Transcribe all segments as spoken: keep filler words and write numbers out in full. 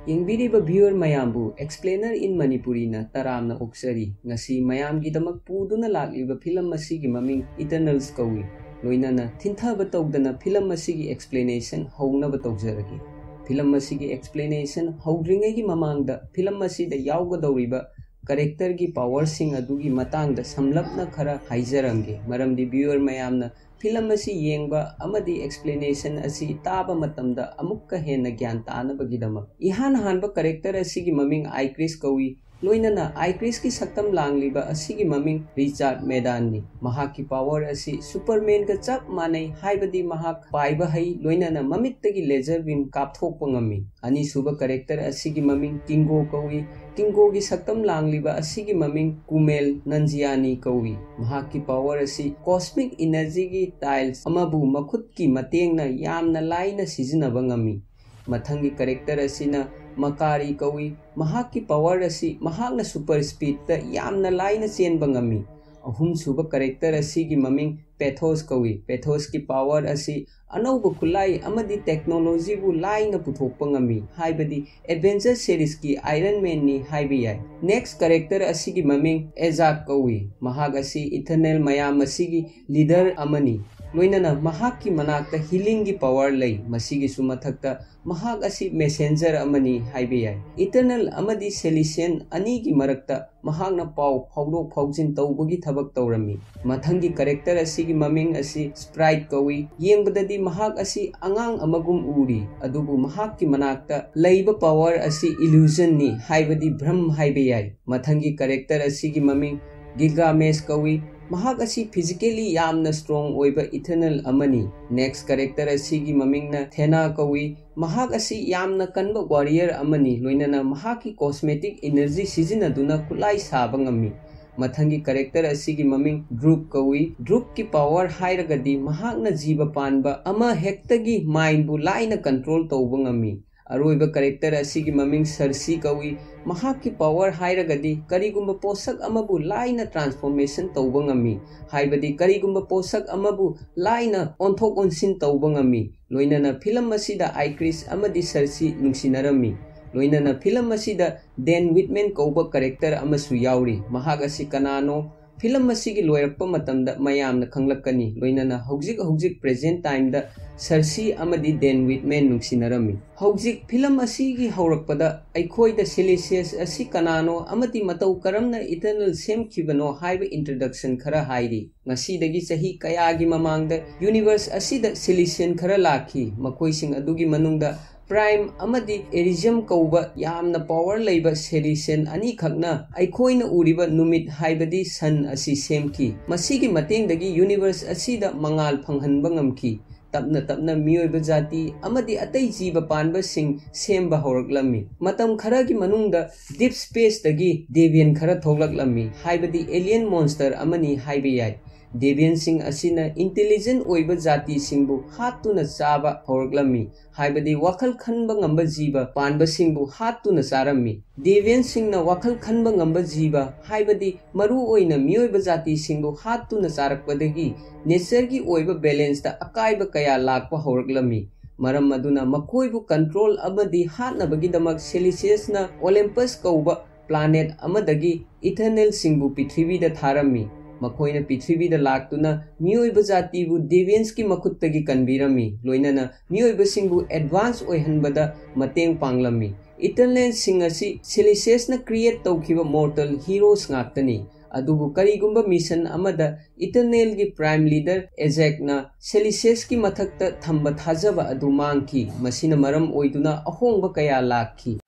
ꯌꯦꯡꯕꯤꯔꯤꯕ viewer ꯃꯌꯥꯝꯕꯨ Explainer in Manipuriꯅ ꯇꯔꯥꯝꯅ ꯑꯣꯛꯆꯔꯤ꯫ ꯉꯁꯤ ꯃꯌꯥꯝꯒꯤꯗꯃꯛ ꯄꯨꯗꯨꯅ ꯂꯥꯛꯂꯤꯕ ꯐꯤꯂꯝ ꯑꯁꯤꯒꯤ ꯃꯃꯤꯡ Eternals ꯀꯧꯏ꯫ ꯂꯣꯏꯅꯅ ꯊꯤꯟꯊꯕ ꯇꯧꯗꯅ ꯐꯤꯂꯝ ꯑꯁꯤꯒꯤ explanation ꯍꯧꯅꯕ ꯇꯧꯖꯔꯒꯦ꯫ ꯐꯤꯂꯝ ꯑꯁꯤꯒꯤ explanation ꯍꯧꯗ꯭ꯔꯤꯉꯩꯒꯤ ꯃꯃꯥꯡꯗ ꯐꯤꯂꯝ ꯑꯁꯤꯗ ꯌꯥꯎꯒꯗꯧꯔꯤꯕ characterꯒꯤ powerꯁꯤꯡ ꯑꯗꯨꯒꯤ ꯃꯇꯥꯡꯗ ꯁꯝꯂꯞꯅ ꯈꯔ ꯍꯥꯏꯖꯔꯝꯒꯦ, ꯃꯔꯝꯗꯤ viewer ꯃꯌꯥꯝꯅ ꯐꯤꯂꯝ ꯑꯁꯤ ꯌꯦꯡꯕ ꯑꯃꯗꯤ explanation ꯑꯁꯤ ꯇꯥꯕ ꯃꯇꯝꯗ ꯑꯃꯨꯛꯀ ꯍꯦꯟꯅ ꯒ꯭ꯌꯥꯟ ꯇꯥꯅꯕꯒꯤꯗꯃꯛ꯫ ꯏꯍꯥꯟ ꯍꯥꯟꯕ character ꯑꯁꯤꯒꯤ ꯃꯃꯤꯡ ꯑꯥꯏꯀ꯭ꯔꯤꯁ ꯀꯧꯏ꯫ ꯂꯣꯏꯅꯅ ꯑꯥꯏꯀ꯭ꯔꯤꯁꯀꯤ ꯁꯛꯇꯝ ꯂꯥꯡꯂꯤꯕ ꯑꯁꯤꯒꯤ ꯃꯃꯤꯡ ꯔꯤꯆꯥꯔꯗ ꯃꯦꯗꯥꯟꯅꯤ꯫ ꯃꯍꯥꯛꯀꯤ power ꯑꯁꯤ ꯁꯨꯄꯔꯃꯦꯟꯒ ꯆꯞ ꯃꯥꯟꯅꯩ, ꯍꯥꯏꯕꯗꯤ ꯃꯍꯥꯛ ꯄꯥꯏꯕ ꯍꯩ, ꯂꯣꯏꯅꯅ ꯃꯃꯤꯠꯇꯒꯤ laser beam ꯀꯥꯞꯊꯣꯛꯄ ꯉꯝꯃꯤ꯫ ꯑꯅꯤꯁꯨꯕ character ꯑꯁꯤꯒꯤ ꯃꯃꯤꯡ ꯀꯤꯡꯒꯣ ꯀꯧꯏ꯫ ꯀꯤꯡꯒꯣꯒꯤ ꯁꯛꯇꯝ ꯂꯥꯡꯂꯤꯕ ꯑꯁꯤꯒꯤ ꯃꯃꯤꯡ ꯀꯨꯃꯦꯜ ꯅꯟꯖꯤꯌꯥꯅꯤ ꯀꯧꯏ꯫ ꯃꯍꯥꯛꯀꯤ power ꯑꯁꯤ cosmic energyꯒꯤ tiles ꯑꯃꯕꯨ ꯃꯈꯨꯠꯀꯤ ꯃꯇꯦꯡꯅ ꯌꯥꯝꯅ ꯂꯥꯏꯅ ꯁꯤꯖꯤꯟꯅꯕ ꯉꯝꯃꯤ꯫ ꯃꯊꯪꯒꯤ character ꯑꯁꯤꯅ ꯃꯀꯥꯔꯤ ꯀꯧꯏ꯫ ꯃꯍꯥꯛꯀꯤ power ꯑꯁꯤ ꯃꯍꯥꯛꯅ super speedꯇ ꯌꯥꯝꯅ ꯂꯥꯏꯅ ꯆꯦꯟꯕ ꯉꯝꯃꯤ꯫ ꯑꯍꯨꯝꯁꯨꯕ character ꯑꯁꯤꯒꯤ ꯃꯃꯤꯡ ꯄꯦꯊꯣꯁ ꯀꯧꯏ꯫ ꯄꯦꯊꯣꯁꯀꯤ power ꯑꯁꯤ ꯑꯅꯧꯕ ꯈꯨꯠꯂꯥꯏ ꯑꯃꯗꯤ technologyꯕꯨ ꯂꯥꯏꯅ ꯄꯨꯊꯣꯛꯄ ꯉꯝꯃꯤ, ꯍꯥꯏꯕꯗꯤ Avenger seriesꯀꯤ Iron Manꯅꯤ ꯍꯥꯏꯕ ꯌꯥꯏ꯫ Next character ꯑꯁꯤꯒꯤ ꯃꯃꯤꯡ ꯑꯦꯖꯥꯛ ꯀꯧꯏ꯫ ꯃꯍꯥꯛ ꯑꯁꯤ Eternal ꯃꯌꯥꯝ ꯑꯁꯤꯒꯤ leader ꯑꯃꯅꯤ꯫ ꯂꯣꯏꯅꯅ ꯃꯍꯥꯛꯀꯤ ꯃꯅꯥꯛꯇ healingꯒꯤ power ꯂꯩ꯫ ꯃꯁꯤꯒꯤꯁꯨ ꯃꯊꯛꯇ ꯃꯍꯥꯛ ꯑꯁꯤ messenger ꯑꯃꯅꯤ ꯍꯥꯏꯕ ꯌꯥꯏ꯫ Eternal ꯑꯃꯗꯤ Celestial ꯑꯅꯤꯒꯤ ꯃꯔꯛꯇ ꯃꯍꯥꯛꯅ ꯄꯥꯎ ꯐꯥꯎꯗꯣꯛ ꯐꯥꯎꯖꯤꯟ ꯇꯧꯕꯒꯤ ꯊꯕꯛ ꯇꯧꯔꯝꯃꯤ꯫ ꯃꯊꯪꯒꯤ character ꯑꯁꯤꯒꯤ ꯃꯃꯤꯡ ꯑꯁꯤ ꯁ꯭ꯄ꯭ꯔꯥꯏꯠ ꯀꯧꯏ꯫ ꯌꯦꯡꯕꯗꯗꯤ ꯃꯍꯥꯛ ꯑꯁꯤ ꯑꯉꯥꯡ ꯑꯃꯒꯨꯝ ꯎꯔꯤ, ꯑꯗꯨꯕꯨ ꯃꯍꯥꯛꯀꯤ ꯃꯅꯥꯛꯇ ꯂꯩꯕ power ꯑꯁꯤ illusionꯅꯤ, ꯍꯥꯏꯕꯗꯤ ꯚ꯭ꯔꯝ ꯍꯥꯏꯕ ꯌꯥꯏ꯫ ꯃꯊꯪꯒꯤ character ꯑꯁꯤꯒꯤ ꯃꯃꯤꯡ ꯒꯤꯜꯒꯥꯃꯦꯁ ꯀꯧꯏ꯫ ꯃꯍꯥꯛ ꯑꯁꯤ physically ꯌꯥꯝꯅ strong ꯑꯣꯏꯕ Eternal ꯑꯃꯅꯤ꯫ Next character ꯑꯁꯤꯒꯤ ꯃꯃꯤꯡꯅ ꯊꯦꯅꯥ ꯀꯧꯏ꯫ ꯃꯍꯥꯛ ꯑꯁꯤ ꯌꯥꯝꯅ ꯀꯟꯕ warrior ꯑꯃꯅꯤ, ꯂꯣꯏꯅꯅ ꯃꯍꯥꯛꯀꯤ cosmetic energy ꯁꯤꯖꯤꯟꯅꯗꯨꯅ ꯈꯨꯠꯂꯥꯏ ꯁꯥꯕ ꯉꯝꯃꯤ꯫ ꯃꯊꯪꯒꯤ character ꯑꯁꯤꯒꯤ ꯃꯃꯤꯡ ꯗ꯭ꯔꯨꯛ ꯀꯧꯏ꯫ ꯗ꯭ꯔꯨꯛꯀꯤ power ꯍꯥꯏꯔꯒꯗꯤ ꯃꯍꯥꯛꯅ ꯖꯤꯕ ꯄꯥꯟꯕ ꯑꯃ ꯍꯦꯛꯇꯒꯤ mindꯕꯨ ꯂꯥꯏꯅ control ꯇꯧꯕ ꯉꯝꯃꯤ꯫ ꯑꯔꯣꯏꯕ character ꯑꯁꯤꯒꯤ ꯃꯃꯤꯡ ꯁꯔꯁꯤ ꯀꯧꯏ꯫ ꯃꯍꯥꯛꯀꯤ power ꯍꯥꯏꯔꯒꯗꯤ ꯀꯔꯤꯒꯨꯝꯕ ꯄꯣꯠꯁꯛ ꯑꯃꯕꯨ ꯂꯥꯏꯅ transformation ꯇꯧꯕ ꯉꯝꯃꯤ, ꯍꯥꯏꯕꯗꯤ ꯀꯔꯤꯒꯨꯝꯕ ꯄꯣꯠꯁꯛ ꯑꯃꯕꯨ ꯂꯥꯏꯅ ꯑꯣꯟꯊꯣꯛ ꯑꯣꯟꯁꯤꯟ ꯇꯧꯕ ꯉꯝꯃꯤ꯫ ꯂꯣꯏꯅꯅ ꯐꯤꯂꯝ ꯑꯁꯤꯗ ꯑꯥꯏꯀ꯭ꯔꯤꯁ ꯑꯃꯗꯤ ꯁꯔꯁꯤ ꯅꯨꯡꯁꯤꯅꯔꯝꯃꯤ꯫ ꯂꯣꯏꯅꯅ ꯐꯤꯂꯝ ꯑꯁꯤꯗ ꯗꯦꯟ ꯋꯤꯠꯃꯦꯟ ꯀꯧꯕ ꯀꯦꯔꯦꯛꯇꯔ ꯑꯃꯁꯨ ꯌꯥꯎꯔꯤ꯫ ꯃꯍꯥꯛ ꯑꯁꯤ ꯀꯅꯥꯅꯣ? ꯐꯤꯂꯝ ꯑꯁꯤꯒꯤ ꯂꯣꯏꯔꯛꯄ ꯃꯇꯝꯗ ꯃꯌꯥꯝꯅ ꯈꯪꯂꯛꯀꯅꯤ꯫ ꯂꯣꯏꯅꯅ ꯍꯧꯖꯤꯛ ꯍꯧꯖꯤꯛ ꯄ꯭ꯔꯦꯖꯦꯟ ꯇꯥꯏꯝꯗ ꯁꯔꯁꯤ ꯑꯃꯗꯤ ꯗꯦꯟ ꯋꯤꯠꯃꯦꯟ ꯅꯨꯡꯁꯤꯅꯔꯝꯃꯤ꯫ ꯍꯧꯖꯤꯛ ꯐꯤꯂꯝ ꯑꯁꯤꯒꯤ ꯍꯧꯔꯛꯄꯗ ꯑꯩꯈꯣꯏꯗ ꯁꯤꯂꯤꯁꯤꯌꯁ ꯑꯁꯤ ꯀꯅꯥꯅꯣ ꯑꯃꯗꯤ ꯃꯇꯧ ꯀꯔꯝꯅ ꯏꯇꯔꯅꯦꯜ ꯁꯦꯝꯈꯤꯕꯅꯣ ꯍꯥꯏꯕ ꯏꯟꯇ꯭ꯔꯣꯗꯛꯁꯟ ꯈꯔ ꯍꯥꯏꯔꯤ꯫ ꯉꯁꯤꯗꯒꯤ ꯆꯍꯤ ꯀꯌꯥꯒꯤ ꯃꯃꯥꯡꯗ ꯌꯨꯅꯤꯚꯔꯁ ꯑꯁꯤꯗ ꯁꯤꯂꯤꯁꯤꯌꯟ ꯈꯔ ꯂꯥꯛꯈꯤ꯫ ꯃꯈꯣꯏꯁꯤꯡ ꯑꯗꯨꯒꯤ ꯃꯅꯨꯡꯗ ꯄ꯭ꯔꯥꯏꯝ ꯑꯃꯗꯤ ꯑꯦꯔꯤꯖꯝ ꯀꯧꯕ ꯌꯥꯝꯅ ꯄꯥꯋꯔ ꯂꯩꯕ ꯁꯦꯂꯤꯁꯤꯌꯟ ꯑꯅꯤꯈꯛꯅ ꯑꯩꯈꯣꯏꯅ ꯎꯔꯤꯕ ꯅꯨꯃꯤꯠ ꯍꯥꯏꯕꯗꯤ ꯁꯟ ꯑꯁꯤ ꯁꯦꯝꯈꯤ꯫ ꯃꯁꯤꯒꯤ ꯃꯇꯦꯡꯗꯒꯤ ꯌꯨꯅꯤꯚꯔꯁ ꯑꯁꯤꯗ ꯃꯉꯥꯜ ꯐꯪꯍꯟꯕ ꯉꯝꯈꯤ꯫ ꯇꯞꯅ ꯇꯞꯅ ꯃꯤꯑꯣꯏꯕ ꯖꯥꯇꯤ ꯑꯃꯗꯤ ꯑꯇꯩ ꯖꯤꯕ ꯄꯥꯟꯕꯁꯤꯡ ꯁꯦꯝꯕ ꯍꯧꯔꯛꯂꯝꯃꯤ꯫ ꯃꯇꯝ ꯈꯔꯒꯤ ꯃꯅꯨꯡꯗ ꯗꯤꯞ ꯁ꯭ꯄꯦꯁꯇꯒꯤ ꯗꯦꯕꯤꯌꯟ ꯈꯔ ꯊꯣꯛꯂꯛꯂꯝꯃꯤ, ꯍꯥꯏꯕꯗꯤ ꯑꯦꯂꯤꯌꯟ ꯃꯣꯟꯁꯇꯔ ꯑꯃꯅꯤ ꯍꯥꯏꯕ ꯌꯥꯏ꯫ ꯗꯦꯕꯤꯌꯟꯁꯤꯡ ꯑꯁꯤꯅ ꯏꯟꯇꯦꯂꯤꯖꯦꯟ ꯑꯣꯏꯕ ꯖꯥꯇꯤꯁꯤꯡꯕꯨ ꯍꯥꯠꯇꯨꯅ ꯆꯥꯕ ꯍꯧꯔꯛꯂꯝꯃꯤ, ꯍꯥꯏꯕꯗꯤ ꯋꯥꯈꯜ ꯈꯟꯕ ꯉꯝꯕ ꯖꯤꯕ ꯄꯥꯟꯕꯁꯤꯡꯕꯨ ꯍꯥꯠꯇꯨꯅ ꯆꯥꯔꯝꯃꯤ꯫ ꯗꯦꯕꯤꯌꯟꯁꯤꯡꯅ ꯋꯥꯈꯜ ꯈꯟꯕ ꯉꯝꯕ ꯖꯤꯕ, ꯍꯥꯏꯕꯗꯤ ꯃꯔꯨꯑꯣꯏꯅ ꯃꯤꯑꯣꯏꯕ ꯖꯥꯇꯤꯁꯤꯡꯕꯨ ꯍꯥꯠꯇꯨꯅ ꯆꯥꯔꯛꯄꯗꯒꯤ ꯅꯦꯆꯔꯒꯤ ꯑꯣꯏꯕ ꯕꯦꯂꯦꯟꯁꯇ ꯑꯀꯥꯏꯕ ꯀꯌꯥ ꯂꯥꯛꯄ ꯍꯧꯔꯛꯂꯝꯃꯤ꯫ ꯃꯔꯝ ꯑꯗꯨꯅ ꯃꯈꯣꯏꯕꯨ ꯀꯟꯇ꯭ꯔꯣꯜ ꯑꯃꯗꯤ ꯍꯥꯠꯅꯕꯒꯤꯗꯃꯛ ꯁꯦꯂꯤꯁꯤꯌꯁꯅ ꯑꯣꯂꯦꯝꯄꯁ ꯀꯧꯕ ꯄ꯭ꯂꯥꯅꯦꯠ ꯑꯃꯗꯒꯤ ꯏꯊꯔꯅꯦꯜꯁꯤꯡꯕꯨ ꯄ꯭ꯔꯤꯊꯤꯕꯤꯗ ꯊꯥꯔꯝꯃꯤ꯫ ꯃꯈꯣꯏꯅ ꯄ꯭ꯔꯤꯊꯤꯕꯤꯗ ꯂꯥꯛꯇꯨꯅ ꯃꯤꯑꯣꯏꯕ ꯖꯥꯇꯤꯕꯨ ꯗꯦꯕꯤꯌꯟꯁꯀꯤ ꯃꯈꯨꯠꯇꯒꯤ ꯀꯟꯕꯤꯔꯝꯃꯤ, ꯂꯣꯏꯅꯅ ꯃꯤꯑꯣꯏꯕꯁꯤꯡꯕꯨ ꯑꯦꯗꯚꯥꯟꯁ ꯑꯣꯏꯍꯟꯕꯗ ꯃꯇꯦꯡ ꯄꯥꯡꯂꯝꯃꯤ꯫ ꯏꯇꯔꯅꯦꯜꯁꯤꯡ ꯑꯁꯤ ꯁꯦꯂꯤꯁꯤꯌꯁꯅ ꯀ꯭ꯔꯤꯌꯦꯠ ꯇꯧꯈꯤꯕ ꯃꯣꯔꯇꯜ ꯍꯤꯔꯣꯁ ꯉꯥꯛꯇꯅꯤ꯫ ꯑꯗꯨꯕꯨ ꯀꯔꯤꯒꯨꯝꯕ ꯃꯤꯁꯟ ꯑꯃꯗ ꯏꯇꯔꯅꯦꯜꯒꯤ ꯄ꯭ꯔꯥꯏꯝ ꯂꯤꯗꯔ ꯑꯦꯖꯦꯛꯅ ꯁꯦꯂꯤꯁꯤꯌꯁꯀꯤ ꯃꯊꯛꯇ ꯊꯝꯕ ꯊꯥꯖꯕ ꯑꯗꯨ ꯃꯥꯡꯈꯤ꯫ ꯃꯁꯤꯅ ꯃꯔꯝ ꯑꯣꯏꯗꯨꯅ ꯑꯍꯣꯡꯕ ꯀꯌꯥ ꯂꯥꯛꯈꯤ꯫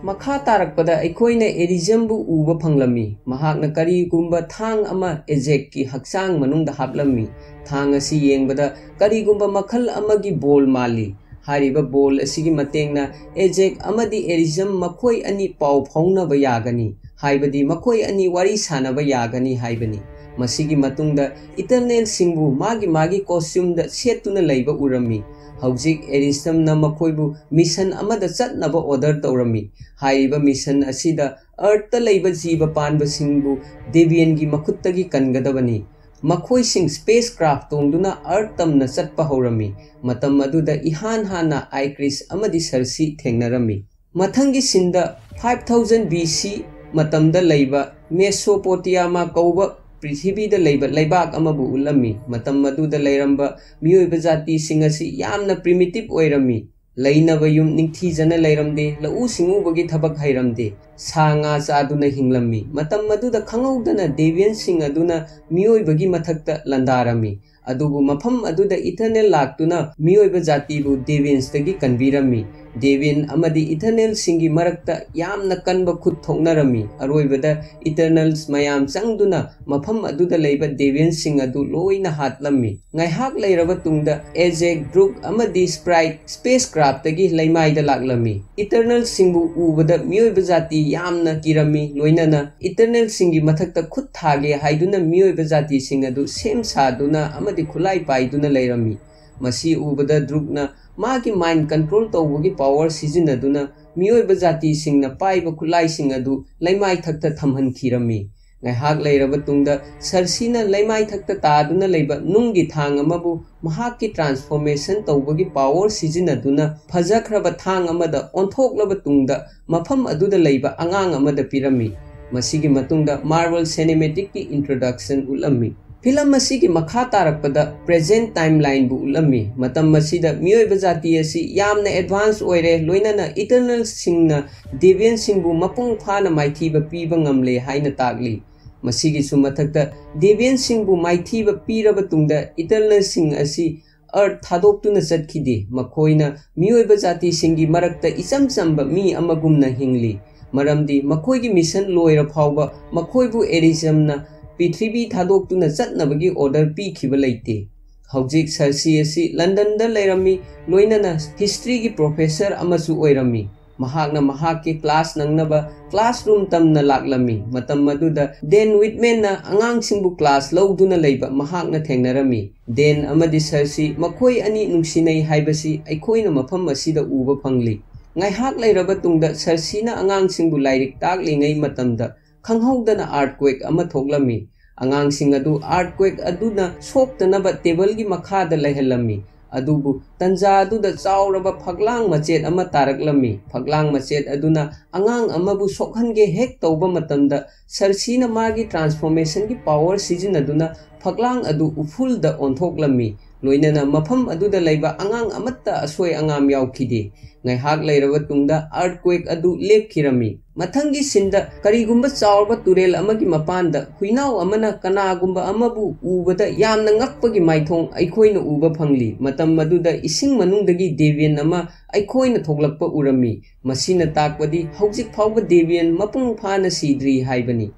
ꯃꯈꯥ ꯇꯥꯔꯛꯄꯗ ꯑꯩꯈꯣꯏꯅ ꯑꯦꯔꯤꯖꯝꯕꯨ ꯎꯕ ꯐꯪꯂꯝꯃꯤ꯫ ꯃꯍꯥꯛꯅ ꯀꯔꯤꯒꯨꯝꯕ ꯊꯥꯡ ꯑꯃ ꯑꯦꯖꯦꯛꯀꯤ ꯍꯛꯆꯥꯡ ꯃꯅꯨꯡꯗ ꯍꯥꯞꯂꯝꯃꯤ꯫ ꯊꯥꯡ ꯑꯁꯤ ꯌꯦꯡꯕꯗ ꯀꯔꯤꯒꯨꯝꯕ ꯃꯈꯜ ꯑꯃꯒꯤ ꯕꯣꯜ ꯃꯥꯜꯂꯤ꯫ ꯍꯥꯏꯔꯤꯕ ꯕꯣꯜ ꯑꯁꯤꯒꯤ ꯃꯇꯦꯡꯅ ꯑꯦꯖꯦꯛ ꯑꯃꯗꯤ ꯑꯦꯔꯤꯖꯝ ꯃꯈꯣꯏ ꯑꯅꯤ ꯄꯥꯎ ꯐꯥꯎꯅꯕ ꯌꯥꯒꯅꯤ, ꯍꯥꯏꯕꯗꯤ ꯃꯈꯣꯏ ꯑꯅꯤ ꯋꯥꯔꯤ ꯁꯥꯅꯕ ꯌꯥꯒꯅꯤ ꯍꯥꯏꯕꯅꯤ꯫ ꯃꯁꯤꯒꯤ ꯃꯇꯨꯡꯗ ꯏꯇꯔꯅꯦꯜꯁꯤꯡꯕꯨ ꯃꯥꯒꯤ ꯃꯥꯒꯤ ꯀꯣꯁꯇ꯭ꯌꯨꯝꯗ ꯁꯦꯠꯇꯨꯅ ꯂꯩꯕ ꯎꯔꯝꯃꯤ꯫ ꯍꯧꯖꯤꯛ ꯑꯦꯔꯤꯖꯝꯅ ꯃꯈꯣꯏꯕꯨ ꯃꯤꯁꯟ ꯑꯃꯗ ꯆꯠꯅꯕ ꯑꯣꯔꯗꯔ ꯇꯧꯔꯝꯃꯤ꯫ ꯍꯥꯏꯔꯤꯕ ꯃꯤꯁꯟ ꯑꯁꯤꯗ ꯑꯔꯊꯇ ꯂꯩꯕ ꯖꯤꯕ ꯄꯥꯟꯕꯁꯤꯡꯕꯨ ꯗꯦꯕꯤꯌꯟꯒꯤ ꯃꯈꯨꯠꯇꯒꯤ ꯀꯟꯒꯗꯕꯅꯤ꯫ ꯃꯈꯣꯏꯁꯤꯡ ꯁ꯭ꯄꯦꯁ ꯀ꯭ꯔꯥꯐ ꯇꯣꯡꯗꯨꯅ ꯑꯔꯊ ꯇꯝꯅ ꯆꯠꯄ ꯍꯧꯔꯝꯃꯤ꯫ ꯃꯇꯝ ꯑꯗꯨꯗ ꯏꯍꯥꯟ ꯍꯥꯟꯅ ꯑꯥꯏꯀ꯭ꯔꯤꯁ ꯑꯃꯗꯤ ꯁꯔꯁꯤ ꯊꯦꯡꯅꯔꯝꯃꯤ꯫ ꯃꯊꯪꯒꯤ ꯁꯤꯟꯗ ꯐꯥꯏꯚ ꯊꯥꯎꯖꯟ ꯕꯤ ꯁꯤ ꯃꯇꯝꯗ ꯂꯩꯕ ꯃꯦꯁꯣꯄꯣꯇꯤꯌꯥꯃꯥ ꯀꯧꯕ ꯄ꯭ꯔꯤꯊꯤꯕꯤꯗ ꯂꯩꯕ ꯂꯩꯕꯥꯛ ꯑꯃꯕꯨ ꯎꯠꯂꯝꯃꯤ꯫ ꯃꯇꯝ ꯑꯗꯨꯗ ꯂꯩꯔꯝꯕ ꯃꯤꯑꯣꯏꯕ ꯖꯥꯇꯤꯁꯤꯡ ꯑꯁꯤ ꯌꯥꯝꯅ ꯄ꯭ꯔꯤꯃꯤꯇꯤꯚ ꯑꯣꯏꯔꯝꯃꯤ꯫ ꯂꯩꯅꯕ ꯌꯨꯝ ꯅꯤꯡꯊꯤꯖꯅ ꯂꯩꯔꯝꯗꯦ, ꯂꯧꯎ ꯁꯤꯡꯎꯕꯒꯤ ꯊꯕꯛ ꯍꯩꯔꯝꯗꯦ, ꯁꯥ ꯉꯥ ꯆꯥꯗꯨꯅ ꯍꯤꯡꯂꯝꯃꯤ꯫ ꯃꯇꯝ ꯑꯗꯨꯗ ꯈꯪꯍꯧꯗꯅ ꯗꯦꯕꯤꯌꯟꯁꯤꯡ ꯑꯗꯨꯅ ꯃꯤꯑꯣꯏꯕꯒꯤ ꯃꯊꯛꯇ ꯂꯥꯟꯗꯥꯔꯝꯃꯤ꯫ ꯑꯗꯨꯕꯨ ꯃꯐꯝ ꯑꯗꯨꯗ ꯏꯊꯔꯅꯦꯜ ꯂꯥꯛꯇꯨꯅ ꯃꯤꯑꯣꯏꯕ ꯖꯥꯇꯤꯕꯨ ꯗꯦꯕꯤꯌꯟꯁꯇꯒꯤ ꯀꯟꯕꯤꯔꯝꯃꯤ꯫ ꯗꯦꯕꯤꯌꯟ ꯑꯃꯗꯤ ꯏꯊꯔꯅꯦꯜꯁꯤꯡꯒꯤ ꯃꯔꯛꯇ ꯌꯥꯝꯅ ꯀꯟꯕ ꯈꯨꯠ ꯊꯣꯛꯅꯔꯝꯃꯤ꯫ ꯑꯔꯣꯏꯕꯗ ꯏꯇꯔꯅꯦꯜꯁ ꯃꯌꯥꯝ ꯆꯪꯗꯨꯅ ꯃꯐꯝ ꯑꯗꯨꯗ ꯂꯩꯕ ꯗꯦꯕꯤꯌꯟꯁꯤꯡ ꯑꯗꯨ ꯂꯣꯏꯅ ꯍꯥꯠꯂꯝꯃꯤ꯫ ꯉꯥꯏꯍꯥꯛ ꯂꯩꯔꯕ ꯇꯨꯡꯗ ꯑꯦꯖꯦꯛ, ꯗ꯭ꯔꯨꯛ ꯑꯃꯗꯤ ꯁ꯭ꯄ꯭ꯔꯥꯏꯠ ꯁ꯭ꯄꯦꯁ ꯀ꯭ꯔꯥꯐꯇꯒꯤ ꯂꯩꯃꯥꯏꯗ ꯂꯥꯛꯂꯝꯃꯤ꯫ ꯏꯇꯔꯅꯦꯜꯁꯤꯡꯕꯨ ꯎꯕꯗ ꯃꯤꯑꯣꯏꯕ ꯖꯥꯇꯤ ꯌꯥꯝꯅ ꯀꯤꯔꯝꯃꯤ, ꯂꯣꯏꯅꯅ ꯏꯇꯔꯅꯦꯜꯁꯤꯡꯒꯤ ꯃꯊꯛꯇ ꯈꯨꯠ ꯊꯥꯒꯦ ꯍꯥꯏꯗꯨꯅ ꯃꯤꯑꯣꯏꯕ ꯖꯥꯇꯤꯁꯤꯡ ꯑꯗꯨ ꯁꯦꯝ ꯁꯥꯗꯨꯅ ꯑꯃꯗꯤ ꯈꯨꯠꯂꯥꯏ ꯄꯥꯏꯗꯨꯅ ꯂꯩꯔꯝꯃꯤ꯫ ꯃꯁꯤ ꯎꯕꯗ ꯗ꯭ꯔꯨꯛꯅ ꯃꯥꯒꯤ ꯃꯥꯏꯟ ꯀꯟꯇ꯭ꯔꯣꯜ ꯇꯧꯕꯒꯤ ꯄꯥꯋꯔ ꯁꯤꯖꯤꯟꯅꯗꯨꯅ ꯃꯤꯑꯣꯏꯕ ꯖꯥꯇꯤꯁꯤꯡꯅ ꯄꯥꯏꯕ ꯈꯨꯠꯂꯥꯏꯁꯤꯡ ꯑꯗꯨ ꯂꯩꯃꯥꯏꯊꯛꯇ ꯊꯝꯍꯟꯈꯤꯔꯝꯃꯤ꯫ ꯉꯥꯏꯍꯥꯛ ꯂꯩꯔꯕ ꯇꯨꯡꯗ ꯁꯔꯁꯤꯅ ꯂꯩꯃꯥꯏꯊꯛꯇ ꯇꯥꯗꯨꯅ ꯂꯩꯕ ꯅꯨꯡꯒꯤ ꯊꯥꯡ ꯑꯃꯕꯨ ꯃꯍꯥꯛꯀꯤ ꯇ꯭ꯔꯥꯟꯁꯐꯣꯔꯃꯦꯁꯟ ꯇꯧꯕꯒꯤ ꯄꯥꯋꯔ ꯁꯤꯖꯤꯟꯅꯗꯨꯅ ꯐꯖꯈ꯭ꯔꯕ ꯊꯥꯡ ꯑꯃꯗ ꯑꯣꯟꯊꯣꯛꯂꯕ ꯇꯨꯡꯗ ꯃꯐꯝ ꯑꯗꯨꯗ ꯂꯩꯕ ꯑꯉꯥꯡ ꯑꯃꯗ ꯄꯤꯔꯝꯃꯤ꯫ ꯃꯁꯤꯒꯤ ꯃꯇꯨꯡꯗ ꯃꯥꯔꯕꯜ ꯁꯤꯅꯦꯃꯦꯇꯤꯛꯀꯤ ꯏꯟꯇ꯭ꯔꯣꯗꯛꯁꯟ ꯎꯠꯂꯝꯃꯤ꯫ ꯐꯤꯂꯝ ꯑꯁꯤꯒꯤ ꯃꯈꯥ ꯇꯥꯔꯛꯄꯗ ꯄ꯭ꯔꯦꯖꯦꯟꯠ ꯇꯥꯏꯝꯂꯥꯏꯟꯕꯨ ꯎꯠꯂꯝꯃꯤ꯫ ꯃꯇꯝ ꯑꯁꯤꯗ ꯃꯤꯑꯣꯏꯕ ꯖꯥꯇꯤ ꯑꯁꯤ ꯌꯥꯝꯅ ꯑꯦꯗꯚꯥꯟꯁ ꯑꯣꯏꯔꯦ, ꯂꯣꯏꯅꯅ ꯏꯇꯔꯅꯦꯜꯁꯤꯡꯅ ꯗꯦꯕꯤꯌꯟꯁꯤꯡꯕꯨ ꯃꯄꯨꯡ ꯐꯥꯅ ꯃꯥꯏꯊꯤꯕ ꯄꯤꯕ ꯉꯝꯂꯦ ꯍꯥꯏꯅ ꯇꯥꯛꯂꯤ꯫ ꯃꯁꯤꯒꯤꯁꯨ ꯃꯊꯛꯇ ꯗꯦꯕꯤꯌꯟꯁꯤꯡꯕꯨ ꯃꯥꯏꯊꯤꯕ ꯄꯤꯔꯕ ꯇꯨꯡꯗ ꯏꯇꯔꯅꯦꯜꯁꯤꯡ ꯑꯁꯤ ꯑꯔꯊ ꯊꯥꯗꯣꯛꯇꯨꯅ ꯆꯠꯈꯤꯗꯦ꯫ ꯃꯈꯣꯏꯅ ꯃꯤꯑꯣꯏꯕ ꯖꯥꯇꯤꯁꯤꯡꯒꯤ ꯃꯔꯛꯇ ꯏꯆꯝ ꯆꯝꯕ ꯃꯤ ꯑꯃꯒꯨꯝꯅ ꯍꯤꯡꯂꯤ, ꯃꯔꯝꯗꯤ ꯃꯈꯣꯏꯒꯤ ꯃꯤꯁꯟ ꯂꯣꯏꯔ ꯐꯥꯎꯕ ꯃꯈꯣꯏꯕꯨ ꯑꯦꯔꯤꯖꯝꯅ ꯄ꯭ꯔꯤꯊꯤꯕꯤ ꯊꯥꯗꯣꯛꯇꯨꯅ ꯆꯠꯅꯕꯒꯤ ꯑꯣꯔꯗꯔ ꯄꯤꯈꯤꯕ ꯂꯩꯇꯦ꯫ ꯍꯧꯖꯤꯛ ꯁꯔꯁꯤ ꯑꯁꯤ ꯂꯟꯗꯟꯗ ꯂꯩꯔꯝꯃꯤ, ꯂꯣꯏꯅꯅ ꯍꯤꯁꯇ꯭ꯔꯤꯒꯤ ꯄ꯭ꯔꯣꯐꯦꯁꯔ ꯑꯃꯁꯨ ꯑꯣꯏꯔꯝꯃꯤ꯫ ꯃꯍꯥꯛꯅ ꯃꯍꯥꯛꯀꯤ ꯀ꯭ꯂꯥꯁ ꯅꯪꯅꯕ ꯀ꯭ꯂꯥꯁꯔꯨꯝ ꯇꯝꯅ ꯂꯥꯛꯂꯝꯃꯤ꯫ ꯃꯇꯝ ꯑꯗꯨꯗ ꯗꯦꯟ ꯋꯤꯠꯃꯦꯟꯅ ꯑꯉꯥꯡꯁꯤꯡꯕꯨ ꯀ꯭ꯂꯥꯁ ꯂꯧꯗꯨꯅ ꯂꯩꯕ ꯃꯍꯥꯛꯅ ꯊꯦꯡꯅꯔꯝꯃꯤ꯫ ꯗꯦꯟ ꯑꯃꯗꯤ ꯁꯔꯁꯤ ꯃꯈꯣꯏ ꯑꯅꯤ ꯅꯨꯡꯁꯤꯅꯩ ꯍꯥꯏꯕꯁꯤ ꯑꯩꯈꯣꯏꯅ ꯃꯐꯝ ꯑꯁꯤꯗ ꯎꯕ ꯐꯪꯂꯤ꯫ ꯉꯥꯏꯍꯥꯛ ꯂꯩꯔꯕ ꯇꯨꯡꯗ ꯁꯔꯁꯤꯅ ꯑꯉꯥꯡꯁꯤꯡꯕꯨ ꯂꯥꯏꯔꯤꯛ ꯇꯥꯛꯂꯤꯉꯩ ꯃꯇꯝꯗ ꯈꯪꯍꯧꯗꯅ ꯑꯥꯔꯠꯀ꯭ꯋꯦꯛ ꯑꯃ ꯊꯣꯛꯂꯝꯃꯤ꯫ ꯑꯉꯥꯡꯁꯤꯡ ꯑꯗꯨ ꯑꯥꯔꯠꯀ꯭ꯋꯦꯛ ꯑꯗꯨꯅ ꯁꯣꯛꯇꯅꯕ ꯇꯦꯕꯜꯒꯤ ꯃꯈꯥꯗ ꯂꯩꯍꯜꯂꯝꯃꯤ꯫ ꯑꯗꯨꯕꯨ ꯇꯟꯖꯥ ꯑꯗꯨꯗ ꯆꯥꯎꯔꯕ ꯐꯛꯂꯥꯡ ꯃꯆꯦꯠ ꯑꯃ ꯇꯥꯔꯛꯂꯝꯃꯤ꯫ ꯐꯛꯂꯥꯡ ꯃꯆꯦꯠ ꯑꯗꯨꯅ ꯑꯉꯥꯡ ꯑꯃꯕꯨ ꯁꯣꯛꯍꯟꯒꯦ ꯍꯦꯛ ꯇꯧꯕ ꯃꯇꯝꯗ, ꯁꯔꯁꯤꯅ ꯃꯥꯒꯤ ꯇ꯭ꯔꯥꯟꯁꯐꯣꯔꯃꯦꯁꯟꯒꯤ ꯄꯥꯋꯔ ꯁꯤꯖꯤꯟꯅꯗꯨꯅ ꯐꯛꯂꯥꯡ ꯑꯗꯨ ꯎꯐꯨꯜꯗ ꯑꯣꯟꯊꯣꯛꯂꯝꯃꯤ꯫ ꯂꯣꯏꯅꯅ ꯃꯐꯝ ꯑꯗꯨꯗ ꯂꯩꯕ ꯑꯉꯥꯡ ꯑꯃꯠꯇ ꯑꯁꯣꯏ ꯑꯉꯥꯝ ꯌꯥꯎꯈꯤꯗꯦ꯫ ꯉꯥꯏꯍꯥꯛ ꯂꯩꯔꯕ ꯇꯨꯡꯗ ꯑꯥꯔꯠꯀ꯭ꯋꯦꯛ ꯑꯗꯨ ꯂꯦꯞꯈꯤꯔꯝꯃꯤ꯫ ꯃꯊꯪꯒꯤ ꯁꯤꯟꯗ, ꯀꯔꯤꯒꯨꯝꯕ ꯆꯥꯎꯔꯕ ꯇꯨꯔꯦꯜ ꯑꯃꯒꯤ ꯃꯄꯥꯟꯗ ꯍꯨꯏꯅꯥꯎ ꯑꯃꯅ ꯀꯅꯥꯒꯨꯝꯕ ꯑꯃꯕꯨ ꯎꯕꯗ ꯌꯥꯝꯅ ꯉꯛꯄꯒꯤ ꯃꯥꯏꯊꯣꯡ ꯑꯩꯈꯣꯏꯅ ꯎꯕ ꯐꯪꯂꯤ꯫ ꯃꯇꯝ ꯑꯗꯨꯗ ꯏꯁꯤꯡ ꯃꯅꯨꯡꯗꯒꯤ ꯗꯦꯕꯤꯌꯟ ꯑꯃ ꯑꯩꯈꯣꯏꯅ ꯊꯣꯛꯂꯛꯄ ꯎꯔꯝꯃꯤ꯫ ꯃꯁꯤꯅ ꯇꯥꯛꯄꯗꯤ ꯍꯧꯖꯤꯛ ꯐꯥꯎꯕ ꯗꯦꯕꯤꯌꯟ ꯃꯄꯨꯡ ꯐꯥꯅ ꯁꯤꯗ꯭ꯔꯤ ꯍꯥꯏꯕꯅꯤ꯫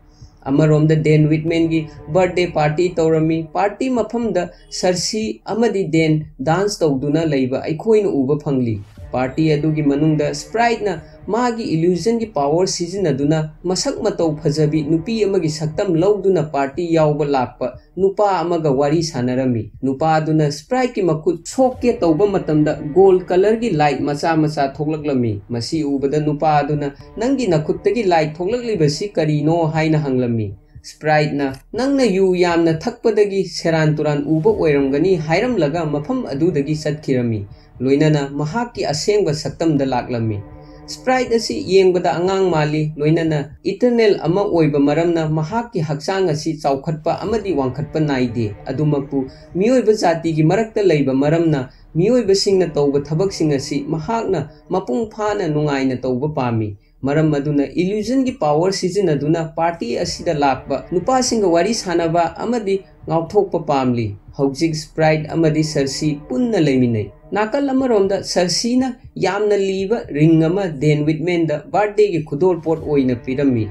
ꯑꯃꯔꯣꯝꯗ ꯗꯦꯟ ꯋꯤꯠꯃꯦꯟꯒꯤ ꯕꯥꯔꯊꯗꯦ ꯄꯥꯔꯇꯤ ꯇꯧꯔꯝꯃꯤ꯫ ꯄꯥꯔꯇꯤ ꯃꯐꯝꯗ ꯁꯔꯁꯤ ꯑꯃꯗꯤ ꯗꯦꯟ ꯗꯥꯟꯁ ꯇꯧꯗꯨꯅ ꯂꯩꯕ ꯑꯩꯈꯣꯏꯅ ꯎꯕ ꯐꯪꯂꯤ꯫ ꯄꯥꯔꯇꯤ ꯑꯗꯨꯒꯤ ꯃꯅꯨꯡꯗ ꯁ꯭ꯄ꯭ꯔꯥꯏꯠꯅ ꯃꯥꯒꯤ ꯏꯂ꯭ꯌꯨꯖꯟꯒꯤ ꯄꯥꯋꯔ ꯁꯤꯖꯤꯟꯅꯗꯨꯅ ꯃꯁꯛ ꯃꯇꯧ ꯐꯖꯕꯤ ꯅꯨꯄꯤ ꯑꯃꯒꯤ ꯁꯛꯇꯝ ꯂꯧꯗꯨꯅ ꯄꯥꯔꯇꯤ ꯌꯥꯎꯕ ꯂꯥꯛꯄ ꯅꯨꯄꯥ ꯑꯃꯒ ꯋꯥꯔꯤ ꯁꯥꯟꯅꯔꯝꯃꯤ꯫ ꯅꯨꯄꯥ ꯑꯗꯨꯅ ꯁ꯭ꯄ꯭ꯔꯥꯏꯠꯀꯤ ꯃꯈꯨꯠ ꯁꯣꯛꯀꯦ ꯇꯧꯕ ꯃꯇꯝꯗ ꯒꯣꯜꯗ ꯀꯂꯔꯒꯤ ꯂꯥꯏꯠ ꯃꯆꯥ ꯃꯆꯥ ꯊꯣꯛꯂꯛꯂꯝꯃꯤ꯫ ꯃꯁꯤ ꯎꯕꯗ ꯅꯨꯄꯥ ꯑꯗꯨꯅ, "ꯅꯪꯒꯤ ꯅꯈꯨꯠꯇꯒꯤ ꯂꯥꯏꯠ ꯊꯣꯛꯂꯛꯂꯤꯕꯁꯤ ꯀꯔꯤꯅꯣ?" ꯍꯥꯏꯅ ꯍꯪꯂꯝꯃꯤ꯫ ꯁ꯭ꯄ꯭ꯔꯥꯏꯠꯅ, "ꯅꯪꯅ ꯌꯨ ꯌꯥꯝꯅ ꯊꯛꯄꯗꯒꯤ ꯁꯦꯔꯥꯟ ꯇꯨꯔꯥꯟ ꯎꯕ ꯑꯣꯏꯔꯝꯒꯅꯤ" ꯍꯥꯏꯔꯝꯂꯒ ꯃꯐꯝ ꯑꯗꯨꯗꯒꯤ ꯆꯠꯈꯤꯔꯝꯃꯤ꯫ ꯂꯣꯏꯅꯅ ꯃꯍꯥꯛꯀꯤ ꯑꯁꯦꯡꯕ ꯁꯛꯇꯝꯗ ꯂꯥꯛꯂꯝꯃꯤ꯫ ꯁ꯭ꯄ꯭ꯔꯥꯏꯠ ꯑꯁꯤ ꯌꯦꯡꯕꯗ ꯑꯉꯥꯡ ꯃꯥꯜꯂꯤ, ꯂꯣꯏꯅꯅ ꯏꯇꯔꯅꯦꯜ ꯑꯃ ꯑꯣꯏꯕ ꯃꯔꯝꯅ ꯃꯍꯥꯛꯀꯤ ꯍꯛꯆꯥꯡ ꯑꯁꯤ ꯆꯥꯎꯈꯠꯄ ꯑꯃꯗꯤ ꯋꯥꯡꯈꯠꯄ ꯅꯥꯏꯗꯦ꯫ ꯑꯗꯨꯃꯛꯄꯨ ꯃꯤꯑꯣꯏꯕ ꯖꯥꯇꯤꯒꯤ ꯃꯔꯛꯇ ꯂꯩꯕ ꯃꯔꯝꯅ ꯃꯤꯑꯣꯏꯕꯁꯤꯡꯅ ꯇꯧꯕ ꯊꯕꯛꯁꯤꯡ ꯑꯁꯤ ꯃꯍꯥꯛꯅ ꯃꯄꯨꯡ ꯐꯥꯅ ꯅꯨꯡꯉꯥꯏꯅ ꯇꯧꯕ ꯄꯥꯝꯃꯤ꯫ ꯃꯔꯝ ꯑꯗꯨꯅ ꯏꯂ꯭ꯌꯨꯖꯟꯒꯤ ꯄꯥꯋꯔ ꯁꯤꯖꯤꯟꯅꯗꯨꯅ ꯄꯥꯔꯇꯤ ꯑꯁꯤꯗ ꯂꯥꯛꯄ ꯅꯨꯄꯥꯁꯤꯡꯒ ꯋꯥꯔꯤ ꯁꯥꯟꯅꯕ ꯑꯃꯗꯤ ꯉꯥꯎꯊꯣꯛꯄ ꯄꯥꯝꯂꯤ꯫ ꯍꯧꯖꯤꯛ ꯁ꯭ꯄ꯭ꯔꯥꯏꯠ ꯑꯃꯗꯤ ꯁꯔꯁꯤ ꯄꯨꯟꯅ ꯂꯩꯃꯤꯟꯅꯩ꯫ ꯅꯥꯀꯜ ꯑꯃꯔꯣꯝꯗ ꯁꯔꯁꯤꯅ ꯌꯥꯝꯅ ꯂꯤꯕ ꯔꯤꯡ ꯑꯃ ꯗꯦꯟ ꯋꯤꯠꯃꯦꯟꯗ ꯕꯥꯔꯊꯗꯦꯒꯤ ꯈꯨꯗꯣꯜꯄꯣꯠ ꯑꯣꯏꯅ ꯄꯤꯔꯝꯃꯤ꯫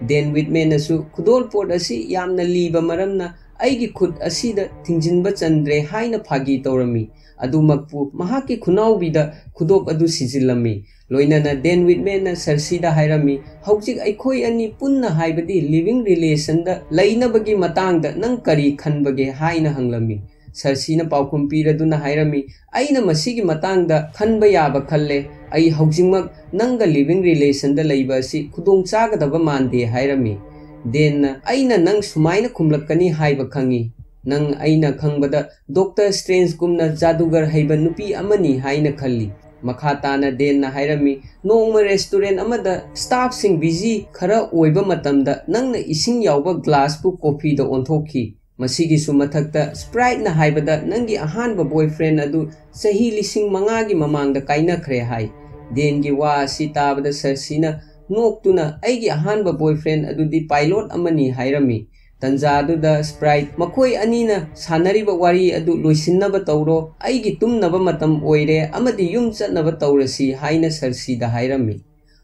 ꯗꯦꯟ ꯋꯤꯠꯃꯦꯟꯅꯁꯨ ꯈꯨꯗꯣꯜꯄꯣꯠ ꯑꯁꯤ ꯌꯥꯝꯅ ꯂꯤꯕ ꯃꯔꯝꯅ ꯑꯩꯒꯤ ꯈꯨꯠ ꯑꯁꯤꯗ ꯊꯤꯡꯖꯤꯟꯕ ꯆꯟꯗ꯭ꯔꯦ ꯍꯥꯏꯅ ꯐꯥꯒꯤ ꯇꯧꯔꯝꯃꯤ꯫ ꯑꯗꯨꯃꯛꯄꯨ ꯃꯍꯥꯛꯀꯤ ꯈꯨꯅꯥꯎꯕꯤꯗ ꯈꯨꯗꯣꯞ ꯑꯗꯨ ꯁꯤꯖꯤꯜꯂꯝꯃꯤ꯫ ꯂꯣꯏꯅꯅ ꯗꯦꯟ ꯋꯤꯠꯃꯦꯟꯅ ꯁꯔꯁꯤꯗ ꯍꯥꯏꯔꯝꯃꯤ, "ꯍꯧꯖꯤꯛ ꯑꯩꯈꯣꯏ ꯑꯅꯤ ꯄꯨꯟꯅ, ꯍꯥꯏꯕꯗꯤ ꯂꯤꯚꯤꯡ ꯔꯤꯂꯦꯁꯟꯗ ꯂꯩꯅꯕꯒꯤ ꯃꯇꯥꯡꯗ ꯅꯪ ꯀꯔꯤ ꯈꯟꯕꯒꯦ?" ꯍꯥꯏꯅ ꯍꯪꯂꯝꯃꯤ꯫ ꯁꯔꯁꯤꯅ ꯄꯥꯎꯈꯨꯝ ꯄꯤꯔꯗꯨꯅ ꯍꯥꯏꯔꯝꯃꯤ, "ꯑꯩꯅ ꯃꯁꯤꯒꯤ ꯃꯇꯥꯡꯗ ꯈꯟꯕ ꯌꯥꯕ ꯈꯜꯂꯦ꯫ ꯑꯩ ꯍꯧꯖꯤꯛꯃꯛ ꯅꯪꯒ ꯂꯤꯚꯤꯡ ꯔꯤꯂꯦꯁꯟꯗ ꯂꯩꯕ ꯑꯁꯤ ꯈꯨꯗꯣꯡ ꯆꯥꯒꯗꯕ ꯃꯥꯟꯗꯦ" ꯍꯥꯏꯔꯝꯃꯤ꯫ ꯗꯦꯟꯅ, "ꯑꯩꯅ ꯅꯪ ꯁꯨꯃꯥꯏꯅ ꯈꯨꯝꯂꯛꯀꯅꯤ ꯍꯥꯏꯕ ꯈꯪꯏ꯫ "ꯅꯪ ꯑꯩꯅ ꯈꯪꯕꯗ ꯗꯣꯛꯇꯔ ꯁ꯭ꯇ꯭ꯔꯦꯟꯖꯒꯨꯝꯅ ꯖꯥꯗꯨꯒꯔ ꯍꯩꯕ ꯅꯨꯄꯤ ꯑꯃꯅꯤ ꯍꯥꯏꯅ ꯈꯜꯂꯤ꯫" ꯃꯈꯥ ꯇꯥꯅ ꯗꯦꯟꯅ ꯍꯥꯏꯔꯝꯃꯤ, "ꯅꯣꯡꯃ ꯔꯦꯁꯇꯨꯔꯦꯟ ꯑꯃꯗ ꯁ꯭ꯇꯥꯐꯁꯤꯡ ꯕꯤꯖꯤ ꯈꯔ ꯑꯣꯏꯕ ꯃꯇꯝꯗ ꯅꯪꯅ ꯏꯁꯤꯡ ꯌꯥꯎꯕ ꯒ꯭ꯂꯥꯁꯄꯨ ꯀꯣꯐꯤꯗ ꯑꯣꯟꯊꯣꯛꯈꯤ꯫ ꯃꯁꯤꯒꯤꯁꯨ ꯃꯊꯛꯇ ꯁ꯭ꯄ꯭ꯔꯥꯏꯠꯅ ꯍꯥꯏꯕꯗ ꯅꯪꯒꯤ ꯑꯍꯥꯟꯕ ꯕꯣꯏꯐ꯭ꯔꯦꯟ ꯑꯗꯨ ꯆꯍꯤ ꯂꯤꯁꯤꯡ ꯃꯉꯥꯒꯤ ꯃꯃꯥꯡꯗ ꯀꯥꯏꯅꯈ꯭ꯔꯦ" ꯍꯥꯏ꯫ ꯗꯦꯟꯒꯤ ꯋꯥ ꯑꯁꯤ ꯇꯥꯕꯗ ꯁꯔꯁꯤꯅ ꯅꯣꯛꯇꯨꯅ, "ꯑꯩꯒꯤ ꯑꯍꯥꯟꯕ ꯕꯣꯏꯐ꯭ꯔꯦꯟ ꯑꯗꯨꯗꯤ ꯄꯥꯏꯂꯣꯠ ꯑꯃꯅꯤ" ꯍꯥꯏꯔꯝꯃꯤ꯫ ꯇꯟꯖꯥ ꯑꯗꯨꯗ ꯁ꯭ꯄ꯭ꯔꯥꯏꯠ ꯃꯈꯣꯏ ꯑꯅꯤꯅ ꯁꯥꯟꯅꯔꯤꯕ ꯋꯥꯔꯤ ꯑꯗꯨ ꯂꯣꯏꯁꯤꯟꯅꯕ ꯇꯧꯔꯣ, ꯑꯩꯒꯤ ꯇꯨꯝꯅꯕ ꯃꯇꯝ ꯑꯣꯏꯔꯦ ꯑꯃꯗꯤ ꯌꯨꯝ ꯆꯠꯅꯕ ꯇꯧꯔꯁꯤ ꯍꯥꯏꯅ ꯁꯔꯁꯤꯗ ꯍꯥꯏꯔꯝꯃꯤ꯫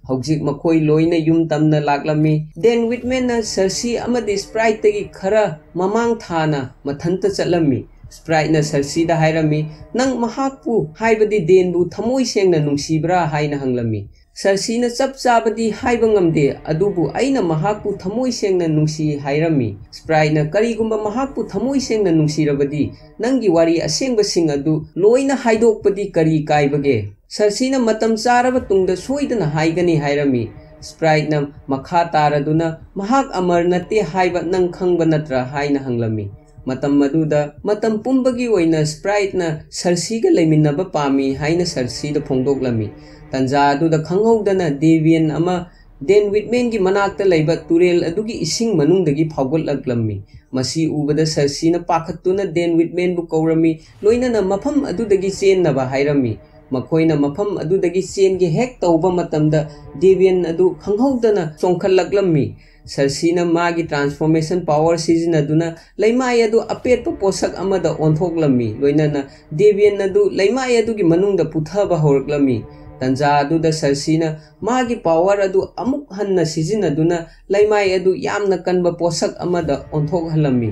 ꯍꯧꯖꯤꯛ ꯃꯈꯣꯏ ꯂꯣꯏꯅ ꯌꯨꯝ ꯇꯝꯅ ꯂꯥꯛꯂꯝꯃꯤ꯫ ꯗꯦꯟ ꯋꯤꯠꯃꯦꯟꯅ ꯁꯔꯁꯤ ꯑꯃꯗꯤ ꯁ꯭ꯄ꯭ꯔꯥꯏꯠꯇꯒꯤ ꯈꯔ ꯃꯃꯥꯡ ꯊꯥꯅ ꯃꯊꯟꯇ ꯆꯠꯂꯝꯃꯤ꯫ ꯁ꯭ꯄ꯭ꯔꯥꯏꯠꯅ ꯁꯔꯁꯤꯗ ꯍꯥꯏꯔꯝꯃꯤ, "ꯅꯪ ꯃꯍꯥꯛꯄꯨ, ꯍꯥꯏꯕꯗꯤ ꯗꯦꯟꯕꯨ ꯊꯃꯣꯏ ꯁꯦꯡꯅ ꯅꯨꯡꯁꯤꯕ꯭ꯔꯥ?" ꯍꯥꯏꯅ ꯍꯪꯂꯝꯃꯤ꯫ ꯁꯔꯁꯤꯅ ꯆꯞ ꯆꯥꯕꯗꯤ ꯍꯥꯏꯕ ꯉꯝꯗꯦ, ꯑꯗꯨꯕꯨ ꯑꯩꯅ ꯃꯍꯥꯛꯄꯨ ꯊꯃꯣꯏ ꯁꯦꯡꯅ ꯅꯨꯡꯁꯤ ꯍꯥꯏꯔꯝꯃꯤ꯫ ꯁ꯭ꯄ꯭ꯔꯥꯏꯠꯅ ꯀꯔꯤꯒꯨꯝꯕ ꯃꯍꯥꯛꯄꯨ ꯊꯃꯣꯏ ꯁꯦꯡꯅ ꯅꯨꯡꯁꯤꯔꯕꯗꯤ ꯅꯪꯒꯤ ꯋꯥꯔꯤ ꯑꯁꯦꯡꯕꯁꯤꯡ ꯑꯗꯨ ꯂꯣꯏꯅ ꯍꯥꯏꯗꯣꯛꯄꯗꯤ ꯀꯔꯤ ꯀꯥꯏꯕꯒꯦ? ꯁꯔꯁꯤꯅ ꯃꯇꯝ ꯆꯥꯔꯕ ꯇꯨꯡꯗ ꯁꯣꯏꯗꯅ ꯍꯥꯏꯒꯅꯤ ꯍꯥꯏꯔꯝꯃꯤ꯫ ꯁ꯭ꯄ꯭ꯔꯥꯏꯠꯅ ꯃꯈꯥ ꯇꯥꯔꯗꯨꯅ, "ꯃꯍꯥꯛ ꯑꯃꯔ ꯅꯠꯇꯦ ꯍꯥꯏꯕ ꯅꯪ ꯈꯪꯕ ꯅꯠꯇ꯭ꯔꯥ?" ꯍꯥꯏꯅ ꯍꯪꯂꯝꯃꯤ꯫ ꯃꯇꯝ ꯑꯗꯨꯗ ꯃꯇꯝ ꯄꯨꯝꯕꯒꯤ ꯑꯣꯏꯅ ꯁ꯭ꯄ꯭ꯔꯥꯏꯠꯅ ꯁꯔꯁꯤꯒ ꯂꯩꯃꯤꯟꯅꯕ ꯄꯥꯝꯃꯤ ꯍꯥꯏꯅ ꯁꯔꯁꯤꯗ ꯐꯣꯡꯗꯣꯛꯂꯝꯃꯤ꯫ ꯇꯟꯖꯥ ꯑꯗꯨꯗ ꯈꯪꯍꯧꯗꯅ ꯗꯦꯕꯤꯌꯟ ꯑꯃ ꯗꯦꯟ ꯋꯤꯠꯃꯦꯟꯒꯤ ꯃꯅꯥꯛꯇ ꯂꯩꯕ ꯇꯨꯔꯦꯜ ꯑꯗꯨꯒꯤ ꯏꯁꯤꯡ ꯃꯅꯨꯡꯗꯒꯤ ꯐꯥꯎꯒꯠꯂꯛꯂꯝꯃꯤ꯫ ꯃꯁꯤ ꯎꯕꯗ ꯁꯔꯁꯤꯅ ꯄꯥꯈꯠꯇꯨꯅ ꯗꯦꯟ ꯋꯤꯠꯃꯦꯟꯕꯨ ꯀꯧꯔꯝꯃꯤ, ꯂꯣꯏꯅꯅ ꯃꯐꯝ ꯑꯗꯨꯗꯒꯤ ꯆꯦꯟꯅꯕ ꯍꯥꯏꯔꯝꯃꯤ꯫ ꯃꯈꯣꯏꯅ ꯃꯐꯝ ꯑꯗꯨꯗꯒꯤ ꯆꯦꯟꯒꯦ ꯍꯦꯛ ꯇꯧꯕ ꯃꯇꯝꯗ ꯗꯦꯕꯤꯌꯟ ꯑꯗꯨ ꯈꯪꯍꯧꯗꯅ ꯆꯣꯡꯈꯠꯂꯛꯂꯝꯃꯤ꯫ ꯁꯔꯁꯤꯅ ꯃꯥꯒꯤ ꯇ꯭ꯔꯥꯟꯁꯐꯣꯔꯃꯦꯁꯟ ꯄꯥꯋꯔ ꯁꯤꯖꯤꯟꯅꯗꯨꯅ ꯂꯩꯃꯥꯏ ꯑꯗꯨ ꯑꯄꯦꯠꯄ ꯄꯣꯠꯁꯛ ꯑꯃꯗ ꯑꯣꯟꯊꯣꯛꯂꯝꯃꯤ, ꯂꯣꯏꯅꯅ ꯗꯦꯕꯤꯌꯟ ꯑꯗꯨ ꯂꯩꯃꯥꯏ ꯑꯗꯨꯒꯤ ꯃꯅꯨꯡꯗ ꯄꯨꯊꯕ ꯍꯧꯔꯛꯂꯝꯃꯤ꯫ ꯇꯟꯖꯥ ꯑꯗꯨꯗ ꯁꯔꯁꯤꯅ ꯃꯥꯒꯤ ꯄꯥꯋꯔ ꯑꯗꯨ ꯑꯃꯨꯛ ꯍꯟꯅ ꯁꯤꯖꯤꯟꯅꯗꯨꯅ ꯂꯩꯃꯥꯏ ꯑꯗꯨ ꯌꯥꯝꯅ ꯀꯟꯕ ꯄꯣꯠꯁꯛ ꯑꯃꯗ ꯑꯣꯟꯊꯣꯛꯍꯜꯂꯝꯃꯤ꯫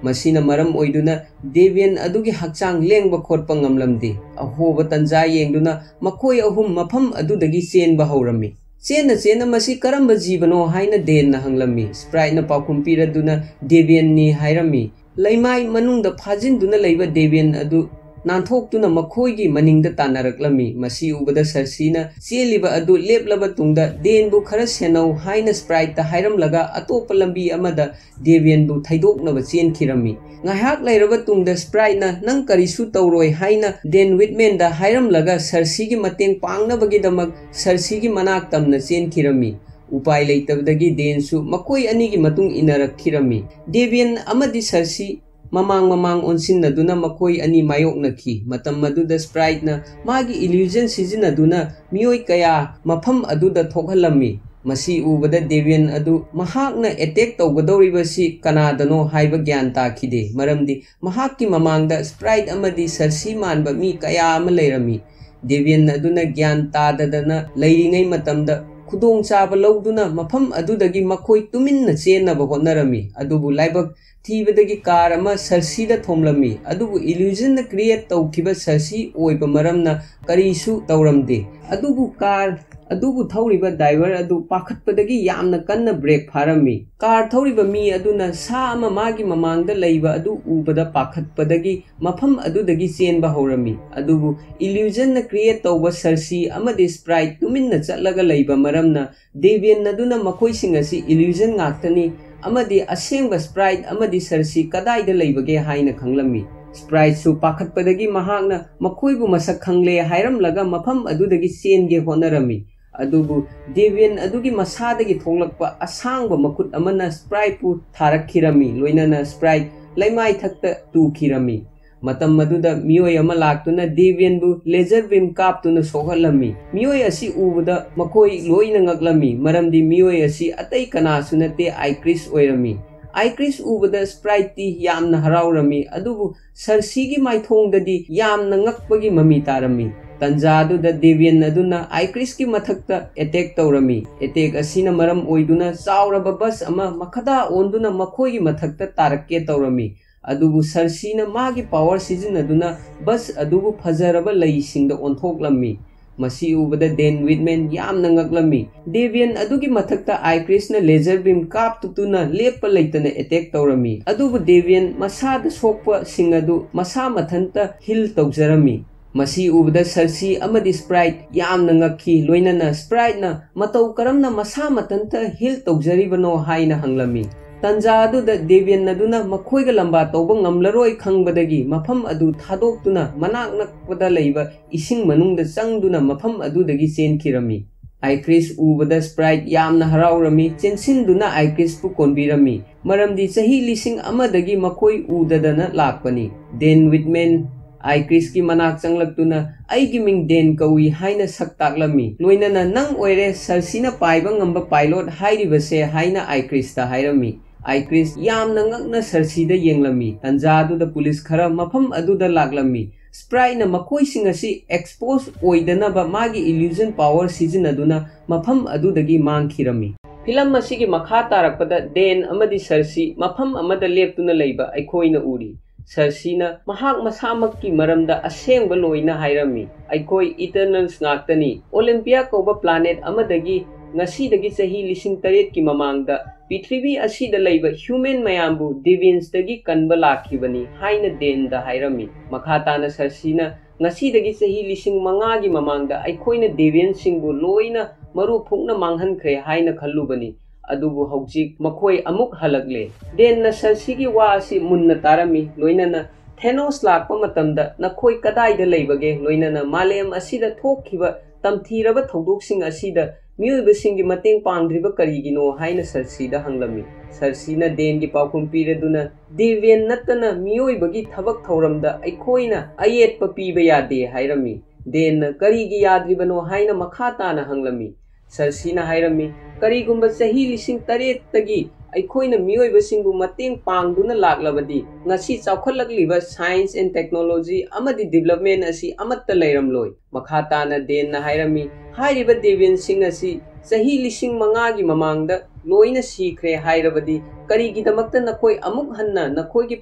ꯃꯁꯤꯅ ꯃꯔꯝ ꯑꯣꯏꯗꯨꯅ ꯗꯦꯕꯤꯌꯟ ꯑꯗꯨꯒꯤ ꯍꯛꯆꯥꯡ ꯂꯦꯡꯕ ꯈꯣꯠꯄ ꯉꯝꯂꯝꯗꯦ꯫ ꯑꯍꯣꯕ ꯇꯟꯖꯥ ꯌꯦꯡꯗꯨꯅ ꯃꯈꯣꯏ ꯑꯍꯨꯝ ꯃꯐꯝ ꯑꯗꯨꯗꯒꯤ ꯆꯦꯟꯕ ꯍꯧꯔꯝꯃꯤ꯫ "ꯆꯦꯟꯅ ꯆꯦꯟꯅ ꯃꯁꯤ ꯀꯔꯝꯕ ꯖꯤꯕꯅꯣ?" ꯍꯥꯏꯅ ꯗꯦꯟꯅ ꯍꯪꯂꯝꯃꯤ꯫ ꯁ꯭ꯄ꯭ꯔꯥꯏꯠꯅ ꯄꯥꯎꯈꯨꯝ ꯄꯤꯔꯗꯨꯅ ꯗꯦꯕꯤꯌꯟꯅꯤ ꯍꯥꯏꯔꯝꯃꯤ꯫ ꯂꯩꯃꯥꯏ ꯃꯅꯨꯡꯗ ꯐꯥꯖꯤꯟꯗꯨꯅ ꯂꯩꯕ ꯗꯦꯕꯤꯌꯟ ꯑꯗꯨ ꯅꯥꯟꯊꯣꯛꯇꯨꯅ ꯃꯈꯣꯏꯒꯤ ꯃꯅꯤꯡꯗ ꯇꯥꯟꯅꯔꯛꯂꯝꯃꯤ꯫ ꯃꯁꯤ ꯎꯕꯗ ꯁꯔꯁꯤꯅ ꯆꯦꯜꯂꯤꯕ ꯑꯗꯨ ꯂꯦꯞꯂꯕ ꯇꯨꯡꯗ, "ꯗꯦꯟꯕꯨ ꯈꯔ ꯁꯦꯟꯅꯧ" ꯍꯥꯏꯅ ꯁꯄ꯭ꯔꯥꯏꯠꯇ ꯍꯥꯏꯔꯝꯂꯒ, ꯑꯇꯣꯞꯄ ꯂꯝꯕꯤ ꯑꯃꯗ ꯗꯦꯕꯤꯌꯟꯕꯨ ꯊꯩꯗꯣꯛꯅꯕ ꯆꯦꯟꯈꯤꯔꯝꯃꯤ꯫ ꯉꯥꯏꯍꯥꯛ ꯂꯩꯔꯕ ꯇꯨꯡꯗ ꯁꯄ꯭ꯔꯥꯏꯠꯅ "ꯅꯪ ꯀꯔꯤꯁꯨ ꯇꯧꯔꯣꯏ" ꯍꯥꯏꯅ ꯗꯦꯟ ꯋꯤꯠꯃꯦꯟꯗ ꯍꯥꯏꯔꯝꯂꯒ, ꯁꯔꯁꯤꯒꯤ ꯃꯇꯦꯡ ꯄꯥꯡꯅꯕꯒꯤꯗꯃꯛ ꯁꯔꯁꯤꯒꯤ ꯃꯅꯥꯛ ꯇꯝꯅ ꯆꯦꯟꯈꯤꯔꯝꯃꯤ꯫ ꯎꯄꯥꯏ ꯂꯩꯇꯕꯗꯒꯤ ꯗꯦꯟꯁꯨ ꯃꯈꯣꯏ ꯑꯅꯤꯒꯤ ꯃꯇꯨꯡ ꯏꯟꯅꯔꯛꯈꯤꯔꯝꯃꯤ꯫ ꯗꯦꯕꯤꯌꯟ ꯑꯃꯗꯤ ꯁꯔꯁꯤ ꯃꯃꯥꯡ ꯃꯃꯥꯡ ꯑꯣꯟꯁꯤꯟꯅꯗꯨꯅ ꯃꯈꯣꯏ ꯑꯅꯤ ꯃꯥꯌꯣꯛꯅꯈꯤ꯫ ꯃꯇꯝ ꯑꯗꯨꯗ ꯁꯄ꯭ꯔꯥꯏꯠꯅ ꯃꯥꯒꯤ ꯏꯂ꯭ꯌꯨꯖꯟ ꯁꯤꯖꯤꯟꯅꯗꯨꯅ ꯃꯤꯑꯣꯏ ꯀꯌꯥ ꯃꯐꯝ ꯑꯗꯨꯗ ꯊꯣꯛꯍꯜꯂꯝꯃꯤ꯫ ꯃꯁꯤ ꯎꯕꯗ ꯗꯦꯕꯤꯌꯟ ꯑꯗꯨ ꯃꯍꯥꯛꯅ ꯑꯦꯇꯦꯛ ꯇꯧꯒꯗꯧꯔꯤꯕꯁꯤ ꯀꯅꯥꯗꯅꯣ ꯍꯥꯏꯕ ꯒ꯭ꯌꯥꯟ ꯇꯥꯈꯤꯗꯦ, ꯃꯔꯝꯗꯤ ꯃꯍꯥꯛꯀꯤ ꯃꯃꯥꯡꯗ ꯁꯄ꯭ꯔꯥꯏꯠ ꯑꯃꯗꯤ ꯁꯔꯁꯤ ꯃꯥꯟꯕ ꯃꯤ ꯀꯌꯥ ꯑꯃ ꯂꯩꯔꯝꯃꯤ꯫ ꯗꯦꯕꯤꯌꯟ ꯑꯗꯨꯅ ꯒ꯭ꯌꯥꯟ ꯇꯥꯗꯗꯅ ꯂꯩꯔꯤꯉꯩ ꯃꯇꯝꯗ ꯈꯨꯗꯣꯡꯆꯥꯕ ꯂꯧꯗꯨꯅ ꯃꯐꯝ ꯑꯗꯨꯗꯒꯤ ꯃꯈꯣꯏ ꯇꯨꯃꯤꯟꯅ ꯆꯦꯟꯅꯕ ꯍꯣꯠꯅꯔꯝꯃꯤ꯫ ꯑꯗꯨꯕꯨ ꯂꯥꯏꯕꯛ ꯊꯤꯕꯗꯒꯤ ꯀꯥꯔ ꯑꯃ ꯁꯔꯁꯤꯗ ꯊꯣꯝꯂꯝꯃꯤ, ꯑꯗꯨꯕꯨ ꯏꯂ꯭ꯌꯨꯖꯟꯅ ꯀ꯭ꯔꯤꯌꯦꯠ ꯇꯧꯈꯤꯕ ꯁꯔꯁꯤ ꯑꯣꯏꯕ ꯃꯔꯝꯅ ꯀꯔꯤꯁꯨ ꯇꯧꯔꯝꯗꯦ꯫ ꯑꯗꯨꯕꯨ ꯀꯥꯔ ꯑꯗꯨꯕꯨ ꯊꯧꯔꯤꯕ ꯗ꯭ꯔꯥꯏꯚꯔ ꯑꯗꯨ ꯄꯥꯈꯠꯄꯗꯒꯤ ꯌꯥꯝꯅ ꯀꯟꯅ ꯕ꯭ꯔꯦꯛ ꯐꯥꯔꯝꯃꯤ꯫ ꯀꯥꯔ ꯊꯧꯔꯤꯕ ꯃꯤ ꯑꯗꯨꯅ ꯁꯥ ꯑꯃ ꯃꯥꯒꯤ ꯃꯃꯥꯡꯗ ꯂꯩꯕ ꯑꯗꯨ ꯎꯕꯗ ꯄꯥꯈꯠꯄꯗꯒꯤ ꯃꯐꯝ ꯑꯗꯨꯗꯒꯤ ꯆꯦꯟꯕ ꯍꯧꯔꯝꯃꯤ꯫ ꯑꯗꯨꯕꯨ ꯏꯂ꯭ꯌꯨꯖꯟꯅ ꯀ꯭ꯔꯤꯌꯦꯠ ꯇꯧꯕ ꯁꯔꯁꯤ ꯑꯃꯗꯤ ꯁꯄ꯭ꯔꯥꯏꯠ ꯇꯨꯃꯤꯟꯅ ꯆꯠꯂꯒ ꯂꯩꯕ ꯃꯔꯝꯅ, ꯗꯦꯕꯤꯌꯟ ꯑꯗꯨꯅ ꯃꯈꯣꯏꯁꯤꯡ ꯑꯁꯤ ꯏꯂ꯭ꯌꯨꯖꯟ ꯉꯥꯛꯇꯅꯤ ꯑꯃꯗꯤ ꯑꯁꯦꯡꯕ ꯁꯄ꯭ꯔꯥꯏꯠ ꯑꯃꯗꯤ ꯁꯔꯁꯤ ꯀꯗꯥꯏꯗ ꯂꯩꯕꯒꯦ ꯍꯥꯏꯅ ꯈꯪꯂꯝꯃꯤ꯫ ꯁꯄ꯭ꯔꯥꯏꯠꯁꯨ ꯄꯥꯈꯠꯄꯗꯒꯤ ꯃꯍꯥꯛꯅ ꯃꯈꯣꯏꯕꯨ ꯃꯁꯛ ꯈꯪꯂꯦ ꯍꯥꯏꯔꯝꯂꯒ ꯃꯐꯝ ꯑꯗꯨꯗꯒꯤ ꯆꯦꯟꯒꯦ ꯍꯣꯠꯅꯔꯝꯃꯤ꯫ ꯑꯗꯨꯕꯨ ꯗꯦꯕꯤꯌꯟ ꯑꯗꯨꯒꯤ ꯃꯁꯥꯗꯒꯤ ꯊꯣꯛꯂꯛꯄ ꯑꯁꯥꯡꯕ ꯃꯈꯨꯠ ꯑꯃꯅ ꯁꯄ꯭ꯔꯥꯏꯠꯄꯨ ꯊꯥꯔꯛꯈꯤꯔꯝꯃꯤ, ꯂꯣꯏꯅꯅ ꯁꯄ꯭ꯔꯥꯏꯠ ꯂꯩꯃꯥꯏꯊꯛꯇ ꯇꯨꯈꯤꯔꯝꯃꯤ꯫ ꯃꯇꯝ ꯑꯗꯨꯗ ꯃꯤꯑꯣꯏ ꯑꯃ ꯂꯥꯛꯇꯨꯅ ꯗꯦꯕꯤꯌꯟꯕꯨ ꯂꯦꯖꯔ ꯕꯤꯝ ꯀꯥꯞꯇꯨꯅ ꯁꯣꯛꯍꯜꯂꯝꯃꯤ꯫ ꯃꯤꯑꯣꯏ ꯑꯁꯤ ꯎꯕꯗ ꯃꯈꯣꯏ ꯂꯣꯏꯅ ꯉꯛꯂꯝꯃꯤ, ꯃꯔꯝꯗꯤ ꯃꯤꯑꯣꯏ ꯑꯁꯤ ꯑꯇꯩ ꯀꯅꯥꯁꯨ ꯅꯠꯇꯦ, ꯑꯥꯏꯀ꯭ꯔꯤꯁ ꯑꯣꯏꯔꯝꯃꯤ꯫ ꯑꯥꯏꯀ꯭ꯔꯤꯁ ꯎꯕꯗ ꯁꯄ꯭ꯔꯥꯏꯠꯇꯤ ꯌꯥꯝꯅ ꯍꯔꯥꯎꯔꯝꯃꯤ, ꯑꯗꯨꯕꯨ ꯁꯔꯁꯤꯒꯤ ꯃꯥꯏꯊꯣꯡꯗꯗꯤ ꯌꯥꯝꯅ ꯉꯛꯄꯒꯤ ꯃꯃꯤ ꯇꯥꯔꯝꯃꯤ꯫ ꯇꯟꯖꯥ ꯑꯗꯨꯗ ꯗꯦꯕꯤꯌꯟ ꯑꯗꯨꯅ ꯑꯥꯏꯀ꯭ꯔꯤꯁꯀꯤ ꯃꯊꯛꯇ ꯑꯦꯇꯦꯛ ꯇꯧꯔꯝꯃꯤ꯫ ꯑꯦꯇꯦꯛ ꯑꯁꯤꯅ ꯃꯔꯝ ꯑꯣꯏꯗꯨꯅ ꯆꯥꯎꯔꯕ ꯕꯁ ꯑꯃ ꯃꯈꯥꯗ ꯑꯣꯟꯗꯨꯅ ꯃꯈꯣꯏꯒꯤ ꯃꯊꯛꯇ ꯇꯥꯔꯛꯀꯦ ꯇꯧꯔꯝꯃꯤ꯫ ꯑꯗꯨꯕꯨ ꯁꯔꯁꯤꯅ ꯃꯥꯒꯤ ꯄꯥꯋꯔ ꯁꯤꯖꯤꯟꯅꯗꯨꯅ ꯕꯁ ꯑꯗꯨꯕꯨ ꯐꯖꯔꯕ ꯂꯩꯁꯤꯡꯗ ꯑꯣꯟꯊꯣꯛꯂꯝꯃꯤ꯫ ꯃꯁꯤ ꯎꯕꯗ ꯗꯦꯟ ꯋꯤꯠꯃꯦꯟ ꯌꯥꯝꯅ ꯉꯛꯂꯝꯃꯤ꯫ ꯗꯦꯕꯤꯌꯟ ꯑꯗꯨꯒꯤ ꯃꯊꯛꯇ ꯑꯥꯏꯀ꯭ꯔꯤꯁꯅ ꯂꯦꯖꯔ ꯕꯤꯝ ꯀꯥꯞꯇꯨꯅ ꯂꯦꯞꯄ ꯂꯩꯇꯅ ꯑꯦꯇꯦꯛ ꯇꯧꯔꯝꯃꯤ, ꯑꯗꯨꯕꯨ ꯗꯦꯕꯤꯌꯟ ꯃꯁꯥꯗ ꯁꯣꯛꯄꯁꯤꯡ ꯑꯗꯨ ꯃꯁꯥ ꯃꯊꯟꯇ ꯍꯤꯜ ꯇꯧꯖꯔꯝꯃꯤ꯫ ꯃꯁꯤ ꯎꯕꯗ ꯁꯔꯁꯤ ꯑꯃꯗꯤ ꯁ꯭ꯄ꯭ꯔꯥꯏꯠ ꯌꯥꯝꯅ ꯉꯛꯈꯤ, ꯂꯣꯏꯅꯅ ꯁ꯭ꯄ꯭ꯔꯥꯏꯠꯅ ꯃꯇꯧ ꯀꯔꯝꯅ ꯃꯁꯥ ꯃꯊꯟꯇ ꯍꯤꯜ ꯇꯧꯖꯔꯤꯕꯅꯣ ꯍꯥꯏꯅ ꯍꯪꯂꯝꯃꯤ꯫ ꯇꯟꯖꯥ ꯑꯗꯨꯗ ꯗꯦꯕꯤꯌꯟ ꯑꯗꯨꯅ ꯃꯈꯣꯏꯒ ꯂꯝꯕꯥ ꯇꯧꯕ ꯉꯝꯂꯔꯣꯏ ꯈꯪꯕꯗꯒꯤ ꯃꯐꯝ ꯑꯗꯨ ꯊꯥꯗꯣꯛꯇꯨꯅ ꯃꯅꯥꯛ ꯅꯛꯄꯗ ꯂꯩꯕ ꯏꯁꯤꯡ ꯃꯅꯨꯡꯗ ꯆꯪꯗꯨꯅ ꯃꯐꯝ ꯑꯗꯨꯗꯒꯤ ꯆꯦꯟꯈꯤꯔꯝꯃꯤ꯫ ꯑꯥꯏꯀ꯭ꯔꯤꯁ ꯎꯕꯗ ꯁ꯭ꯄ꯭ꯔꯥꯏꯠ ꯌꯥꯝꯅ ꯍꯔꯥꯎꯔꯝꯃꯤ, ꯆꯦꯟꯁꯤꯟꯗꯨꯅ ꯑꯥꯏꯀ꯭ꯔꯤꯁꯄꯨ ꯀꯣꯟꯕꯤꯔꯝꯃꯤ, ꯃꯔꯝꯗꯤ ꯆꯍꯤ ꯂꯤꯁꯤꯡ ꯑꯃꯗꯒꯤ ꯃꯈꯣꯏ ꯎꯗꯗꯅ ꯂꯥꯛꯄꯅꯤ꯫ ꯗꯦꯟ ꯋꯤꯠꯃꯦꯟ ꯑꯥꯏꯀ꯭ꯔꯤꯁꯀꯤ ꯃꯅꯥꯛ ꯆꯪꯂꯛꯇꯨꯅ, "ꯑꯩꯒꯤ ꯃꯤꯡ ꯗꯦꯟ ꯀꯧꯏ" ꯍꯥꯏꯅ ꯁꯛ ꯇꯥꯛꯂꯝꯃꯤ꯫ ꯂꯣꯏꯅꯅ, "ꯅꯪ ꯑꯣꯏꯔꯦ ꯁꯔꯁꯤꯅ ꯄꯥꯏꯕ ꯉꯝꯕ ꯄꯥꯏꯂꯣꯠ ꯍꯥꯏꯔꯤꯕꯁꯦ" ꯍꯥꯏꯅ ꯑꯥꯏꯀ꯭ꯔꯤꯁꯇ ꯍꯥꯏꯔꯝꯃꯤ꯫ ꯑꯥꯏꯀ꯭ꯔꯤꯁ ꯌꯥꯝꯅ ꯉꯛꯅ ꯁꯔꯁꯤꯗ ꯌꯦꯡꯂꯝꯃꯤ꯫ ꯇꯟꯖꯥ ꯑꯗꯨꯗ ꯄꯨꯂꯤꯁ ꯈꯔ ꯃꯐꯝ ꯑꯗꯨꯗ ꯂꯥꯛꯂꯝꯃꯤ꯫ ꯁ꯭ꯄ꯭ꯔꯥꯏꯠꯅ ꯃꯈꯣꯏꯁꯤꯡ ꯑꯁꯤ ꯑꯦꯛꯁꯄꯣꯖ ꯑꯣꯏꯗꯅꯕ ꯃꯥꯒꯤ ꯏꯂ꯭ꯌꯨꯖꯟ ꯄꯥꯋꯔ ꯁꯤꯖꯤꯟꯅꯗꯨꯅ ꯃꯐꯝ ꯑꯗꯨꯗꯒꯤ ꯃꯥꯡꯈꯤꯔꯝꯃꯤ꯫ ꯐꯤꯂꯝ ꯑꯁꯤꯒꯤ ꯃꯈꯥ ꯇꯥꯔꯛꯄꯗ ꯗꯦꯟ ꯑꯃꯗꯤ ꯁꯔꯁꯤ ꯃꯐꯝ ꯑꯃꯗ ꯂꯦꯞꯇꯨꯅ ꯂꯩꯕ ꯑꯩꯈꯣꯏꯅ ꯎꯔꯤ꯫ ꯁꯔꯁꯤꯅ ꯃꯍꯥꯛ ꯃꯁꯥꯃꯛꯀꯤ ꯃꯔꯝꯗ ꯑꯁꯦꯡꯕ ꯂꯣꯏꯅ ꯍꯥꯏꯔꯝꯃꯤ, "ꯑꯩꯈꯣꯏ ꯏꯇꯔꯅꯦꯜꯁ ꯉꯥꯛꯇꯅꯤ꯫ ꯑꯣꯂꯤꯝꯄꯤꯌꯥ ꯀꯧꯕ ꯄ꯭ꯂꯥꯅꯦꯠ ꯑꯃꯗꯒꯤ ꯉꯁꯤꯗꯒꯤ ꯆꯍꯤ ꯂꯤꯁꯤꯡ ꯇꯔꯦꯠꯀꯤ ꯃꯃꯥꯡꯗ ꯄ꯭ꯔꯤꯊꯤꯕꯤ ꯑꯁꯤꯗ ꯂꯩꯕ ꯍ꯭ꯌꯨꯃꯦꯟ ꯃꯌꯥꯝꯕꯨ ꯗꯤꯚꯤꯌꯟꯁꯇꯒꯤ ꯀꯟꯕ ꯂꯥꯛꯈꯤꯕꯅꯤ" ꯍꯥꯏꯅ ꯗꯦꯟꯗ ꯍꯥꯏꯔꯝꯃꯤ꯫ ꯃꯈꯥ ꯇꯥꯅ ꯁꯔꯁꯤꯅ, "ꯉꯁꯤꯗꯒꯤ ꯆꯍꯤ ꯂꯤꯁꯤꯡ ꯃꯉꯥꯒꯤ ꯃꯃꯥꯡꯗ ꯑꯩꯈꯣꯏꯅ ꯗꯤꯚꯤꯌꯟꯁꯤꯡꯕꯨ ꯂꯣꯏꯅ ꯃꯔꯨ ꯐꯨꯛꯅ ꯃꯥꯡꯍꯟꯈ꯭ꯔꯦ ꯍꯥꯏꯅ ꯈꯜꯂꯨꯕꯅꯤ, ꯑꯗꯨꯕꯨ ꯍꯧꯖꯤꯛ ꯃꯈꯣꯏ ꯑꯃꯨꯛ ꯍꯜꯂꯛꯂꯦ"꯫ ꯗꯦꯟꯅ ꯁꯔꯁꯤꯒꯤ ꯋꯥ ꯑꯁꯤ ꯃꯨꯟꯅ ꯇꯥꯔꯝꯃꯤ, ꯂꯣꯏꯅꯅ, "ꯊꯦꯅꯣꯁ ꯂꯥꯛꯄ ꯃꯇꯝꯗ ꯅꯈꯣꯏ ꯀꯗꯥꯏꯗ ꯂꯩꯕꯒꯦ? ꯂꯣꯏꯅꯅ ꯃꯥꯂꯦꯝ ꯑꯁꯤꯗ ꯊꯣꯛꯈꯤꯕ ꯇꯝꯊꯤꯔꯕ ꯊꯧꯗꯣꯛꯁꯤꯡ ꯑꯁꯤꯗ ꯃꯤꯑꯣꯏꯕꯁꯤꯡꯒꯤ ꯃꯇꯦꯡ ꯄꯥꯡꯗ꯭ꯔꯤꯕ ꯀꯔꯤꯒꯤꯅꯣ?" ꯍꯥꯏꯅ ꯁꯔꯁꯤꯗ ꯍꯪꯂꯝꯃꯤ꯫ ꯁꯔꯁꯤꯅ ꯗꯦꯟꯒꯤ ꯄꯥꯎꯈꯨꯝ ꯄꯤꯔꯗꯨꯅ, "ꯗꯤꯚꯤꯌꯟ ꯅꯠꯇꯅ ꯃꯤꯑꯣꯏꯕꯒꯤ ꯊꯕꯛ ꯊꯧꯔꯝꯗ ꯑꯩꯈꯣꯏꯅ ꯑꯌꯦꯠꯄ ꯄꯤꯕ ꯌꯥꯗꯦ" ꯍꯥꯏꯔꯝꯃꯤ꯫ ꯗꯦꯟꯅ, "ꯀꯔꯤꯒꯤ ꯌꯥꯗ꯭ꯔꯤꯕꯅꯣ?" ꯍꯥꯏꯅ ꯃꯈꯥ ꯇꯥꯅ ꯍꯪꯂꯝꯃꯤ꯫ ꯁꯔꯁꯤꯅ ꯍꯥꯏꯔꯝꯃꯤ, "ꯀꯔꯤꯒꯨꯝꯕ ꯆꯍꯤ ꯂꯤꯁꯤꯡ ꯇꯔꯦꯠꯇꯒꯤ ꯑꯩꯈꯣꯏꯅ ꯃꯤꯑꯣꯏꯕꯁꯤꯡꯕꯨ ꯃꯇꯦꯡ ꯄꯥꯡꯗꯨꯅ ꯂꯥꯛꯂꯕꯗꯤ, ꯉꯁꯤ ꯆꯥꯎꯈꯠꯂꯛꯂꯤꯕ science and technology ꯑꯃꯗꯤ development ꯑꯁꯤ ꯑꯃꯠꯇ ꯂꯩꯔꯝꯂꯣꯏ"꯫ ꯃꯈꯥ ꯇꯥꯅ ꯗꯦꯟꯅ ꯍꯥꯏꯔꯝꯃꯤ, "ꯍꯥꯏꯔꯤꯕ ꯗꯤꯚꯤꯌꯟꯁꯤꯡ ꯑꯁꯤ ꯆꯍꯤ ꯂꯤꯁꯤꯡ ꯃꯉꯥꯒꯤ ꯃꯃꯥꯡꯗ ꯂꯣꯏꯅ ꯁꯤꯈ꯭ꯔꯦ ꯍꯥꯏꯔꯕꯗꯤ ꯀꯔꯤꯒꯤꯗꯃꯛꯇ ꯅꯈꯣꯏ ꯑꯃꯨꯛ ꯍꯟꯅ ꯅꯈꯣꯏꯒꯤ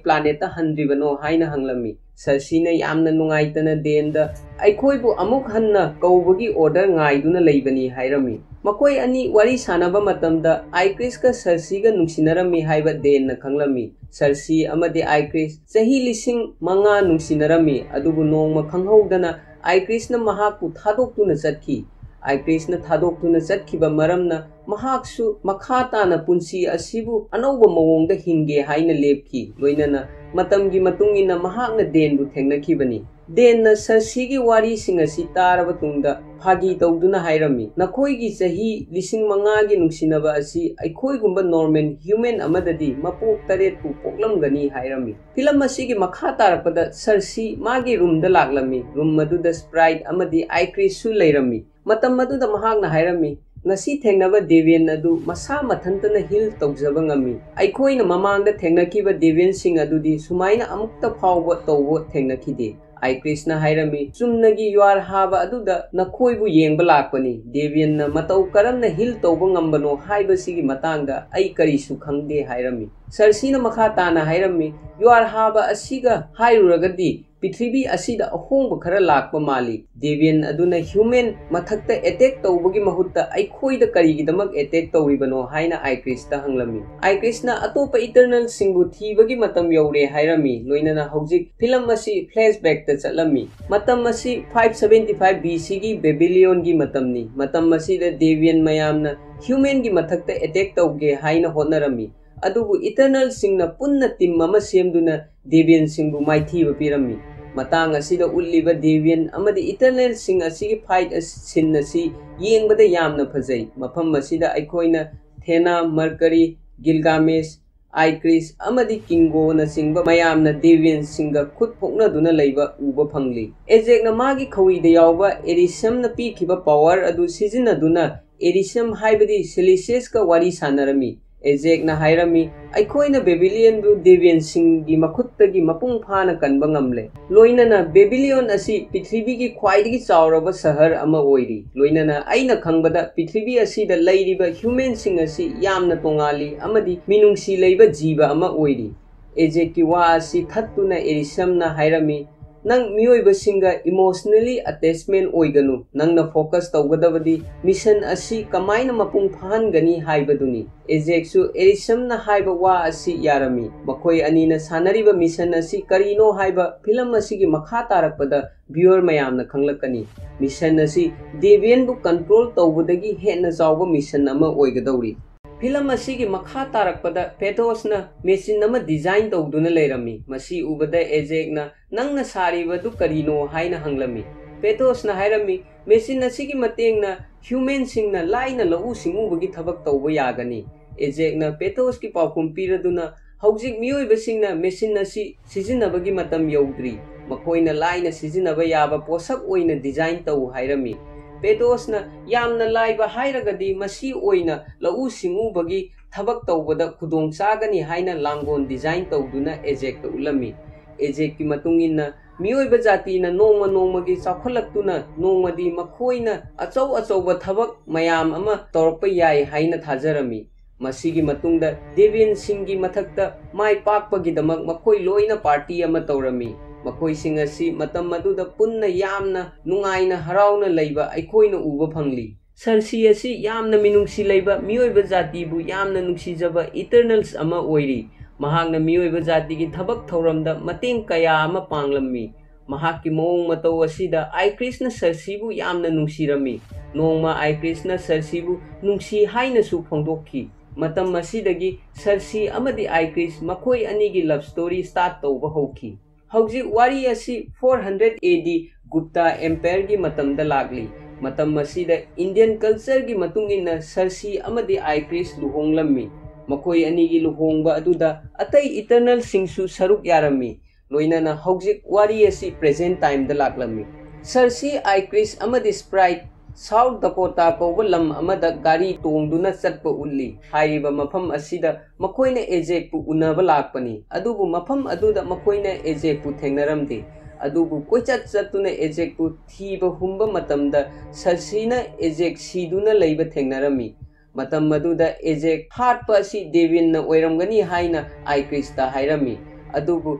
planetꯇ ꯍꯟꯗ꯭ꯔꯤꯕꯅꯣ ꯍꯥꯏꯅ ꯍꯪꯂꯝꯃꯤ꯫ ꯁꯔꯁꯤꯅ ꯌꯥꯝꯅ ꯅꯨꯡꯉꯥꯏꯇꯅ ꯗꯦꯟꯗ ꯑꯩꯈꯣꯏꯕꯨ ꯑꯃꯨꯛ ꯍꯟꯅ ꯀꯧꯕꯒꯤ order ꯉꯥꯏꯗꯨꯅ ꯂꯩꯕꯅꯤ ꯍꯥꯏꯔꯝꯃꯤ꯫ ꯃꯈꯣꯏ ꯑꯅꯤ ꯋꯥꯔꯤ ꯁꯥꯟꯅꯕ ꯃꯇꯝꯗ ꯑꯥꯏꯀ꯭ꯔꯤꯁꯀ ꯁꯔꯁꯤꯒ ꯅꯨꯡꯁꯤꯅꯔꯝꯃꯤ ꯍꯥꯏꯕ ꯗꯦꯟꯅ ꯈꯪꯂꯝꯃꯤ꯫ ꯁꯔꯁꯤ ꯑꯃꯗꯤ ꯑꯥꯏꯀ꯭ꯔꯤꯁ ꯆꯍꯤ ꯂꯤꯁꯤꯡ ꯃꯉꯥ ꯅꯨꯡꯁꯤꯅꯔꯝꯃꯤ, ꯑꯗꯨꯕꯨ ꯅꯣꯡꯃ ꯈꯪꯍꯧꯗꯅ ꯑꯥꯏꯀ꯭ꯔꯤꯁꯅ ꯃꯍꯥꯛꯄꯨ ꯊꯥꯗꯣꯛꯇꯨꯅ ꯆꯠꯈꯤ꯫ ꯑꯥꯏꯀ꯭ꯔꯤꯁꯅ ꯊꯥꯗꯣꯛꯇꯨꯅ ꯆꯠꯈꯤꯕ ꯃꯔꯝꯅ ꯃꯍꯥꯛꯁꯨ ꯃꯈꯥ ꯇꯥꯅ ꯄꯨꯟꯁꯤ ꯑꯁꯤꯕꯨ ꯑꯅꯧꯕ ꯃꯑꯣꯡꯗ ꯍꯤꯡꯒꯦ ꯍꯥꯏꯅ ꯂꯦꯞꯈꯤ꯫ ꯂꯣꯏꯅꯅ ꯃꯇꯝꯒꯤ ꯃꯇꯨꯡ ꯏꯟꯅ ꯃꯍꯥꯛꯅ ꯗꯦꯟꯕꯨ ꯊꯦꯡꯅꯈꯤꯕꯅꯤ꯫ ꯗꯦꯟꯅ ꯁꯔꯁꯤꯒꯤ ꯋꯥꯔꯤꯁꯤꯡ ꯑꯁꯤ ꯇꯥꯔꯕ ꯇꯨꯡꯗ ꯐꯥꯒꯤ ꯇꯧꯗꯨꯅ ꯍꯥꯏꯔꯝꯃꯤ, "ꯅꯈꯣꯏꯒꯤ ꯆꯍꯤ ꯂꯤꯁꯤꯡ ꯃꯉꯥꯒꯤ ꯅꯨꯡꯁꯤꯅꯕ ꯑꯁꯤ ꯑꯩꯈꯣꯏꯒꯨꯝꯕ normal human ꯑꯃꯗꯗꯤ ꯃꯄꯣꯛ ꯇꯔꯦꯠꯄꯨ ꯄꯣꯛꯂꯝꯒꯅꯤ" ꯍꯥꯏꯔꯝꯃꯤ꯫ ꯐꯤꯂꯝ ꯑꯁꯤꯒꯤ ꯃꯈꯥ ꯇꯥꯔꯛꯄꯗ ꯁꯔꯁꯤ ꯃꯥꯒꯤ ꯔꯨꯝꯗ ꯂꯥꯛꯂꯝꯃꯤ꯫ ꯔꯨꯝ ꯑꯗꯨꯗ ꯁ꯭ꯄ꯭ꯔꯥꯏꯠ ꯑꯃꯗꯤ ꯑꯥꯏꯀ꯭ꯔꯤꯁꯁꯨ ꯂꯩꯔꯝꯃꯤ꯫ ꯃꯇꯝ ꯑꯗꯨꯗ ꯃꯍꯥꯛꯅ ꯍꯥꯏꯔꯝꯃꯤ, "ꯉꯁꯤ ꯊꯦꯡꯅꯕ ꯗꯦꯕꯤꯌꯟ ꯑꯗꯨ ꯃꯁꯥ ꯃꯊꯟꯇꯅ ꯍꯤꯜ ꯇꯧꯖꯕ ꯉꯝꯃꯤ꯫ ꯑꯩꯈꯣꯏꯅ ꯃꯃꯥꯡꯗ ꯊꯦꯡꯅꯈꯤꯕ ꯗꯦꯕꯤꯌꯟꯁꯤꯡ ꯑꯗꯨꯗꯤ ꯁꯨꯃꯥꯏꯅ ꯑꯃꯨꯛꯇ ꯐꯥꯎꯕ ꯇꯧꯕ ꯊꯦꯡꯅꯈꯤꯗꯦ꯫" ꯑꯥꯏꯀ꯭ꯔꯤꯁꯅ ꯍꯥꯏꯔꯝꯃꯤ, "ꯆꯨꯝꯅꯒꯤ ꯌꯨꯍꯥꯔ ꯍꯥꯕ ꯑꯗꯨꯗ ꯅꯈꯣꯏꯕꯨ ꯌꯦꯡꯕ ꯂꯥꯛꯄꯅꯤ꯫ ꯗꯦꯕꯤꯌꯟꯅ ꯃꯇꯧ ꯀꯔꯝꯅ ꯍꯤꯜ ꯇꯧꯕ ꯉꯝꯕꯅꯣ ꯍꯥꯏꯕꯁꯤꯒꯤ ꯃꯇꯥꯡꯗ ꯑꯩ ꯀꯔꯤꯁꯨ ꯈꯪꯗꯦ" ꯍꯥꯏꯔꯝꯃꯤ꯫ ꯁꯔꯁꯤꯅ ꯃꯈꯥ ꯇꯥꯅ ꯍꯥꯏꯔꯝꯃꯤ, "ꯌꯨꯍꯥꯔ ꯍꯥꯕ ꯑꯁꯤꯒ ꯍꯥꯏꯔꯨꯔꯒꯗꯤ ꯄ꯭ꯔꯤꯊꯤꯕꯤ ꯑꯁꯤꯗ ꯑꯍꯣꯡꯕ ꯈꯔ ꯂꯥꯛꯄ ꯃꯥꯜꯂꯤ꯫ ꯗꯦꯕꯤꯌꯟ ꯑꯗꯨꯅ human ꯃꯊꯛꯇ attack ꯇꯧꯕꯒꯤ ꯃꯍꯨꯠꯇ ꯑꯩꯈꯣꯏꯗ ꯀꯔꯤꯒꯤꯗꯃꯛ attack ꯇꯧꯔꯤꯕꯅꯣ?" ꯍꯥꯏꯅ ꯑꯥꯏꯀ꯭ꯔꯤꯁꯇ ꯍꯪꯂꯝꯃꯤ꯫ ꯑꯥꯏꯀ꯭ꯔꯤꯁꯅ ꯑꯇꯣꯞꯄ Eternalꯁꯤꯡꯕꯨ ꯊꯤꯕꯒꯤ ꯃꯇꯝ ꯌꯧꯔꯦ ꯍꯥꯏꯔꯝꯃꯤ꯫ ꯂꯣꯏꯅꯅ ꯍꯧꯖꯤꯛ ꯐꯤꯂꯝ ꯑꯁꯤ flashbackꯇ ꯆꯠꯂꯝꯃꯤ꯫ ꯃꯇꯝ ꯑꯁꯤ five seventy five B Cꯒꯤ ꯕꯦꯕꯤꯂꯤꯌꯣꯟꯒꯤ ꯃꯇꯝꯅꯤ꯫ ꯃꯇꯝ ꯑꯁꯤꯗ ꯗꯦꯕꯤꯌꯟ ꯃꯌꯥꯝꯅ humanꯒꯤ ꯃꯊꯛꯇ attack ꯇꯧꯒꯦ ꯍꯥꯏꯅ ꯍꯣꯠꯅꯔꯝꯃꯤ꯫ ꯑꯗꯨꯕꯨ Eternalꯁꯤꯡꯅ ꯄꯨꯟꯅ team ꯑꯃ ꯁꯦꯝꯗꯨꯅ ꯗꯦꯕꯤꯌꯟꯁꯤꯡꯕꯨ ꯃꯥꯏꯊꯤꯕ ꯄꯤꯔꯝꯃꯤ꯫ ꯃꯇꯥꯡ ꯑꯁꯤꯗ ꯎꯠꯂꯤꯕ ꯗꯦꯕꯤꯌꯟ ꯑꯃꯗꯤ Eternalꯁꯤꯡ ꯑꯁꯤꯒꯤ fight ꯑꯁ-, scene ꯑꯁꯤ ꯌꯦꯡꯕꯗ ꯌꯥꯝꯅ ꯐꯖꯩ꯫ ꯃꯐꯝ ꯑꯁꯤꯗ ꯑꯩꯈꯣꯏꯅ Athena, Mercury, Gilgamesh, Ikaris ꯑꯃꯗꯤ Kingoꯅꯆꯤꯡꯕ ꯃꯌꯥꯝꯅ ꯗꯦꯕꯤꯌꯟꯁꯤꯡꯒ ꯈꯨꯠ ꯐꯣꯛꯅꯗꯨꯅ ꯂꯩꯕ ꯎꯕ ꯐꯪꯂꯤ꯫ ꯑꯦꯖꯦꯛꯅ ꯃꯥꯒꯤ ꯈꯧꯔꯤꯗ ꯌꯥꯎꯕ Erisiumꯅ ꯄꯤꯈꯤꯕ power ꯑꯗꯨ ꯁꯤꯖꯤꯟꯅꯗꯨꯅ Erisium ꯍꯥꯏꯕꯗꯤ Celestialꯁꯀ ꯋꯥꯔꯤ ꯁꯥꯟꯅꯔꯝꯃꯤ꯫ ꯑꯦꯖꯦꯛꯅ ꯍꯥꯏꯔꯝꯃꯤ, "ꯑꯩꯈꯣꯏꯅ ꯕꯦꯕꯤꯂꯤꯌꯟꯕꯨ ꯗꯦꯕꯤꯌꯟꯁꯤꯡꯒꯤ ꯃꯈꯨꯠꯇꯒꯤ ꯃꯄꯨꯡ ꯐꯥꯅ ꯀꯟꯕ ꯉꯝꯂꯦ꯫ ꯂꯣꯏꯅꯅ ꯕꯦꯕꯤꯂꯤꯌꯟ ꯑꯁꯤ ꯄ꯭ꯔꯤꯊꯤꯕꯤꯒꯤ ꯈ꯭ꯋꯥꯏꯗꯒꯤ ꯆꯥꯎꯔꯕ ꯁꯍꯔ ꯑꯃ ꯑꯣꯏꯔꯤ꯫ ꯂꯣꯏꯅꯅ ꯑꯩꯅ ꯈꯪꯕꯗ ꯄ꯭ꯔꯤꯊꯤꯕꯤ ꯑꯁꯤꯗ ꯂꯩꯔꯤꯕ ꯍ꯭ꯌꯨꯃꯦꯟꯁꯤꯡ ꯑꯁꯤ ꯌꯥꯝꯅ ꯇꯣꯉꯥꯜꯂꯤ ꯑꯃꯗꯤ ꯃꯤꯅꯨꯡꯁꯤ ꯂꯩꯕ ꯖꯤꯕ ꯑꯃ ꯑꯣꯏꯔꯤ꯫" ꯑꯦꯖꯦꯛꯀꯤ ꯋꯥ ꯑꯁꯤ ꯊꯠꯇꯨꯅ ꯑꯦꯔꯤꯁꯝꯅ ꯍꯥꯏꯔꯝꯃꯤ, "ꯅꯪ ꯃꯤꯑꯣꯏꯕꯁꯤꯡꯒ ꯏꯃꯣꯁꯅꯦꯂꯤ ꯑꯦꯇꯦꯆꯃꯦꯟ ꯑꯣꯏꯒꯅꯨ꯫ ꯅꯪꯅ ꯐꯣꯀꯁ ꯇꯧꯒꯗꯕꯗꯤ ꯃꯤꯁꯟ ꯑꯁꯤ ꯀꯃꯥꯏꯅ ꯃꯄꯨꯡ ꯐꯥꯍꯟꯒꯅꯤ ꯍꯥꯏꯕꯗꯨꯅꯤ꯫" ꯑꯦꯖꯦꯛꯁꯨ ꯑꯦꯔꯤꯁꯝꯅ ꯍꯥꯏꯕ ꯋꯥ ꯑꯁꯤ ꯌꯥꯔꯝꯃꯤ꯫ ꯃꯈꯣꯏ ꯑꯅꯤꯅ ꯁꯥꯟꯅꯔꯤꯕ ꯃꯤꯁꯟ ꯑꯁꯤ ꯀꯔꯤꯅꯣ ꯍꯥꯏꯕ ꯐꯤꯂꯝ ꯑꯁꯤꯒꯤ ꯃꯈꯥ ꯇꯥꯔꯛꯄꯗ ꯚ꯭ꯌꯨꯋꯔ ꯃꯌꯥꯝꯅ ꯈꯪꯂꯛꯀꯅꯤ꯫ ꯃꯤꯁꯟ ꯑꯁꯤ ꯗꯦꯕꯤꯌꯟꯕꯨ ꯀꯟꯇ꯭ꯔꯣꯜ ꯇꯧꯕꯗꯒꯤ ꯍꯦꯟꯅ ꯆꯥꯎꯕ ꯃꯤꯁꯟ ꯑꯃ ꯑꯣꯏꯒꯗꯧꯔꯤ꯫ ꯐꯤꯂꯝ ꯑꯁꯤꯒꯤ ꯃꯈꯥ ꯇꯥꯔꯛꯄꯗ ꯄꯦꯇꯣꯁꯅ ꯃꯦꯆꯤꯟ ꯑꯃ ꯗꯤꯖꯥꯏꯟ ꯇꯧꯗꯨꯅ ꯂꯩꯔꯝꯃꯤ꯫ ꯃꯁꯤ ꯎꯕꯗ ꯑꯦꯖꯦꯛꯅ, "ꯅꯪꯅ ꯁꯥꯔꯤꯕꯗꯨ ꯀꯔꯤꯅꯣ?" ꯍꯥꯏꯅ ꯍꯪꯂꯝꯃꯤ꯫ ꯄꯦꯇꯣꯁꯅ ꯍꯥꯏꯔꯝꯃꯤ, "ꯃꯦꯆꯤꯟ ꯑꯁꯤꯒꯤ ꯃꯇꯦꯡꯅ ꯍ꯭ꯌꯨꯃꯦꯟꯁꯤꯡꯅ ꯂꯥꯏꯅ ꯂꯧꯎ ꯁꯤꯡꯎꯕꯒꯤ ꯊꯕꯛ ꯇꯧꯕ ꯌꯥꯒꯅꯤ꯫" ꯑꯦꯖꯦꯛꯅ ꯄꯦꯇꯣꯁꯀꯤ ꯄꯥꯎꯈꯨꯝ ꯄꯤꯔꯗꯨꯅ, "ꯍꯧꯖꯤꯛ ꯃꯤꯑꯣꯏꯕꯁꯤꯡꯅ ꯃꯦꯆꯤꯟ ꯑꯁꯤ ꯁꯤꯖꯤꯟꯅꯕꯒꯤ ꯃꯇꯝ ꯌꯧꯗ꯭ꯔꯤ꯫ ꯃꯈꯣꯏꯅ ꯂꯥꯏꯅ ꯁꯤꯖꯤꯟꯅꯕ ꯌꯥꯕ ꯄꯣꯠꯁꯛ ꯑꯣꯏꯅ ꯗꯤꯖꯥꯏꯟ ꯇꯧ" ꯍꯥꯏꯔꯝꯃꯤ꯫ ꯄꯦꯇꯣꯁꯅ, "ꯌꯥꯝꯅ ꯂꯥꯏꯕ ꯍꯥꯏꯔꯒꯗꯤ ꯃꯁꯤ ꯑꯣꯏꯅ ꯂꯧꯎ ꯁꯤꯡꯎꯕꯒꯤ ꯊꯕꯛ ꯇꯧꯕꯗ ꯈꯨꯗꯣꯡ ꯆꯥꯒꯅꯤ" ꯍꯥꯏꯅ ꯂꯥꯡꯒꯣꯜ ꯗꯤꯖꯥꯏꯟ ꯇꯧꯗꯨꯅ ꯑꯦꯖꯦꯛꯇ ꯎꯠꯂꯝꯃꯤ꯫ ꯑꯦꯖꯦꯛꯀꯤ ꯃꯇꯨꯡ ꯏꯟꯅ, ꯃꯤꯑꯣꯏꯕ ꯖꯥꯇꯤꯅ ꯅꯣꯡꯃ ꯅꯣꯡꯃꯒꯤ ꯆꯥꯎꯈꯠꯂꯛꯇꯨꯅ ꯅꯣꯡꯃꯗꯤ ꯃꯈꯣꯏꯅ ꯑꯆꯧ ꯑꯆꯧꯕ ꯊꯕꯛ ꯃꯌꯥꯝ ꯑꯃ ꯇꯧꯔꯛꯄ ꯌꯥꯏ ꯍꯥꯏꯅ ꯊꯥꯖꯔꯝꯃꯤ꯫ ꯃꯁꯤꯒꯤ ꯃꯇꯨꯡꯗ ꯗꯦꯕꯤꯌꯟꯁꯤꯡꯒꯤ ꯃꯊꯛꯇ ꯃꯥꯏ ꯄꯥꯛꯄꯒꯤꯗꯃꯛ ꯃꯈꯣꯏ ꯂꯣꯏꯅ ꯄꯥꯔꯇꯤ ꯑꯃ ꯇꯧꯔꯝꯃꯤ꯫ ꯃꯈꯣꯏꯁꯤꯡ ꯑꯁꯤ ꯃꯇꯝ ꯑꯗꯨꯗ ꯄꯨꯟꯅ ꯌꯥꯝꯅ ꯅꯨꯡꯉꯥꯏꯅ ꯍꯔꯥꯎꯅ ꯂꯩꯕ ꯑꯩꯈꯣꯏꯅ ꯎꯕ ꯐꯪꯂꯤ꯫ ꯁꯔꯁꯤ ꯑꯁꯤ ꯌꯥꯝꯅ ꯃꯤꯅꯨꯡꯁꯤ ꯂꯩꯕ, ꯃꯤꯑꯣꯏꯕ ꯖꯥꯇꯤꯕꯨ ꯌꯥꯝꯅ ꯅꯨꯡꯁꯤꯖꯕ ꯏꯇꯔꯅꯜꯁ ꯑꯃ ꯑꯣꯏꯔꯤ꯫ ꯃꯍꯥꯛꯅ ꯃꯤꯑꯣꯏꯕ ꯖꯥꯇꯤꯒꯤ ꯊꯕꯛ ꯊꯧꯔꯝꯗ ꯃꯇꯦꯡ ꯀꯌꯥ ꯑꯃ ꯄꯥꯡꯂꯝꯃꯤ꯫ ꯃꯍꯥꯛꯀꯤ ꯃꯑꯣꯡ ꯃꯇꯧ ꯑꯁꯤꯗ ꯑꯥꯏꯀ꯭ꯔꯤꯁꯅ ꯁꯔꯁꯤꯕꯨ ꯌꯥꯝꯅ ꯅꯨꯡꯁꯤꯔꯝꯃꯤ꯫ ꯅꯣꯡꯃ ꯑꯥꯏꯀ꯭ꯔꯤꯁꯅ ꯁꯔꯁꯤꯕꯨ ꯅꯨꯡꯁꯤ ꯍꯥꯏꯅꯁꯨ ꯐꯣꯡꯗꯣꯛꯈꯤ꯫ ꯃꯇꯝ ꯑꯁꯤꯗꯒꯤ ꯁꯔꯁꯤ ꯑꯃꯗꯤ ꯑꯥꯏꯀ꯭ꯔꯤꯁ ꯃꯈꯣꯏ ꯑꯅꯤꯒꯤ ꯂꯚ ꯁ꯭ꯇꯣꯔꯤ ꯁ꯭ꯇꯥꯔꯠ ꯇꯧꯕ ꯍꯧꯈꯤ꯫ ꯍꯧꯖꯤꯛ ꯋꯥꯔꯤ ꯑꯁꯤ four hundred A D Gupta ꯑꯦꯝꯄꯥꯌꯔꯒꯤ ꯃꯇꯝꯗ ꯂꯥꯛꯂꯤ꯫ ꯃꯇꯝ ꯑꯁꯤꯗ ꯏꯟꯗꯤꯌꯟ ꯀꯜꯆꯔꯒꯤ ꯃꯇꯨꯡ ꯏꯟꯅ ꯁꯔꯁꯤ ꯑꯃꯗꯤ ꯑꯥꯏꯀ꯭ꯔꯤꯁ ꯂꯨꯍꯣꯡꯂꯝꯃꯤ꯫ ꯃꯈꯣꯏ ꯑꯅꯤꯒꯤ ꯂꯨꯍꯣꯡꯕ ꯑꯗꯨꯗ ꯑꯇꯩ ꯏꯇꯔꯅꯜꯁꯤꯡꯁꯨ ꯁꯔꯨꯛ ꯌꯥꯔꯝꯃꯤ꯫ ꯂꯣꯏꯅꯅ ꯍꯧꯖꯤꯛ ꯋꯥꯔꯤ ꯑꯁꯤ ꯄ꯭ꯔꯦꯖꯦꯟ ꯇꯥꯏꯝꯗ ꯂꯥꯛꯂꯝꯃꯤ꯫ ꯁꯔꯁꯤ, ꯑꯥꯏꯀ꯭ꯔꯤꯁ ꯑꯃꯗꯤ ꯁ꯭ꯄ꯭ꯔꯥꯏꯠ ꯁꯥꯎꯠ ꯗꯀꯣꯇꯥ ꯀꯧꯕ ꯂꯝ ꯑꯃꯗ ꯒꯥꯔꯤ ꯇꯣꯡꯗꯨꯅ ꯆꯠꯄ ꯎꯠꯂꯤ꯫ ꯍꯥꯏꯔꯤꯕ ꯃꯐꯝ ꯑꯁꯤꯗ ꯃꯈꯣꯏꯅ ꯑꯦꯖꯦꯛꯄꯨ ꯎꯅꯕ ꯂꯥꯛꯄꯅꯤ, ꯑꯗꯨꯕꯨ ꯃꯐꯝ ꯑꯗꯨꯗ ꯃꯈꯣꯏꯅ ꯑꯦꯖꯦꯛꯄꯨ ꯊꯦꯡꯅꯔꯝꯗꯦ꯫ ꯑꯗꯨꯕꯨ ꯀꯣꯏꯆꯠ ꯆꯠꯇꯨꯅ ꯑꯦꯖꯦꯛꯄꯨ ꯊꯤꯕ ꯍꯨꯝꯕ ꯃꯇꯝꯗ ꯁꯔꯁꯤꯅ ꯑꯦꯖꯦꯛ ꯁꯤꯗꯨꯅ ꯂꯩꯕ ꯊꯦꯡꯅꯔꯝꯃꯤ꯫ ꯃꯇꯝ ꯑꯗꯨꯗ ꯑꯦꯖꯦꯛ ꯍꯥꯠꯄ ꯑꯁꯤ ꯗꯦꯕꯤꯟꯅ ꯑꯣꯏꯔꯝꯒꯅꯤ ꯍꯥꯏꯅ ꯑꯥꯏꯀ꯭ꯔꯤꯁꯇ ꯍꯥꯏꯔꯝꯃꯤ꯫ ꯑꯗꯨꯕꯨ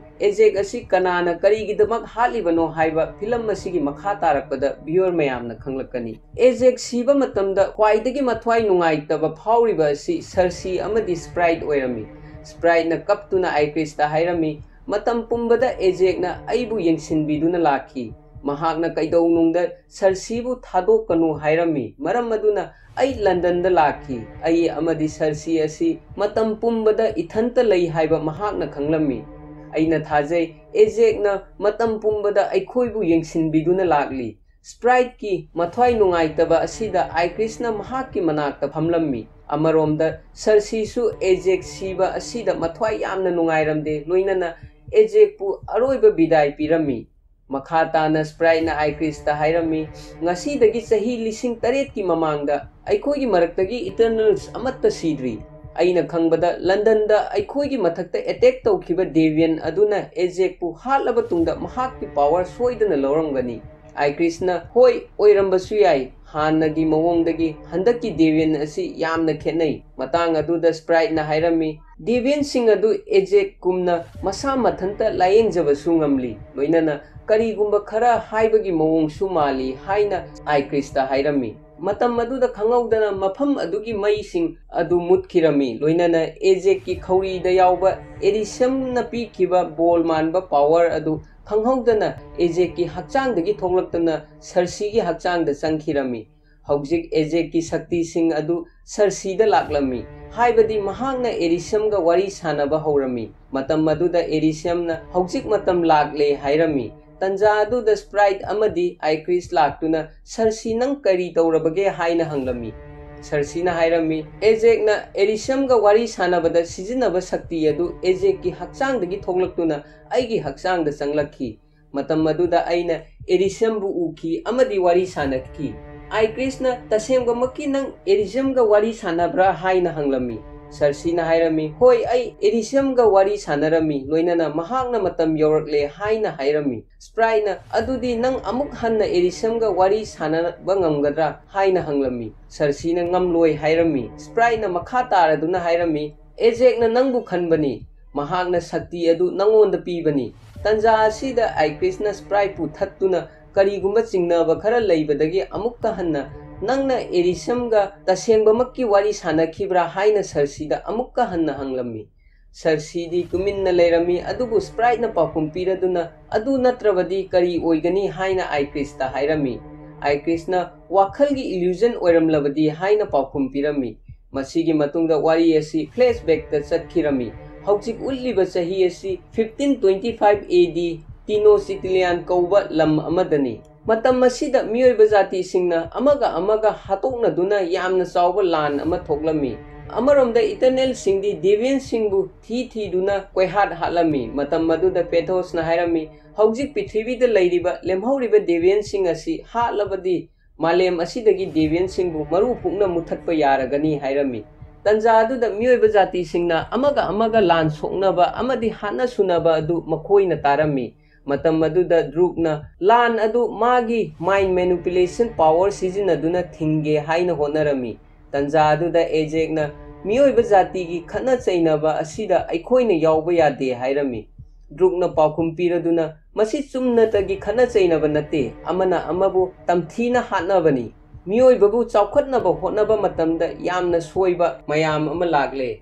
ꯑꯦꯖꯦꯛ ꯑꯁꯤ ꯀꯅꯥꯅ ꯀꯔꯤꯒꯤꯗꯃꯛ ꯍꯥꯠꯂꯤꯕꯅꯣ ꯍꯥꯏꯕ ꯐꯤꯂꯝ ꯑꯁꯤꯒꯤ ꯃꯈꯥ ꯇꯥꯔꯛꯄꯗ ꯚꯤꯌꯨꯋꯔ ꯃꯌꯥꯝꯅ ꯈꯪꯂꯛꯀꯅꯤ꯫ ꯑꯦꯖꯦꯛ ꯁꯤꯕ ꯃꯇꯝꯗ ꯈ꯭ꯋꯥꯏꯗꯒꯤ ꯃꯊ꯭ꯋꯥꯏ ꯅꯨꯡꯉꯥꯏꯇꯕ ꯐꯥꯎꯔꯤꯕ ꯑꯁꯤ ꯁꯔꯁꯤ ꯑꯃꯗꯤ ꯁ꯭ꯄ꯭ꯔꯥꯏꯠ ꯑꯣꯏꯔꯝꯃꯤ꯫ ꯁ꯭ꯄ꯭ꯔꯥꯏꯠꯅ ꯀꯞꯇꯨꯅ ꯑꯥꯏꯀ꯭ꯔꯤꯁꯇ ꯍꯥꯏꯔꯝꯃꯤ, "ꯃꯇꯝ ꯄꯨꯝꯕꯗ ꯑꯦꯖꯦꯛꯅ ꯑꯩꯕꯨ ꯌꯦꯡꯁꯤꯟꯕꯤꯗꯨꯅ ꯂꯥꯛꯈꯤ꯫ ꯃꯍꯥꯛꯅ ꯀꯩꯗꯧꯅꯨꯡꯗ ꯁꯔꯁꯤꯕꯨ ꯊꯥꯗꯣꯛꯀꯅꯨ ꯍꯥꯏꯔꯝꯃꯤ꯫ ꯃꯔꯝ ꯑꯗꯨꯅ ꯑꯩ ꯂꯟꯗꯟꯗ ꯂꯥꯛꯈꯤ꯫ ꯑꯩ ꯑꯃꯗꯤ ꯁꯔꯁꯤ ꯑꯁꯤ ꯃꯇꯝ ꯄꯨꯝꯕꯗ ꯏꯊꯟꯇ ꯂꯩ ꯍꯥꯏꯕ ꯃꯍꯥꯛꯅ ꯈꯪꯂꯝꯃꯤ꯫ ꯑꯩꯅ ꯊꯥꯖꯩ, ꯑꯦꯖꯦꯛꯅ ꯃꯇꯝ ꯄꯨꯝꯕꯗ ꯑꯩꯈꯣꯏꯕꯨ ꯌꯦꯡꯁꯤꯟꯕꯤꯗꯨꯅ ꯂꯥꯛꯂꯤ꯫" ꯁ꯭ꯄ꯭ꯔꯥꯏꯠꯀꯤ ꯃꯊ꯭ꯋꯥꯏ ꯅꯨꯡꯉꯥꯏꯇꯕ ꯑꯁꯤꯗ ꯑꯥꯏꯀ꯭ꯔꯤꯁꯅ ꯃꯍꯥꯛꯀꯤ ꯃꯅꯥꯛꯇ ꯐꯝꯂꯝꯃꯤ꯫ ꯑꯃꯔꯣꯝꯗ ꯁꯔꯁꯤꯁꯨ ꯑꯦꯖꯦꯛ ꯁꯤꯕ ꯑꯁꯤꯗ ꯃꯊ꯭ꯋꯥꯏ ꯌꯥꯝꯅ ꯅꯨꯡꯉꯥꯏꯔꯝꯗꯦ, ꯂꯣꯏꯅꯅ ꯑꯦꯖꯦꯛꯄꯨ ꯑꯔꯣꯏꯕ ꯕꯤꯗꯥꯏ ꯄꯤꯔꯝꯃꯤ꯫ ꯃꯈꯥ ꯇꯥꯅ ꯁ꯭ꯄ꯭ꯔꯥꯏꯠꯅ ꯑꯥꯏꯀ꯭ꯔꯤꯁꯇ ꯍꯥꯏꯔꯝꯃꯤ, "ꯉꯁꯤꯗꯒꯤ ꯆꯍꯤ ꯂꯤꯁꯤꯡ ꯇꯔꯦꯠꯀꯤ ꯃꯃꯥꯡꯗ ꯑꯩꯈꯣꯏꯒꯤ ꯃꯔꯛꯇꯒꯤ ꯏꯇꯔꯅꯦꯜꯁ ꯑꯃꯠꯇ ꯁꯤꯗ꯭ꯔꯤ꯫ ꯑꯩꯅ ꯈꯪꯕꯗ ꯂꯟꯗꯟꯗ ꯑꯩꯈꯣꯏꯒꯤ ꯃꯊꯛꯇ ꯑꯦꯇꯦꯛ ꯇꯧꯈꯤꯕ ꯗꯦꯕꯤꯌꯟ ꯑꯗꯨꯅ ꯑꯦꯖꯦꯛꯄꯨ ꯍꯥꯠꯂꯕ ꯇꯨꯡꯗ ꯃꯍꯥꯛꯀꯤ ꯄꯥꯋꯔ ꯁꯣꯏꯗꯅ ꯂꯧꯔꯝꯒꯅꯤ꯫" ꯑꯥꯏꯀ꯭ꯔꯤꯁꯅ, "ꯍꯣꯏ, ꯑꯣꯏꯔꯝꯕꯁꯨ ꯌꯥꯏ꯫ ꯍꯥꯟꯅꯒꯤ ꯃꯑꯣꯡꯗꯒꯤ ꯍꯟꯗꯛꯀꯤ ꯗꯦꯕꯤꯌꯟ ꯑꯁꯤ ꯌꯥꯝꯅ ꯈꯦꯠꯅꯩ꯫" ꯃꯇꯥꯡ ꯑꯗꯨꯗ ꯁ꯭ꯄ꯭ꯔꯥꯏꯠꯅ ꯍꯥꯏꯔꯝꯃꯤ, "ꯗꯦꯕꯤꯌꯟꯁꯤꯡ ꯑꯗꯨ ꯑꯦꯖꯦꯛꯀꯨꯝꯅ ꯃꯁꯥ ꯃꯊꯟꯇ ꯂꯥꯌꯦꯡꯖꯕꯁꯨ ꯉꯝꯂꯤ, ꯂꯣꯏꯅꯅ ꯀꯔꯤꯒꯨꯝꯕ ꯈꯔ ꯍꯥꯏꯕꯒꯤ ꯃꯑꯣꯡꯁꯨ ꯃꯥꯜꯂꯤ" ꯍꯥꯏꯅ ꯑꯥꯏꯀ꯭ꯔꯤꯁꯇ ꯍꯥꯏꯔꯝꯃꯤ꯫ ꯃꯇꯝ ꯑꯗꯨꯗ ꯈꯪꯍꯧꯗꯅ ꯃꯐꯝ ꯑꯗꯨꯒꯤ ꯃꯩꯁꯤꯡ ꯑꯗꯨ ꯃꯨꯠꯈꯤꯔꯝꯃꯤ, ꯂꯣꯏꯅꯅ ꯑꯦꯖꯦꯛꯀꯤ ꯈꯧꯔꯤꯗ ꯌꯥꯎꯕ ꯑꯦꯔꯤꯁꯤꯌꯝꯅ ꯄꯤꯈꯤꯕ ꯕꯣꯜ ꯃꯥꯟꯕ ꯄꯥꯋꯔ ꯑꯗꯨ ꯈꯪꯍꯧꯗꯅ ꯑꯦꯖꯦꯛꯀꯤ ꯍꯛꯆꯥꯡꯗꯒꯤ ꯊꯣꯛꯂꯛꯇꯨꯅ ꯁꯔꯁꯤꯒꯤ ꯍꯛꯆꯥꯡꯗ ꯆꯪꯈꯤꯔꯝꯃꯤ꯫ ꯍꯧꯖꯤꯛ ꯑꯦꯖꯦꯛꯀꯤ ꯁꯛꯇꯤꯁꯤꯡ ꯑꯗꯨ ꯁꯔꯁꯤꯗ ꯂꯥꯛꯂꯝꯃꯤ, ꯍꯥꯏꯕꯗꯤ ꯃꯍꯥꯛꯅ ꯑꯦꯔꯤꯁꯤꯌꯝꯒ ꯋꯥꯔꯤ ꯁꯥꯅꯕ ꯍꯧꯔꯝꯃꯤ꯫ ꯃꯇꯝ ꯑꯗꯨꯗ ꯑꯦꯔꯤꯁꯤꯌꯝꯅ, "ꯍꯧꯖꯤꯛ ꯃꯇꯝ ꯂꯥꯛꯂꯦ" ꯍꯥꯏꯔꯝꯃꯤ꯫ ꯇꯟꯖꯥ ꯑꯗꯨꯗ ꯁ꯭ꯄ꯭ꯔꯥꯏꯠ ꯑꯃꯗꯤ ꯑꯥꯏꯀ꯭ꯔꯤꯁ ꯂꯥꯛꯇꯨꯅ, "ꯁꯔꯁꯤ, ꯅꯪ ꯀꯔꯤ ꯇꯧꯔꯕꯒꯦ?" ꯍꯥꯏꯅ ꯍꯪꯂꯝꯃꯤ꯫ ꯁꯔꯁꯤꯅ ꯍꯥꯏꯔꯝꯃꯤ, "ꯑꯦꯖꯦꯛꯅ ꯑꯦꯔꯤꯁꯤꯌꯝꯒ ꯋꯥꯔꯤ ꯁꯥꯅꯕꯗ ꯁꯤꯖꯤꯟꯅꯕ ꯁꯛꯇꯤ ꯑꯗꯨ ꯑꯦꯖꯦꯛꯀꯤ ꯍꯛꯆꯥꯡꯗꯒꯤ ꯊꯣꯛꯂꯛꯇꯨꯅ ꯑꯩꯒꯤ ꯍꯛꯆꯥꯡꯗ ꯆꯪꯂꯛꯈꯤ꯫ ꯃꯇꯝ ꯑꯗꯨꯗ ꯑꯩꯅ ꯑꯦꯔꯤꯁꯤꯌꯝꯕꯨ ꯎꯈꯤ ꯑꯃꯗꯤ ꯋꯥꯔꯤ ꯁꯥꯅꯈꯤ꯫ ꯑꯥꯏꯀ꯭ꯔꯤꯁꯅ, "ꯇꯁꯦꯡꯕꯃꯛꯀꯤ ꯅꯪ ꯑꯦꯔꯤꯁꯤꯌꯝꯒ ꯋꯥꯔꯤ ꯁꯥꯟꯅꯕ꯭ꯔꯥ?" ꯍꯥꯏꯅ ꯍꯪꯂꯝꯃꯤ꯫ ꯁꯔꯁꯤꯅ ꯍꯥꯏꯔꯝꯃꯤ, "ꯍꯣꯏ, ꯑꯩ ꯑꯦꯔꯤꯁꯤꯌꯝꯒ ꯋꯥꯔꯤ ꯁꯥꯟꯅꯔꯝꯃꯤ, ꯂꯣꯏꯅꯅ ꯃꯍꯥꯛꯅ ꯃꯇꯝ ꯌꯧꯔꯛꯂꯦ" ꯍꯥꯏꯅ ꯍꯥꯏꯔꯝꯃꯤ꯫ ꯁ꯭ꯄ꯭ꯔꯥꯏꯠꯅ, "ꯑꯗꯨꯗꯤ ꯅꯪ ꯑꯃꯨꯛ ꯍꯟꯅ ꯑꯦꯔꯤꯁꯤꯌꯝꯒ ꯋꯥꯔꯤ ꯁꯥꯟꯅꯕ ꯉꯝꯒꯗ꯭ꯔꯥ?" ꯍꯥꯏꯅ ꯍꯪꯂꯝꯃꯤ꯫ ꯁꯔꯁꯤꯅ ꯉꯝꯂꯣꯏ ꯍꯥꯏꯔꯝꯃꯤ꯫ ꯁ꯭ꯄ꯭ꯔꯥꯏꯠꯅ ꯃꯈꯥ ꯇꯥꯔꯗꯨꯅ ꯍꯥꯏꯔꯝꯃꯤ, "ꯑꯦꯖꯦꯛꯅ ꯅꯪꯕꯨ ꯈꯟꯕꯅꯤ, ꯃꯍꯥꯛꯅ ꯁꯛꯇꯤ ꯑꯗꯨ ꯅꯪꯉꯣꯟꯗ ꯄꯤꯕꯅꯤ"꯫ ꯇꯟꯖꯥ ꯑꯁꯤꯗ ꯑꯥꯏꯀ꯭ꯔꯤꯁꯅ ꯁ꯭ꯄ꯭ꯔꯥꯏꯠꯄꯨ ꯊꯠꯇꯨꯅ, "ꯀꯔꯤꯒꯨꯝꯕ ꯆꯤꯡꯅꯕ ꯈꯔ ꯂꯩꯕꯗꯒꯤ ꯑꯃꯨꯛꯀ ꯍꯟꯅ ꯅꯪꯅ ꯑꯦꯔꯤꯁꯤꯌꯝꯒ ꯇꯁꯦꯡꯕꯃꯛꯀꯤ ꯋꯥꯔꯤ ꯁꯥꯟꯅꯈꯤꯕ꯭ꯔꯥ?" ꯍꯥꯏꯅ ꯁꯔꯁꯤꯗ ꯑꯃꯨꯛꯀ ꯍꯟꯅ ꯍꯪꯂꯝꯃꯤ꯫ ꯁꯔꯁꯤꯗꯤ ꯇꯨꯃꯤꯟꯅ ꯂꯩꯔꯝꯃꯤ, ꯑꯗꯨꯕꯨ ꯁ꯭ꯄ꯭ꯔꯥꯏꯠꯅ ꯄꯥꯎꯈꯨꯝ ꯄꯤꯔꯗꯨꯅ, "ꯑꯗꯨ ꯅꯠꯇ꯭ꯔꯕꯗꯤ ꯀꯔꯤ ꯑꯣꯏꯒꯅꯤ?" ꯍꯥꯏꯅ ꯑꯥꯏꯀ꯭ꯔꯤꯁꯇ ꯍꯥꯏꯔꯝꯃꯤ꯫ ꯑꯥꯏꯀ꯭ꯔꯤꯁꯅ, "ꯋꯥꯈꯜꯒꯤ ꯏꯂ꯭ꯌꯨꯖꯟ ꯑꯣꯏꯔꯝꯂꯕꯗꯤ" ꯍꯥꯏꯅ ꯄꯥꯎꯈꯨꯝ ꯄꯤꯔꯝꯃꯤ꯫ ꯃꯁꯤꯒꯤ ꯃꯇꯨꯡꯗ ꯋꯥꯔꯤ ꯑꯁꯤ ꯐ꯭ꯂꯦꯁꯕꯦꯛꯇ ꯆꯠꯈꯤꯔꯝꯃꯤ꯫ ꯍꯧꯖꯤꯛ ꯎꯠꯂꯤꯕ ꯆꯍꯤ ꯑꯁꯤ fifteen twenty five A D ꯇꯤꯅꯣꯁꯤꯇꯤꯂꯤꯌꯥꯟ ꯀꯧꯕ ꯂꯝ ꯑꯃꯗꯅꯤ꯫ ꯃꯇꯝ ꯑꯁꯤꯗ ꯃꯤꯑꯣꯏꯕ ꯖꯥꯇꯤꯁꯤꯡꯅ ꯑꯃꯒ ꯑꯃꯒ ꯍꯥꯠꯇꯣꯛꯅꯗꯨꯅ ꯌꯥꯝꯅ ꯆꯥꯎꯕ ꯂꯥꯟ ꯑꯃ ꯊꯣꯛꯂꯝꯃꯤ꯫ ꯑꯃꯔꯣꯝꯗ ꯏꯇꯔꯅꯦꯜꯁꯤꯡꯗꯤ ꯗꯦꯕꯤꯌꯟꯁꯤꯡꯕꯨ ꯊꯤ ꯊꯤꯗꯨꯅ ꯀꯣꯏꯍꯥꯠ ꯍꯥꯠꯂꯝꯃꯤ꯫ ꯃꯇꯝ ꯑꯗꯨꯗ ꯄꯦꯊꯣꯁꯅ ꯍꯥꯏꯔꯝꯃꯤ, "ꯍꯧꯖꯤꯛ ꯄ꯭ꯔꯤꯊꯤꯕꯤꯗ ꯂꯩꯔꯤꯕ ꯂꯦꯝꯍꯧꯔꯤꯕ ꯗꯦꯕꯤꯌꯟꯁꯤꯡ ꯑꯁꯤ ꯍꯥꯠꯂꯕꯗꯤ ꯃꯥꯂꯦꯝ ꯑꯁꯤꯗꯒꯤ ꯗꯦꯕꯤꯌꯟꯁꯤꯡꯕꯨ ꯃꯔꯨ ꯄꯨꯛꯅ ꯃꯨꯊꯠꯄ ꯌꯥꯔꯒꯅꯤ" ꯍꯥꯏꯔꯝꯃꯤ꯫ ꯇꯟꯖꯥ ꯑꯗꯨꯗ ꯃꯤꯑꯣꯏꯕ ꯖꯥꯇꯤꯁꯤꯡꯅ ꯑꯃꯒ ꯑꯃꯒ ꯂꯥꯟ ꯁꯣꯛꯅꯕ ꯑꯃꯗꯤ ꯍꯥꯠꯅ ꯁꯨꯅꯕ ꯑꯗꯨ ꯃꯈꯣꯏꯅ ꯇꯥꯔꯝꯃꯤ꯫ ꯃꯇꯝ ꯑꯗꯨꯗ ꯗ꯭ꯔꯨꯛꯅ ꯂꯥꯟ ꯑꯗꯨ ꯃꯥꯒꯤ mind manipulation power ꯁꯤꯖꯤꯟꯅꯗꯨꯅ ꯊꯤꯡꯒꯦ ꯍꯥꯏꯅ ꯍꯣꯠꯅꯔꯝꯃꯤ꯫ ꯇꯟꯖꯥ ꯑꯗꯨꯗ ꯑꯦꯖꯦꯛꯅ, "ꯃꯤꯑꯣꯏꯕ ꯖꯥꯇꯤꯒꯤ ꯈꯠꯅ ꯆꯩꯅꯕ ꯑꯁꯤꯗ ꯑꯩꯈꯣꯏꯅ ꯌꯥꯎꯕ ꯌꯥꯗꯦ" ꯍꯥꯏꯔꯝꯃꯤ꯫ ꯗ꯭ꯔꯨꯛꯅ ꯄꯥꯎꯈꯨꯝ ꯄꯤꯔꯗꯨꯅ, "ꯃꯁꯤ ꯆꯨꯝꯅꯇꯒꯤ ꯈꯠꯅ ꯆꯩꯅꯕ ꯅꯠꯇꯦ, ꯑꯃꯅ ꯑꯃꯕꯨ ꯇꯝꯊꯤꯅ ꯍꯥꯠꯅꯕꯅꯤ꯫ ꯃꯤꯑꯣꯏꯕꯕꯨ ꯆꯥꯎꯈꯠꯅꯕ ꯍꯣꯠꯅꯕ ꯃꯇꯝꯗ ꯌꯥꯝꯅ ꯁꯣꯏꯕ ꯃꯌꯥꯝ ꯑꯃ ꯂꯥꯛꯂꯦ꯫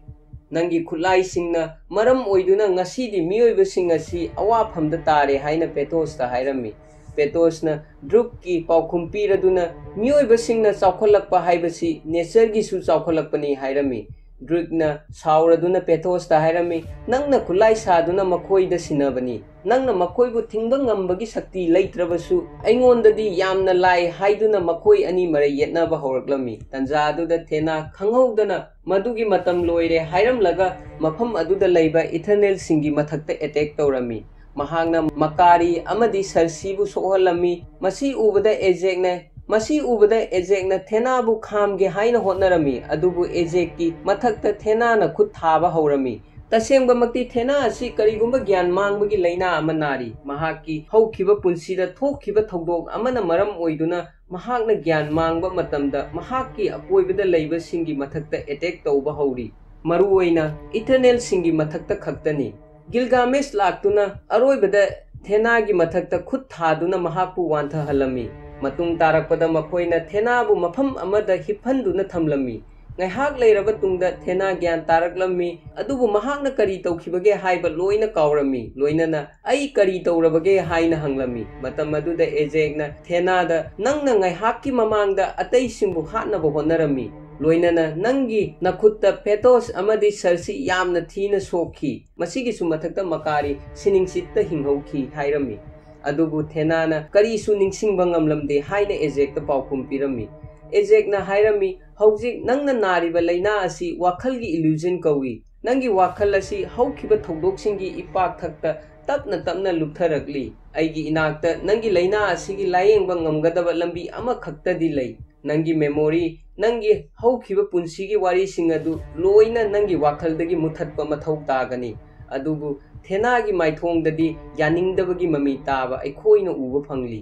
ꯅꯪꯒꯤ ꯈꯨꯠꯂꯥꯏꯁꯤꯡꯅ ꯃꯔꯝ ꯑꯣꯏꯗꯨꯅ ꯉꯁꯤꯗꯤ ꯃꯤꯑꯣꯏꯕꯁꯤꯡ ꯑꯁꯤ ꯑꯋꯥꯐꯝꯗ ꯇꯥꯔꯦ" ꯍꯥꯏꯅ ꯄꯦꯇꯣꯁꯇ ꯍꯥꯏꯔꯝꯃꯤ꯫ ꯄꯦꯇꯣꯁꯅ ꯗ꯭ꯔꯨꯛꯀꯤ ꯄꯥꯎꯈꯨꯝ ꯄꯤꯔꯗꯨꯅ, "ꯃꯤꯑꯣꯏꯕꯁꯤꯡꯅ ꯆꯥꯎꯈꯠꯂꯛꯄ ꯍꯥꯏꯕꯁꯤ ꯅꯦꯆꯔꯒꯤꯁꯨ ꯆꯥꯎꯈꯠꯂꯛꯄꯅꯤ" ꯍꯥꯏꯔꯝꯃꯤ꯫ ꯗ꯭ꯔꯨꯛꯅ ꯁꯥꯎꯔꯗꯨꯅ ꯄꯦꯇꯣꯁꯇ ꯍꯥꯏꯔꯝꯃꯤ, "ꯅꯪꯅ ꯈꯨꯠꯂꯥꯏ ꯁꯥꯗꯨꯅ ꯃꯈꯣꯏꯗ ꯁꯤꯟꯅꯕꯅꯤ꯫ ꯅꯪꯅ ꯃꯈꯣꯏꯕꯨ ꯊꯤꯡꯕ ꯉꯝꯕꯒꯤ ꯁꯛꯇꯤ ꯂꯩꯇ꯭ꯔꯕꯁꯨ, ꯑꯩꯉꯣꯟꯗꯗꯤ ꯌꯥꯝꯅ ꯂꯥꯏ" ꯍꯥꯏꯗꯨꯅ ꯃꯈꯣꯏ ꯑꯅꯤ ꯃꯔꯩ ꯌꯦꯠꯅꯕ ꯍꯧꯔꯛꯂꯝꯃꯤ꯫ ꯇꯟꯖꯥ ꯑꯗꯨꯗ ꯊꯦꯅꯥ ꯈꯪꯍꯧꯗꯅ "ꯃꯗꯨꯒꯤ ꯃꯇꯝ ꯂꯣꯏꯔꯦ" ꯍꯥꯏꯔꯝꯂꯒ ꯃꯐꯝ ꯑꯗꯨꯗ ꯂꯩꯕ ꯏꯊꯔꯅꯦꯜꯁꯤꯡꯒꯤ ꯃꯊꯛꯇ ꯑꯦꯇꯦꯛ ꯇꯧꯔꯝꯃꯤ꯫ ꯃꯍꯥꯛꯅ ꯃꯀꯥꯔꯤ ꯑꯃꯗꯤ ꯁꯔꯁꯤꯕꯨ ꯁꯣꯛꯍꯜꯂꯝꯃꯤ꯫ ꯃꯁꯤ ꯎꯕꯗ ꯑꯦꯖꯦꯛꯅ, ꯃꯁꯤ ꯎꯕꯗ ꯑꯦꯖꯦꯛꯅ ꯊꯦꯅꯥꯕꯨ ꯈꯥꯝꯒꯦ ꯍꯥꯏꯅ ꯍꯣꯠꯅꯔꯝꯃꯤ, ꯑꯗꯨꯕꯨ ꯑꯦꯖꯦꯛꯀꯤ ꯃꯊꯛꯇ ꯊꯦꯅꯥꯅ ꯈꯨꯠ ꯊꯥꯕ ꯍꯧꯔꯝꯃꯤ꯫ ꯇꯁꯦꯡꯕꯃꯛꯇꯤ ꯊꯦꯅꯥ ꯑꯁꯤ ꯀꯔꯤꯒꯨꯝꯕ ꯒ꯭ꯌꯥꯟ ꯃꯥꯡꯕꯒꯤ ꯂꯥꯏꯅꯥ ꯑꯃ ꯅꯥꯔꯤ꯫ ꯃꯍꯥꯛꯀꯤ ꯍꯧꯈꯤꯕ ꯄꯨꯟꯁꯤꯗ ꯊꯣꯛꯈꯤꯕ ꯊꯧꯗꯣꯛ ꯑꯃꯅ ꯃꯔꯝ ꯑꯣꯏꯗꯨꯅ ꯃꯍꯥꯛꯅ ꯒ꯭ꯌꯥꯟ ꯃꯥꯡꯕ ꯃꯇꯝꯗ ꯃꯍꯥꯛꯀꯤ ꯑꯀꯣꯏꯕꯗ ꯂꯩꯕꯁꯤꯡꯒꯤ ꯃꯊꯛꯇ ꯑꯦꯇꯦꯛ ꯇꯧꯕ ꯍꯧꯔꯤ꯫ ꯃꯔꯨꯑꯣꯏꯅ ꯏꯊꯔꯅꯦꯜꯁꯤꯡꯒꯤ ꯃꯊꯛꯇ ꯈꯛꯇꯅꯤ꯫ ꯒꯤꯜꯒꯥꯃꯦꯁ ꯂꯥꯛꯇꯨꯅ ꯑꯔꯣꯏꯕꯗ ꯊꯦꯅꯥꯒꯤ ꯃꯊꯛꯇ ꯈꯨꯠ ꯊꯥꯗꯨꯅ ꯃꯍꯥꯛꯄꯨ ꯋꯥꯟꯊꯍꯜꯂꯝꯃꯤ꯫ ꯃꯇꯨꯡ ꯇꯥꯔꯛꯄꯗ ꯃꯈꯣꯏꯅ ꯊꯦꯅꯥꯕꯨ ꯃꯐꯝ ꯑꯃꯗ ꯍꯤꯞꯍꯟꯗꯨꯅ ꯊꯝꯂꯝꯃꯤ꯫ ꯉꯥꯏꯍꯥꯛ ꯂꯩꯔꯕ ꯇꯨꯡꯗ ꯊꯦꯅꯥ ꯒ꯭ꯌꯥꯟ ꯇꯥꯔꯛꯂꯝꯃꯤ, ꯑꯗꯨꯕꯨ ꯃꯍꯥꯛꯅ ꯀꯔꯤ ꯇꯧꯈꯤꯕꯒꯦ ꯍꯥꯏꯕ ꯂꯣꯏꯅ ꯀꯥꯎꯔꯝꯃꯤ꯫ ꯂꯣꯏꯅꯅ "ꯑꯩ ꯀꯔꯤ ꯇꯧꯔꯕꯒꯦ?" ꯍꯥꯏꯅ ꯍꯪꯂꯝꯃꯤ꯫ ꯃꯇꯝ ꯑꯗꯨꯗ ꯑꯦꯖꯦꯛꯅ ꯊꯦꯅꯥꯗ, "ꯅꯪꯅ ꯉꯥꯏꯍꯥꯛꯀꯤ ꯃꯃꯥꯡꯗ ꯑꯇꯩꯁꯤꯡꯕꯨ ꯍꯥꯠꯅꯕ ꯍꯣꯠꯅꯔꯝꯃꯤ, ꯂꯣꯏꯅꯅ ꯅꯪꯒꯤ ꯅꯈꯨꯠꯇ ꯄꯦꯇꯣꯁ ꯑꯃꯗꯤ ꯁꯔꯁꯤ ꯌꯥꯝꯅ ꯊꯤꯅ ꯁꯣꯛꯈꯤ꯫ ꯃꯁꯤꯒꯤꯁꯨ ꯃꯊꯛꯇ ꯃꯀꯥꯔꯤ ꯁꯤꯅꯤꯡꯆꯤꯠꯇ ꯍꯤꯡꯍꯧꯈꯤ" ꯍꯥꯏꯔꯝꯃꯤ꯫ ꯑꯗꯨꯕꯨ ꯊꯦꯅꯥꯅ ꯀꯔꯤꯁꯨ ꯅꯤꯡꯁꯤꯡꯕ ꯉꯝꯂꯝꯗꯦ ꯍꯥꯏꯅ ꯑꯦꯖꯦꯛꯇ ꯄꯥꯎꯈꯨꯝ ꯄꯤꯔꯝꯃꯤ꯫ ꯑꯦꯖꯦꯛꯅ ꯍꯥꯏꯔꯝꯃꯤ, "ꯍꯧꯖꯤꯛ ꯅꯪꯅ ꯅꯥꯔꯤꯕ ꯂꯥꯏꯅꯥ ꯑꯁꯤ ꯋꯥꯈꯜꯒꯤ ꯏꯂ꯭ꯌꯨꯖꯟ ꯀꯧꯏ꯫ ꯅꯪꯒꯤ ꯋꯥꯈꯜ ꯑꯁꯤ ꯍꯧꯈꯤꯕ ꯊꯧꯗꯣꯛꯁꯤꯡꯒꯤ ꯏꯄꯥꯛꯊꯛꯇ ꯇꯞꯅ ꯇꯞꯅ ꯂꯨꯞꯊꯔꯛꯂꯤ꯫ ꯑꯩꯒꯤ ꯏꯅꯥꯛꯇ ꯅꯪꯒꯤ ꯂꯥꯏꯅꯥ ꯑꯁꯤꯒꯤ ꯂꯥꯌꯦꯡꯕ ꯉꯝꯒꯗꯕ ꯂꯝꯕꯤ ꯑꯃꯈꯛꯇꯗꯤ ꯂꯩ꯫ ꯅꯪꯒꯤ ꯃꯦꯃꯣꯔꯤ, ꯅꯪꯒꯤ ꯍꯧꯈꯤꯕ ꯄꯨꯟꯁꯤꯒꯤ ꯋꯥꯔꯤꯁꯤꯡ ꯑꯗꯨ ꯂꯣꯏꯅ ꯅꯪꯒꯤ ꯋꯥꯈꯜꯗꯒꯤ ꯃꯨꯊꯠꯄ ꯃꯊꯧ ꯇꯥꯒꯅꯤ꯫ ꯑꯗꯨꯕꯨ ꯊꯦꯅꯥꯒꯤ ꯃꯥꯏꯊꯣꯡꯗꯗꯤ ꯌꯥꯅꯤꯡꯗꯕꯒꯤ ꯃꯃꯤ ꯇꯥꯕ ꯑꯩꯈꯣꯏꯅ ꯎꯕ ꯐꯪꯂꯤ꯫"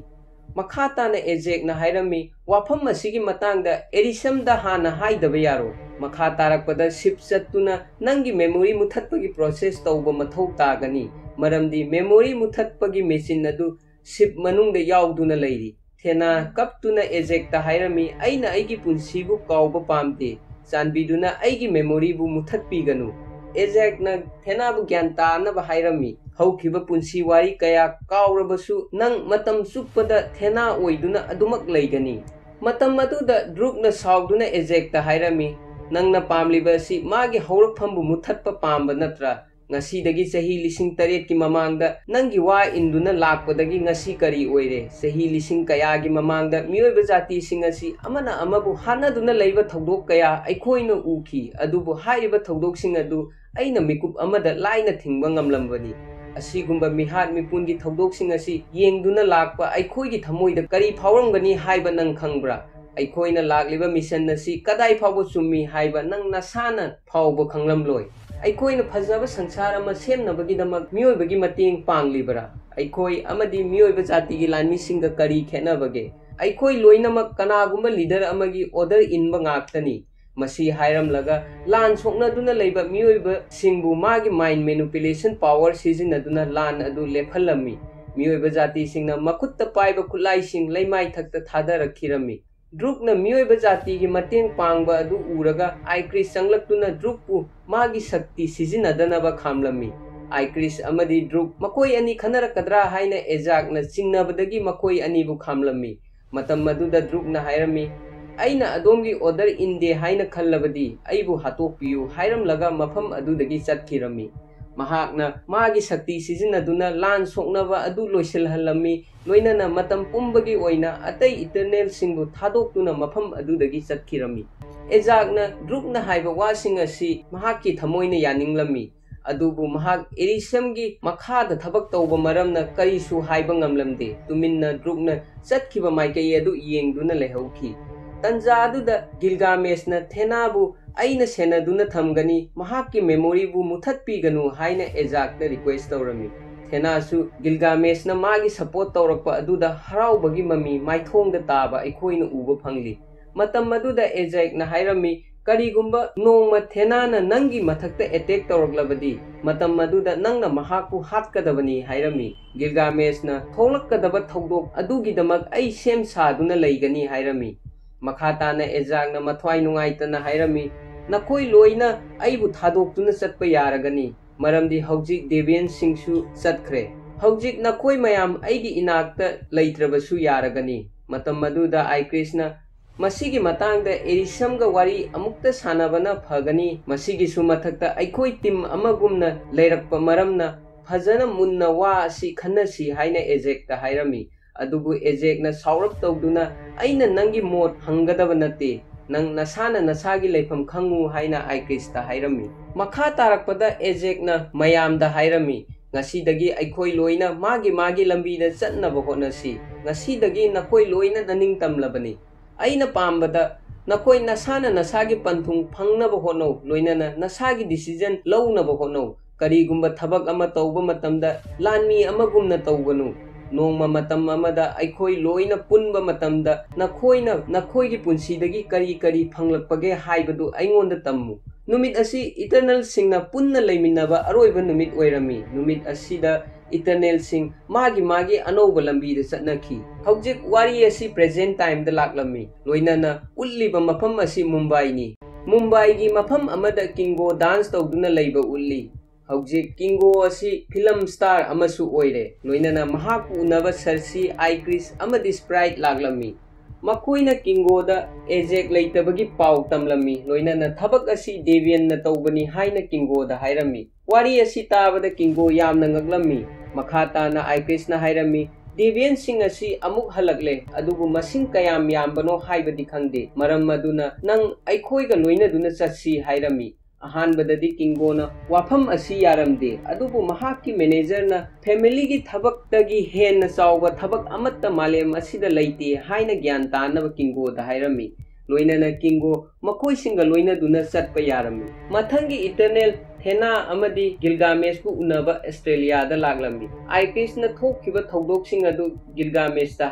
ꯃꯈꯥ ꯇꯥꯅ ꯑꯦꯖꯦꯛꯅ ꯍꯥꯏꯔꯝꯃꯤ, "ꯋꯥꯐꯝ ꯑꯁꯤꯒꯤ ꯃꯇꯥꯡꯗ ꯑꯦꯔꯤꯁꯝꯗ ꯍꯥꯟꯅ ꯍꯥꯏꯗꯕ ꯌꯥꯔꯣꯏ꯫ ꯃꯈꯥ ꯇꯥꯔꯛꯄꯗ ꯁꯤꯞ ꯆꯠꯇꯨꯅ ꯅꯪꯒꯤ ꯃꯦꯃꯣꯔꯤ ꯃꯨꯊꯠꯄꯒꯤ ꯄ꯭ꯔꯣꯁꯦꯁ ꯇꯧꯕ ꯃꯊꯧ ꯇꯥꯒꯅꯤ, ꯃꯔꯝꯗꯤ ꯃꯦꯃꯣꯔꯤ ꯃꯨꯊꯠꯄꯒꯤ ꯃꯦꯆꯤꯟ ꯑꯗꯨ ꯁꯤꯞ ꯃꯅꯨꯡꯗ ꯌꯥꯎꯗꯨꯅ ꯂꯩꯔꯤ꯫" ꯊꯦꯅꯥ ꯀꯞꯇꯨꯅ ꯑꯦꯖꯦꯛꯇ ꯍꯥꯏꯔꯝꯃꯤ, "ꯑꯩꯅ ꯑꯩꯒꯤ ꯄꯨꯟꯁꯤꯕꯨ ꯀꯥꯎꯕ ꯄꯥꯝꯗꯦ꯫ ꯆꯥꯟꯕꯤꯗꯨꯅ ꯑꯩꯒꯤ ꯃꯦꯃꯣꯔꯤꯕꯨ ꯃꯨꯊꯠꯄꯤꯒꯅꯨ꯫" ꯑꯦꯖꯦꯛꯅ ꯊꯦꯅꯥꯕꯨ ꯒ꯭ꯌꯥꯟ ꯇꯥꯅꯕ ꯍꯥꯏꯔꯝꯃꯤ, "ꯍꯧꯈꯤꯕ ꯄꯨꯟꯁꯤ ꯋꯥꯔꯤ ꯀꯌꯥ ꯀꯥꯎꯔꯕꯁꯨ, ꯅꯪ ꯃꯇꯝ ꯆꯨꯞꯄꯗ ꯊꯦꯅꯥ ꯑꯣꯏꯗꯨꯅ ꯑꯗꯨꯃꯛ ꯂꯩꯒꯅꯤ꯫" ꯃꯇꯝ ꯑꯗꯨꯗ ꯗ꯭ꯔꯨꯛꯅ ꯁꯥꯎꯗꯨꯅ ꯑꯦꯖꯦꯛꯇ ꯍꯥꯏꯔꯝꯃꯤ, "ꯅꯪꯅ ꯄꯥꯝꯂꯤꯕ ꯑꯁꯤ ꯃꯥꯒꯤ ꯍꯧꯔꯛꯐꯝꯕꯨ ꯃꯨꯊꯠꯄ ꯄꯥꯝꯕ ꯅꯠꯇ꯭ꯔꯥ? ꯉꯁꯤꯗꯒꯤ ꯆꯍꯤ ꯂꯤꯁꯤꯡ ꯇꯔꯦꯠꯀꯤ ꯃꯃꯥꯡꯗ ꯅꯪꯒꯤ ꯋꯥ ꯏꯟꯗꯨꯅ ꯂꯥꯛꯄꯗꯒꯤ ꯉꯁꯤ ꯀꯔꯤ ꯑꯣꯏꯔꯦ? ꯆꯍꯤ ꯂꯤꯁꯤꯡ ꯀꯌꯥꯒꯤ ꯃꯃꯥꯡꯗ ꯃꯤꯑꯣꯏꯕ ꯖꯥꯇꯤꯁꯤꯡ ꯑꯁꯤ ꯑꯃꯅ ꯑꯃꯕꯨ ꯍꯥꯠꯅꯗꯨꯅ ꯂꯩꯕ ꯊꯧꯗꯣꯛ ꯀꯌꯥ ꯑꯩꯈꯣꯏꯅ ꯎꯈꯤ, ꯑꯗꯨꯕꯨ ꯍꯥꯏꯔꯤꯕ ꯊꯧꯗꯣꯛꯁꯤꯡ ꯑꯗꯨ ꯑꯩꯅ ꯃꯤꯀꯨꯞ ꯑꯃꯗ ꯂꯥꯏꯅ ꯊꯤꯡꯕ ꯉꯝꯂꯝꯕꯅꯤ꯫ ꯑꯁꯤꯒꯨꯝꯕ ꯃꯤꯍꯥꯠ ꯃꯤꯄꯨꯟꯒꯤ ꯊꯧꯗꯣꯛꯁꯤꯡ ꯑꯁꯤ ꯌꯦꯡꯗꯨꯅ ꯂꯥꯛꯄ ꯑꯩꯈꯣꯏꯒꯤ ꯊꯃꯣꯏꯗ ꯀꯔꯤ ꯐꯥꯎꯔꯝꯒꯅꯤ ꯍꯥꯏꯕ ꯅꯪ ꯈꯪꯕ꯭ꯔꯥ? ꯑꯩꯈꯣꯏꯅ ꯂꯥꯛꯂꯤꯕ ꯃꯤꯁꯟ ꯑꯁꯤ ꯀꯗꯥꯏ ꯐꯥꯎꯕ ꯆꯨꯝꯃꯤ ꯍꯥꯏꯕ ꯅꯪ ꯅꯁꯥꯅ ꯐꯥꯎꯕ ꯈꯪꯂꯝꯂꯣꯏ꯫ ꯑꯩꯈꯣꯏꯅ ꯐꯖꯕ ꯁꯪꯁꯥꯔ ꯑꯃ ꯁꯦꯝꯅꯕꯒꯤꯗꯃꯛ ꯃꯤꯑꯣꯏꯕꯒꯤ ꯃꯇꯦꯡ ꯄꯥꯡꯂꯤꯕꯔꯥ? ꯑꯩꯈꯣꯏ ꯑꯃꯗꯤ ꯃꯤꯑꯣꯏꯕ ꯖꯥꯇꯤꯒꯤ ꯂꯥꯟꯃꯤꯁꯤꯡꯒ ꯀꯔꯤ ꯈꯦꯠꯅꯕꯒꯦ? ꯑꯩꯈꯣꯏ ꯂꯣꯏꯅꯃꯛ ꯀꯅꯥꯒꯨꯝꯕ ꯂꯤꯗꯔ ꯑꯃꯒꯤ ꯑꯣꯔꯗꯔ ꯏꯟꯕ ꯉꯥꯛꯇꯅꯤ꯫ ꯃꯁꯤ ꯍꯥꯏꯔꯝꯂꯒ ꯂꯥꯟ ꯁꯣꯛꯅꯗꯨꯅ ꯂꯩꯕ ꯃꯤꯑꯣꯏꯕꯁꯤꯡꯕꯨ ꯃꯥꯒꯤ mind manipulation power ꯁꯤꯖꯤꯟꯅꯗꯨꯅ ꯂꯥꯟ ꯑꯗꯨ ꯂꯦꯞꯍꯜꯂꯝꯃꯤ꯫ ꯃꯤꯑꯣꯏꯕ ꯖꯥꯇꯤꯁꯤꯡꯅ ꯃꯈꯨꯠꯇ ꯄꯥꯏꯕ ꯈꯨꯠꯂꯥꯏꯁꯤꯡ ꯂꯩꯃꯥꯏꯊꯛꯇ ꯊꯥꯗꯔꯛꯈꯤꯔꯝꯃꯤ꯫ ꯗ꯭ꯔꯨꯛꯅ ꯃꯤꯑꯣꯏꯕ ꯖꯥꯇꯤꯒꯤ ꯃꯇꯦꯡ ꯄꯥꯡꯕ ꯑꯗꯨ ꯎꯔꯒ ꯑꯥꯏꯀ꯭ꯔꯤꯁ ꯆꯪꯂꯛꯇꯨꯅ ꯗ꯭ꯔꯨꯛꯄꯨ ꯃꯥꯒꯤ ꯁꯛꯇꯤ ꯁꯤꯖꯤꯟꯅꯗꯅꯕ ꯈꯥꯝꯂꯝꯃꯤ꯫ ꯑꯥꯏꯀ꯭ꯔꯤꯁ ꯑꯃꯗꯤ ꯗ꯭ꯔꯨꯛ ꯃꯈꯣꯏ ꯑꯅꯤ ꯈꯟꯅꯔꯛꯀꯗ꯭ꯔꯥ ꯍꯥꯏꯅ ꯑꯦꯖꯥꯛꯅ ꯆꯤꯡꯅꯕꯗꯒꯤ ꯃꯈꯣꯏ ꯑꯅꯤꯕꯨ ꯈꯥꯝꯂꯝꯃꯤ꯫ ꯃꯇꯝ ꯑꯗꯨꯗ ꯗ꯭ꯔꯨꯛꯅ ꯍꯥꯏꯔꯝꯃꯤ, "ꯑꯩꯅ ꯑꯗꯣꯝꯒꯤ ꯑꯣꯔꯗꯔ ꯏꯟꯗꯦ ꯍꯥꯏꯅ ꯈꯜꯂꯕꯗꯤ ꯑꯩꯕꯨ ꯍꯥꯠꯇꯣꯛꯄꯤꯌꯨ" ꯍꯥꯏꯔꯝꯂꯒ ꯃꯐꯝ ꯑꯗꯨꯗꯒꯤ ꯆꯠꯈꯤꯔꯝꯃꯤ꯫ ꯃꯍꯥꯛꯅ ꯃꯥꯒꯤ ꯁꯛꯇꯤ ꯁꯤꯖꯤꯟꯅꯗꯨꯅ ꯂꯥꯟ ꯁꯣꯛꯅꯕ ꯑꯗꯨ ꯂꯣꯏꯁꯤꯜꯍꯜꯂꯝꯃꯤ, ꯂꯣꯏꯅꯅ ꯃꯇꯝ ꯄꯨꯝꯕꯒꯤ ꯑꯣꯏꯅ ꯑꯇꯩ ꯏꯇꯔꯅꯦꯜꯁꯤꯡꯕꯨ ꯊꯥꯗꯣꯛꯇꯨꯅ ꯃꯐꯝ ꯑꯗꯨꯗꯒꯤ ꯆꯠꯈꯤꯔꯝꯃꯤ꯫ ꯑꯦꯖꯥꯛꯅ ꯗ꯭ꯔꯨꯛꯅ ꯍꯥꯏꯕ ꯋꯥꯁꯤꯡ ꯑꯁꯤ ꯃꯍꯥꯛꯀꯤ ꯊꯃꯣꯏꯅ ꯌꯥꯅꯤꯡꯂꯝꯃꯤ, ꯑꯗꯨꯕꯨ ꯃꯍꯥꯛ ꯑꯦꯔꯤꯁꯝꯒꯤ ꯃꯈꯥꯗ ꯊꯕꯛ ꯇꯧꯕ ꯃꯔꯝꯅ ꯀꯔꯤꯁꯨ ꯍꯥꯏꯕ ꯉꯝꯂꯝꯗꯦ꯫ ꯇꯨꯃꯤꯟꯅ ꯗ꯭ꯔꯨꯛꯅ ꯆꯠꯈꯤꯕ ꯃꯥꯏꯀꯩ ꯑꯗꯨ ꯌꯦꯡꯗꯨꯅ ꯂꯩꯍꯧꯈꯤ꯫ ꯇꯟꯖꯥ ꯑꯗꯨꯗ ꯒꯤꯜꯒꯥꯃꯦꯁꯅ ꯊꯦꯅꯥꯕꯨ "ꯑꯩꯅ ꯁꯦꯟꯅꯗꯨꯅ ꯊꯝꯒꯅꯤ, ꯃꯍꯥꯛꯀꯤ ꯃꯦꯃꯣꯔꯤꯕꯨ ꯃꯨꯊꯠꯄꯤꯒꯅꯨ" ꯍꯥꯏꯅ ꯑꯦꯖꯥꯛꯇ ꯔꯤꯀ꯭ꯋꯦꯁ ꯇꯧꯔꯝꯃꯤ꯫ ꯊꯦꯅꯥꯁꯨ ꯒꯤꯜꯒꯥꯃꯦꯁꯅ ꯃꯥꯒꯤ ꯁꯄꯣꯔꯠ ꯇꯧꯔꯛꯄ ꯑꯗꯨꯗ ꯍꯔꯥꯎꯕꯒꯤ ꯃꯃꯤ ꯃꯥꯏꯊꯣꯡꯗ ꯇꯥꯕ ꯑꯩꯈꯣꯏꯅ ꯎꯕ ꯐꯪꯂꯤ꯫ ꯃꯇꯝ ꯑꯗꯨꯗ ꯑꯦꯖꯦꯛꯅ ꯍꯥꯏꯔꯝꯃꯤ, "ꯀꯔꯤꯒꯨꯝꯕ ꯅꯣꯡꯃ ꯊꯦꯅꯥꯅ ꯅꯪꯒꯤ ꯃꯊꯛꯇ ꯑꯦꯇꯦꯛ ꯇꯧꯔꯛꯂꯕꯗꯤ, ꯃꯇꯝ ꯑꯗꯨꯗ ꯅꯪꯅ ꯃꯍꯥꯛꯄꯨ ꯍꯥꯠꯀꯗꯕꯅꯤ" ꯍꯥꯏꯔꯝꯃꯤ꯫ ꯒꯤꯜꯒꯥꯃꯦꯁꯅ, "ꯊꯣꯛꯂꯛꯀꯗꯕ ꯊꯧꯗꯣꯛ ꯑꯗꯨꯒꯤꯗꯃꯛ ꯑꯩ ꯁꯦꯝ ꯁꯥꯗꯨꯅ ꯂꯩꯒꯅꯤ" ꯍꯥꯏꯔꯝꯃꯤ꯫ ꯃꯈꯥ ꯇꯥꯅ ꯑꯦꯖꯥꯛꯅ ꯃꯊ꯭ꯋꯥꯏ ꯅꯨꯡꯉꯥꯏꯇꯅ ꯍꯥꯏꯔꯝꯃꯤ, "ꯅꯈꯣꯏ ꯂꯣꯏꯅ ꯑꯩꯕꯨ ꯊꯥꯗꯣꯛꯇꯨꯅ ꯆꯠꯄ ꯌꯥꯔꯒꯅꯤ, ꯃꯔꯝꯗꯤ ꯍꯧꯖꯤꯛ ꯗꯦꯕꯤꯌꯟꯁꯤꯡꯁꯨ ꯆꯠꯈ꯭ꯔꯦ꯫ ꯍꯧꯖꯤꯛ ꯅꯈꯣꯏ ꯃꯌꯥꯝ ꯑꯩꯒꯤ ꯏꯅꯥꯛꯇ ꯂꯩꯇ꯭ꯔꯕꯁꯨ ꯌꯥꯔꯒꯅꯤ"꯫ ꯃꯇꯝ ꯑꯗꯨꯗ ꯑꯥꯏꯀ꯭ꯔꯤꯁꯅ, "ꯃꯁꯤꯒꯤ ꯃꯇꯥꯡꯗ ꯑꯦꯔꯤꯁꯝꯒ ꯋꯥꯔꯤ ꯑꯃꯨꯛꯇ ꯁꯥꯟꯅꯕꯅ ꯐꯒꯅꯤ꯫ ꯃꯁꯤꯒꯤꯁꯨ ꯃꯊꯛꯇ ꯑꯩꯈꯣꯏ ꯇꯤꯝ ꯑꯃꯒꯨꯝꯅ ꯂꯩꯔꯛꯄ ꯃꯔꯝꯅ ꯐꯖꯅ ꯃꯨꯟꯅ ꯋꯥ ꯑꯁꯤ ꯈꯟꯅꯁꯤ" ꯍꯥꯏꯅ ꯑꯦꯖꯦꯛꯇ ꯍꯥꯏꯔꯝꯃꯤ꯫ ꯑꯗꯨꯕꯨ ꯑꯦꯖꯦꯛꯅ ꯁꯥꯎꯔꯞ ꯇꯧꯗꯨꯅ, "ꯑꯩꯅ ꯅꯪꯒꯤ ꯃꯣꯠ ꯍꯪꯒꯗꯕ ꯅꯠꯇꯦ, ꯅꯪ ꯅꯁꯥꯅ ꯅꯁꯥꯒꯤ ꯂꯩꯐꯝ ꯈꯪꯉꯨ" ꯍꯥꯏꯅ ꯑꯥꯏꯀ꯭ꯔꯤꯁꯇ ꯍꯥꯏꯔꯝꯃꯤ꯫ ꯃꯈꯥ ꯇꯥꯔꯛꯄꯗ ꯑꯦꯖꯦꯛꯅ ꯃꯌꯥꯝꯗ ꯍꯥꯏꯔꯝꯃꯤ, ꯉꯁꯤꯗꯒꯤ ꯑꯩꯈꯣꯏ ꯂꯣꯏꯅ ꯃꯥꯒꯤ ꯃꯥꯒꯤ ꯂꯝꯕꯤꯗ ꯆꯠꯅꯕ ꯍꯣꯠꯅꯁꯤ꯫ ꯉꯁꯤꯗꯒꯤ ꯅꯈꯣꯏ ꯂꯣꯏꯅ ꯅꯅꯤꯡꯇꯝꯂꯕꯅꯤ꯫ ꯑꯩꯅ ꯄꯥꯝꯕꯗ ꯅꯈꯣꯏ ꯅꯁꯥꯅ ꯅꯁꯥꯒꯤ ꯄꯟꯊꯨꯡ ꯐꯪꯅꯕ ꯍꯣꯠꯅꯧ, ꯂꯣꯏꯅꯅ ꯅꯁꯥꯒꯤ decision ꯂꯧꯅꯕ ꯍꯣꯠꯅꯧ꯫ ꯀꯔꯤꯒꯨꯝꯕ ꯊꯕꯛ ꯑꯃ ꯇꯧꯕ ꯃꯇꯝꯗ ꯂꯥꯟꯃꯤ ꯑꯃꯒꯨꯝꯅ ꯇꯧꯒꯅꯨ꯫ ꯅꯣꯡꯃ ꯃꯇꯝ ꯑꯃꯗ ꯑꯩꯈꯣꯏ ꯂꯣꯏꯅ ꯄꯨꯟꯕ ꯃꯇꯝꯗ ꯅꯈꯣꯏꯅ ꯅꯈꯣꯏꯒꯤ ꯄꯨꯟꯁꯤꯗꯒꯤ ꯀꯔꯤ ꯀꯔꯤ ꯐꯪꯂꯛꯄꯒꯦ ꯍꯥꯏꯕꯗꯨ ꯑꯩꯉꯣꯟꯗ ꯇꯝꯃꯨ꯫ ꯅꯨꯃꯤꯠ ꯑꯁꯤ Eternalꯁꯤꯡꯅ ꯄꯨꯟꯅ ꯂꯩꯃꯤꯟꯅꯕ ꯑꯔꯣꯏꯕ ꯅꯨꯃꯤꯠ ꯑꯣꯏꯔꯝꯃꯤ꯫ ꯅꯨꯃꯤꯠ ꯑꯁꯤꯗ Eternalꯁꯤꯡ ꯃꯥꯒꯤ ꯃꯥꯒꯤ ꯑꯅꯧꯕ ꯂꯝꯕꯤꯗ ꯆꯠꯅꯈꯤ꯫ ꯍꯧꯖꯤꯛ ꯋꯥꯔꯤ ꯑꯁꯤ present timeꯗ ꯂꯥꯛꯂꯝꯃꯤ, ꯂꯣꯏꯅꯅ ꯎꯠꯂꯤꯕ ꯃꯐꯝ ꯑꯁꯤ ꯃꯨꯝꯕꯥꯏꯅꯤ꯫ ꯃꯨꯝꯕꯥꯏꯒꯤ ꯃꯐꯝ ꯑꯃꯗ ꯀꯤꯡꯒꯣ dance ꯇꯧꯗꯨꯅ ꯂꯩꯕ ꯎꯠꯂꯤ꯫ ꯍꯧꯖꯤꯛ ꯀꯤꯡꯒꯣ ꯑꯁꯤ film star ꯑꯃꯁꯨ ꯑꯣꯏꯔꯦ, ꯂꯣꯏꯅꯅ ꯃꯍꯥꯛꯄꯨ ꯎꯅꯕ ꯁꯔꯁꯤ, ꯑꯥꯏꯀ꯭ꯔꯤꯁ ꯑꯃꯗꯤ ꯁ꯭ꯄ꯭ꯔꯥꯏꯠ ꯂꯥꯛꯂꯝꯃꯤ꯫ ꯃꯈꯣꯏꯅ ꯀꯤꯡꯒꯣꯗ ꯑꯦꯖꯦꯛ ꯂꯩꯇꯕꯒꯤ ꯄꯥꯎ ꯇꯝꯂꯝꯃꯤ, ꯂꯣꯏꯅꯅ ꯊꯕꯛ ꯑꯁꯤ ꯗꯦꯕꯤꯌꯟꯅ ꯇꯧꯕꯅꯤ ꯍꯥꯏꯅ ꯀꯤꯡꯒꯣꯗ ꯍꯥꯏꯔꯝꯃꯤ꯫ ꯋꯥꯔꯤ ꯑꯁꯤ ꯇꯥꯕꯗ ꯀꯤꯡꯒꯣ ꯌꯥꯝꯅ ꯉꯛꯂꯝꯃꯤ꯫ ꯃꯈꯥ ꯇꯥꯅ ꯑꯥꯏꯀ꯭ꯔꯤꯁꯅ ꯍꯥꯏꯔꯝꯃꯤ, "ꯗꯦꯕꯤꯌꯟꯁꯤꯡ ꯑꯁꯤ ꯑꯃꯨꯛ ꯍꯜꯂꯛꯂꯦ, ꯑꯗꯨꯕꯨ ꯃꯁꯤꯡ ꯀꯌꯥꯝ ꯌꯥꯝꯕꯅꯣ ꯍꯥꯏꯕꯗꯤ ꯈꯪꯗꯦ꯫ ꯃꯔꯝ ꯑꯗꯨꯅ ꯅꯪ ꯑꯩꯈꯣꯏꯒ ꯂꯣꯏꯅꯗꯨꯅ ꯆꯠꯁꯤ" ꯍꯥꯏꯔꯝꯃꯤ꯫ ꯑꯍꯥꯟꯕꯗꯗꯤ ꯀꯤꯡꯒꯣꯅ ꯋꯥꯐꯝ ꯑꯁꯤ ꯌꯥꯔꯝꯗꯦ, ꯑꯗꯨꯕꯨ ꯃꯍꯥꯛꯀꯤ ꯃꯦꯅꯦꯖꯔꯅ "ꯐꯦꯃꯤꯂꯤꯒꯤ ꯊꯕꯛꯇꯒꯤ ꯍꯦꯟꯅ ꯆꯥꯎꯕ ꯊꯕꯛ ꯑꯃꯠꯇ ꯃꯥꯂꯦꯝ ꯑꯁꯤꯗ ꯂꯩꯇꯦ" ꯍꯥꯏꯅ ꯒ꯭ꯌꯥꯟ ꯇꯥꯅꯕ ꯀꯤꯡꯒꯣꯗ ꯍꯥꯏꯔꯝꯃꯤ꯫ ꯂꯣꯏꯅꯅ ꯀꯤꯡꯒꯣ ꯃꯈꯣꯏꯁꯤꯡꯒ ꯂꯣꯏꯅꯗꯨꯅ ꯆꯠꯄ ꯌꯥꯔꯝꯃꯤ꯫ ꯃꯊꯪꯒꯤ Eternal ꯊꯦꯅꯥ ꯑꯃꯗꯤ ꯒꯤꯜꯒꯥꯃꯦꯁꯄꯨ ꯎꯅꯕ ꯑꯁꯇ꯭ꯔꯦꯂꯤꯌꯥꯗ ꯂꯥꯛꯂꯝꯃꯤ꯫ ꯑꯥꯏꯀ꯭ꯔꯤꯁꯅ ꯊꯣꯛꯈꯤꯕ ꯊꯧꯗꯣꯛꯁꯤꯡ ꯑꯗꯨ ꯒꯤꯜꯒꯥꯃꯦꯁꯇ